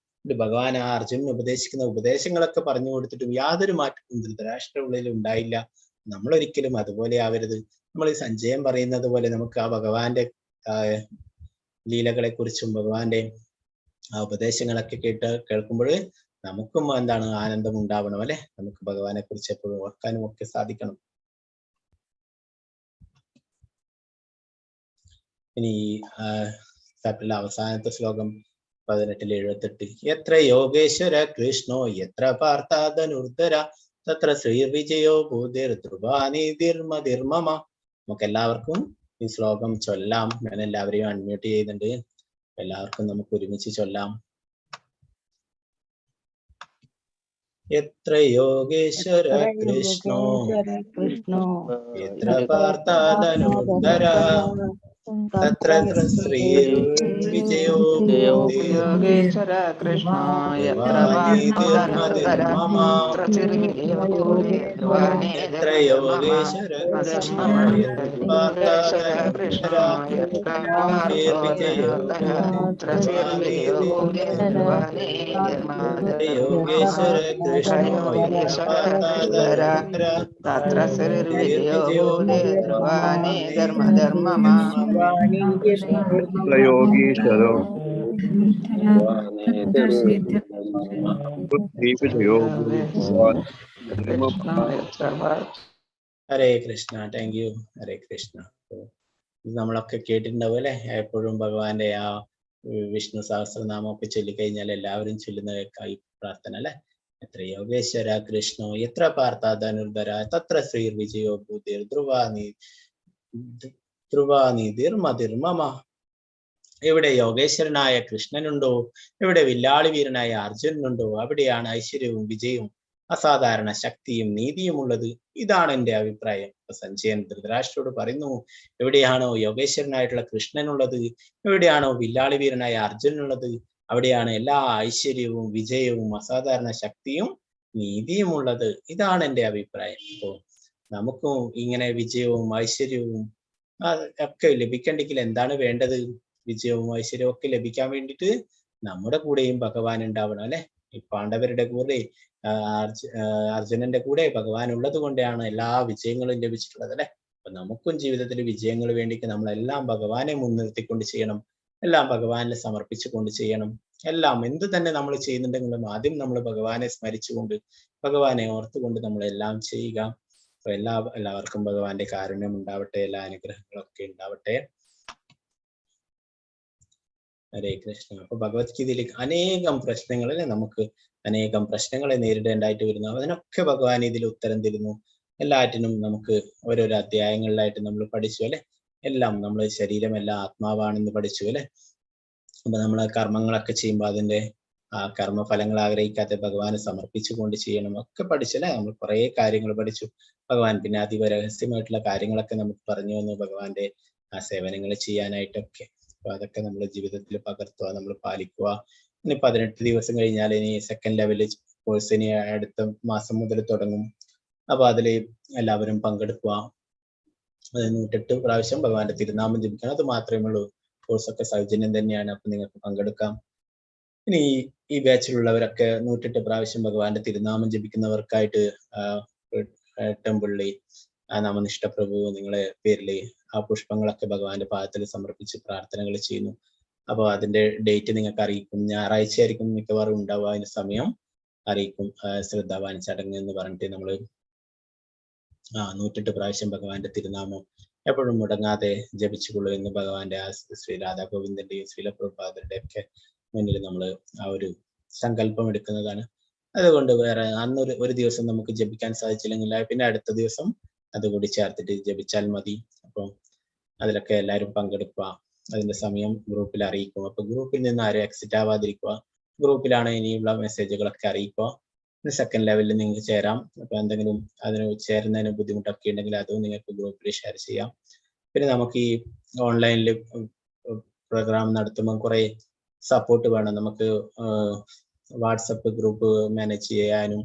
എന്നിട്ട് ഭഗവാൻ ആ അർജുനന് ഉപദേശിക്കുന്ന ഉപദേശങ്ങളൊക്കെ പറഞ്ഞു കൊടുത്തിട്ടും യാതൊരു മാറ്റവും ധൃതരാഷ്ട്ര ഉള്ളിൽ ഉണ്ടായില്ല. നമ്മളൊരിക്കലും അതുപോലെ ആവരുത്. നമ്മൾ ഈ സഞ്ജയൻ പറയുന്നത് പോലെ നമുക്ക് ആ ഭഗവാന്റെ ലീലകളെ കുറിച്ചും ഭഗവാന്റെ ആ ഉപദേശങ്ങളൊക്കെ കേൾക്കുമ്പോൾ നമുക്കും എന്താണ് ആനന്ദം ഉണ്ടാവണം അല്ലെ? നമുക്ക് ഭഗവാനെ കുറിച്ച് എപ്പോഴും ഓർക്കാനും ഒക്കെ സാധിക്കണം. ഇനി ഈ ചാപ്റ്ററിലെ അവസാനത്തെ ശ്ലോകം 18-78. എത്ര യോഗേശ്വര കൃഷ്ണോ എത്ര പാർത്ഥാധനുർധര തത്ര ശ്രീർവിജയോ ഭൂതിർ ധ്രുവാനീതിർമതിർമമ. നമുക്ക് എല്ലാവർക്കും ഈ ശ്ലോകം ചൊല്ലാം. ഞാൻ എല്ലാവരെയും അൺമ്യൂട്ട് ചെയ്യുന്നുണ്ട്. എല്ലാവർക്കും നമുക്ക് ഒരുമിച്ച് ചൊല്ലാം. എത്ര യോഗേശ്വര കൃഷ്ണോ എത്ര പാർത്ഥാധനുർധര തത്ര ശ്രീർവിജയോ യോഗേശ്വര കൃഷ്ണ എത്ര ധ്രുവാനീതിർമതിർമമ. എത്ര യോഗേശ്വര കൃഷ്ണ എത്ര പാർത്ഥാധനുർധര യോഗേശ്വര കൃഷ്ണോ എത്ര പാർത്ഥാധനുർധര തത്ര ശ്രീർവിജയോ ധ്രുവാനേ ധർമ്മധർമ്മ യോഗീശ്വരോ ശ്രീവിജയോ ഹരേ Krishna. Thank you. Hare Krishna. ഇത് നമ്മളൊക്കെ കേട്ടിട്ടുണ്ടാവും അല്ലെ? എപ്പോഴും ഭഗവാന്റെ ആ വിഷ്ണു സഹസ്രനാമം ഒക്കെ ചൊല്ലിക്കഴിഞ്ഞാൽ എല്ലാവരും ചൊല്ലുന്ന ഈ പ്രാർത്ഥന അല്ലെ? എത്ര യോഗേശ്വര കൃഷ്ണോ എത്ര പാർത്ഥാധനുർധര തത്ര ശ്രീർ വിജയോ ഭൂതിർ ധ്രുവാനീതിർമതിർമമ. എവിടെ യോഗേശ്വരനായ കൃഷ്ണനുണ്ടോ, എവിടെ വില്ലാളി വീരനായ അർജുനനുണ്ടോ, അവിടെയാണ് ഐശ്വര്യവും വിജയവും അസാധാരണ ശക്തിയും നീതിയും ഉള്ളത്. ഇതാണ് എൻ്റെ അഭിപ്രായം. അപ്പൊ സഞ്ജയൻ ധൃതരാഷ്ട്രോട് പറയുന്നു, എവിടെയാണോ യോഗേശ്വരനായിട്ടുള്ള കൃഷ്ണനുള്ളത്, എവിടെയാണോ വില്ലാളി വീരനായ അർജുനനുള്ളത്, അവിടെയാണ് എല്ലാ ഐശ്വര്യവും വിജയവും അസാധാരണ ശക്തിയും നീതിയും ഉള്ളത്. ഇതാണ് എൻ്റെ അഭിപ്രായം. അപ്പോ നമുക്കും ഇങ്ങനെ വിജയവും ഐശ്വര്യവും ഒക്കെ ലഭിക്കണ്ടെങ്കിൽ എന്താണ് വേണ്ടത്? വിജയവും ഐശ്വര്യവും ഒക്കെ ലഭിക്കാൻ വേണ്ടിയിട്ട് നമ്മുടെ കൂടെയും ഭഗവാൻ ഉണ്ടാവണം അല്ലെ? ഈ പാണ്ഡവരുടെ കൂടെ അർജുനന്റെ കൂടെ ഭഗവാൻ ഉള്ളത് കൊണ്ടാണ് എല്ലാ വിജയങ്ങളും ലഭിച്ചിട്ടുള്ളത് അല്ലെ? അപ്പൊ നമുക്കും ജീവിതത്തിൽ വിജയങ്ങൾ വേണ്ടിയിട്ട് നമ്മളെല്ലാം ഭഗവാനെ മുൻനിർത്തിക്കൊണ്ട് ചെയ്യണം, എല്ലാം ഭഗവാനിൽ സമർപ്പിച്ചുകൊണ്ട് ചെയ്യണം. എല്ലാം എന്ത് തന്നെ നമ്മൾ ചെയ്യുന്നുണ്ടെങ്കിലും ആദ്യം നമ്മൾ ഭഗവാനെ സ്മരിച്ചുകൊണ്ട് ഭഗവാനെ ഓർത്തുകൊണ്ട് നമ്മളെല്ലാം ചെയ്യുക. അപ്പൊ എല്ലാവർക്കും ഭഗവാന്റെ കാരുണ്യം ഉണ്ടാവട്ടെ, എല്ലാ അനുഗ്രഹങ്ങളൊക്കെ ഉണ്ടാവട്ടെ. ഹരേ കൃഷ്ണ. അപ്പൊ ഭഗവത്ഗീതയിൽ അനേകം പ്രശ്നങ്ങളെ നമുക്ക് അനേകം പ്രശ്നങ്ങളെ നേരിടേണ്ടതായിട്ട് വരുന്നു. അതിനൊക്കെ ഭഗവാൻ ഇതിൽ ഉത്തരം തരുന്നു. എല്ലാറ്റിനും നമുക്ക് ഓരോരോ അധ്യായങ്ങളിലായിട്ട് നമ്മൾ പഠിച്ചു അല്ലെ? എല്ലാം നമ്മൾ ശരീരമെല്ലാം ആത്മാവാണെന്ന് പഠിച്ചു അല്ലെ? അപ്പൊ നമ്മൾ കർമ്മങ്ങളൊക്കെ ചെയ്യുമ്പോൾ അതിന്റെ ആ കർമ്മഫലങ്ങൾ ആഗ്രഹിക്കാത്ത ഭഗവാനെ സമർപ്പിച്ചുകൊണ്ട് ചെയ്യണം ഒക്കെ പഠിച്ചല്ലേ? നമ്മൾ കുറെ കാര്യങ്ങൾ പഠിച്ചു. ഭഗവാൻ പിന്നെ അതീവ രഹസ്യമായിട്ടുള്ള കാര്യങ്ങളൊക്കെ നമുക്ക് പറഞ്ഞു തന്നു ഭഗവാന്റെ ആ സേവനങ്ങൾ ചെയ്യാനായിട്ടൊക്കെ. അപ്പൊ അതൊക്കെ നമ്മൾ ജീവിതത്തിൽ പകർത്തുക, നമ്മൾ പാലിക്കുക. ഇനി 18 ദിവസം കഴിഞ്ഞാൽ ഇനി സെക്കൻഡ് ലെവല് കോഴ്സ് ഇനി അടുത്ത മാസം മുതൽ തുടങ്ങും. അപ്പൊ അതിൽ എല്ലാവരും പങ്കെടുക്കുക. അത് 108 പ്രാവശ്യം ഭഗവാന്റെ തിരുനാമം ജപിക്കണം. അത് മാത്രമേ ഉള്ളൂ. കോഴ്സൊക്കെ സൗജന്യം തന്നെയാണ്. അപ്പൊ നിങ്ങൾക്ക് പങ്കെടുക്കാം. ഇനി ഈ ബാച്ചിലുള്ളവരൊക്കെ 108 പ്രാവശ്യം ഭഗവാന്റെ തിരുനാമം ജപിക്കുന്നവർക്കായിട്ട് ടെമ്പിളിൽ ആ നാമനിഷ്ഠ പ്രഭു നിങ്ങളെ പേരിൽ ആ പുഷ്പങ്ങളൊക്കെ ഭഗവാന്റെ പാദത്തിൽ സമർപ്പിച്ച് പ്രാർത്ഥനകൾ ചെയ്യുന്നു. അപ്പൊ അതിന്റെ ഡേറ്റ് നിങ്ങൾക്ക് അറിയിക്കും. ഞായറാഴ്ച ആയിരിക്കും മിക്കവാറും ഉണ്ടാവുക. അതിന്റെ സമയം അറിയിക്കും. ശ്രദ്ധാവാൻ ചടങ്ങ് എന്ന് പറഞ്ഞിട്ട് നമ്മള് 108 പ്രാവശ്യം ഭഗവാന്റെ തിരുനാമം എപ്പോഴും മുടങ്ങാതെ ജപിച്ചുകൊള്ളൂ എന്ന് ഭഗവാന്റെ ആ ശ്രീ രാധാഗോവിന്ദന്റെയും ശ്രീല പ്രഭുപാദരുടെയും ഒക്കെ മുന്നിൽ നമ്മൾ ആ ഒരു സങ്കല്പം എടുക്കുന്നതാണ്. അതുകൊണ്ട് വേറെ അന്നൊരു ഒരു ദിവസം നമുക്ക് ജപിക്കാൻ സാധിച്ചില്ലെങ്കിൽ പിന്നെ അടുത്ത ദിവസം അതുകൂടി ചേർത്തിട്ട് ജപിച്ചാൽ മതി. അപ്പം അതിലൊക്കെ എല്ലാവരും പങ്കെടുക്കുക. അതിന്റെ സമയം ഗ്രൂപ്പിൽ അറിയിക്കും. അപ്പൊ ഗ്രൂപ്പിൽ നിന്ന് ആരും എക്സിറ്റ് ആവാതിരിക്കുക. ഗ്രൂപ്പിലാണ് ഇനിയുള്ള മെസ്സേജുകളൊക്കെ അറിയിക്കുക. പിന്നെ സെക്കൻഡ് ലെവലിൽ നിങ്ങൾക്ക് ചേരാം. അപ്പൊ എന്തെങ്കിലും അതിന് ചേരുന്നതിന് ബുദ്ധിമുട്ടൊക്കെ ഉണ്ടെങ്കിൽ അതും നിങ്ങൾക്ക് ഗ്രൂപ്പിൽ ഷെയർ ചെയ്യാം. പിന്നെ നമുക്ക് ഈ ഓൺലൈനിൽ പ്രോഗ്രാം നടത്തുമ്പോൾ കുറെ സപ്പോർട്ട് വേണം. നമുക്ക് വാട്സപ്പ് ഗ്രൂപ്പ് മാനേജ് ചെയ്യാനും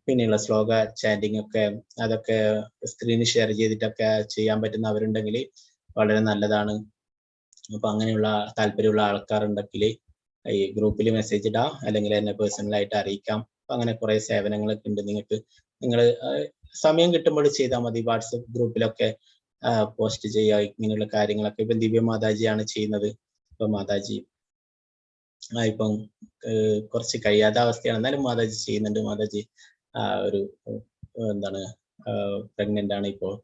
പിന്നെയുള്ള ശ്ലോക ചാറ്റിംഗ് ഒക്കെ അതൊക്കെ സ്ക്രീൻ ഷെയർ ചെയ്തിട്ടൊക്കെ ചെയ്യാൻ പറ്റുന്നവരുണ്ടെങ്കിൽ വളരെ നല്ലതാണ്. അപ്പൊ അങ്ങനെയുള്ള താല്പര്യമുള്ള ആൾക്കാരുണ്ടെങ്കിൽ ഈ ഗ്രൂപ്പിൽ മെസ്സേജ് ഇടാം, അല്ലെങ്കിൽ എന്നെ പേഴ്സണലായിട്ട് അറിയിക്കാം. അപ്പൊ അങ്ങനെ കുറെ സേവനങ്ങളൊക്കെ ഉണ്ട്. നിങ്ങൾക്ക് നിങ്ങൾ സമയം കിട്ടുമ്പോൾ ചെയ്താൽ മതി. വാട്സപ്പ് ഗ്രൂപ്പിലൊക്കെ പോസ്റ്റ് ചെയ്യുക ഇങ്ങനെയുള്ള കാര്യങ്ങളൊക്കെ. ഇപ്പം ദിവ്യ മാതാജിയാണ് ചെയ്യുന്നത്. ഇപ്പൊ മാതാജി ഇപ്പം കുറച്ച് കഴിയാത്ത അവസ്ഥയാണ്, എന്നാലും മാതാജി ചെയ്യുന്നുണ്ട്. മാതാജി ഒരു എന്താണ് പ്രഗ്നന്റ് ആണ് ഇപ്പോൾ.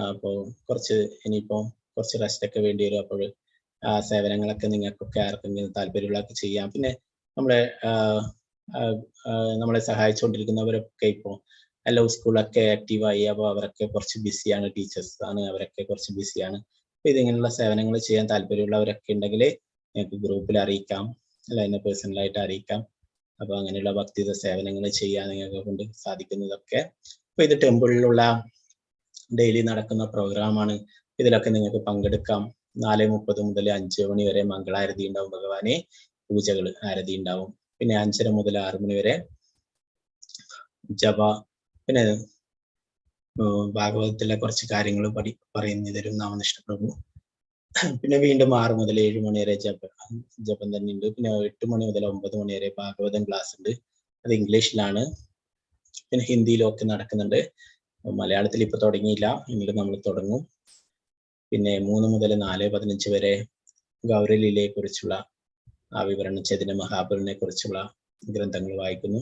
അപ്പോൾ കുറച്ച് ഇനിയിപ്പോ കുറച്ച് റെസ്റ്റ് ഒക്കെ വേണ്ടി വരും. അപ്പോൾ ആ സേവനങ്ങളൊക്കെ നിങ്ങൾക്കൊക്കെ ആർക്കെങ്കിലും താല്പര്യമുള്ളതൊക്കെ ചെയ്യാം. പിന്നെ നമ്മളെ നമ്മളെ സഹായിച്ചുകൊണ്ടിരിക്കുന്നവരൊക്കെ ഇപ്പോൾ എല്ലാ സ്കൂളൊക്കെ ആക്റ്റീവായി. അപ്പോൾ അവരൊക്കെ കുറച്ച് ബിസിയാണ്, ടീച്ചേഴ്സ് ആണ്, അവരൊക്കെ കുറച്ച് ബിസിയാണ്. അപ്പൊ ഇതിങ്ങനെയുള്ള സേവനങ്ങൾ ചെയ്യാൻ താല്പര്യമുള്ളവരൊക്കെ ഉണ്ടെങ്കിൽ നിങ്ങൾക്ക് ഗ്രൂപ്പിൽ അറിയിക്കാം, അല്ല എന്നെ പേഴ്സണലായിട്ട് അറിയിക്കാം. അപ്പൊ അങ്ങനെയുള്ള ഭക്തിയുടെ സേവനങ്ങൾ ചെയ്യാൻ നിങ്ങൾക്ക് കൊണ്ട് സാധിക്കുന്നതൊക്കെ. അപ്പൊ ഇത് ടെമ്പിളിലുള്ള ഡെയിലി നടക്കുന്ന പ്രോഗ്രാമാണ്. ഇതിലൊക്കെ നിങ്ങൾക്ക് പങ്കെടുക്കാം. 4:30 മുതൽ 5 മണി വരെ മംഗളാരതി ഉണ്ടാവും, ഭഗവാനെ പൂജകൾ ആരതി ഉണ്ടാവും. പിന്നെ 5:30 മുതൽ 6 മണി വരെ ജപ, പിന്നെ ഭാഗവതത്തിലെ കുറച്ച് കാര്യങ്ങൾ പറയുന്നു തരും നാമനിഷ്ഠ പ്രഭു. പിന്നെ വീണ്ടും 6 മുതൽ 7 മണി വരെ ജപം തന്നെ ഉണ്ട്. പിന്നെ 8 മണി മുതൽ 9 മണി വരെ ഭാഗവതം ക്ലാസ് ഉണ്ട്. അത് ഇംഗ്ലീഷിലാണ്, പിന്നെ ഹിന്ദിയിലും ഒക്കെ നടക്കുന്നുണ്ട്. മലയാളത്തിൽ ഇപ്പൊ തുടങ്ങിയില്ല, എങ്കിലും നമ്മൾ തുടങ്ങും. പിന്നെ 3 മുതൽ 4:15 വരെ ഗൗരലീലയെ കുറിച്ചുള്ള ആ വിവരണം ചൈതന്യ മഹാപ്രഭുവിനെ കുറിച്ചുള്ള ഗ്രന്ഥങ്ങൾ വായിക്കുന്നു.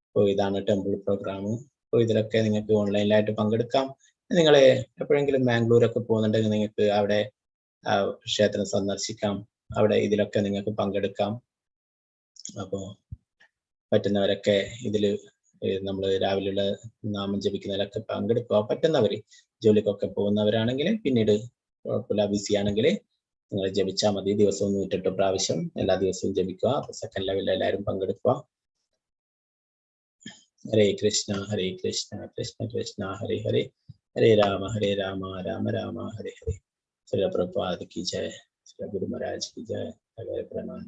അപ്പോൾ ഇതാണ് ടെമ്പിൾ പ്രോഗ്രാം. അപ്പോൾ ഇതിലൊക്കെ നിങ്ങൾക്ക് ഓൺലൈനിലായിട്ട് പങ്കെടുക്കാം. നിങ്ങളെ എപ്പോഴെങ്കിലും ബാംഗ്ലൂരൊക്കെ പോകുന്നുണ്ടെങ്കിൽ നിങ്ങൾക്ക് അവിടെ ക്ഷേത്രം സന്ദർശിക്കാം, അവിടെ ഇതിലൊക്കെ നിങ്ങൾക്ക് പങ്കെടുക്കാം. അപ്പോൾ പറ്റുന്നവരൊക്കെ ഇതിൽ നമ്മൾ രാവിലെയുള്ള നാമം ജപിക്കുന്നതിലൊക്കെ പങ്കെടുക്കുക. പറ്റുന്നവർ ജോലിക്കൊക്കെ പോകുന്നവരാണെങ്കിൽ പിന്നീട് കുഴപ്പമില്ല, ബിസി ആണെങ്കിൽ നിങ്ങൾ ജപിച്ചാൽ മതി. ദിവസവും 108 പ്രാവശ്യം എല്ലാ ദിവസവും ജപിക്കുക. അപ്പൊ സെക്കൻഡ് ലെവലിൽ എല്ലാവരും പങ്കെടുക്കുക. ഹരേ കൃഷ്ണ ഹരേ കൃഷ്ണ കൃഷ്ണ കൃഷ്ണ ഹരേ ഹരേ, ഹരേ രാമ ഹരേ രാമ രാമ രാമ ഹരേ ഹരേ. ശ്രീ പ്രഭുപാദ് കി ജയ, ശ്രീ ഗുരു മഹാരാജ് കി ജയ. ഹരേ പ്രണാം.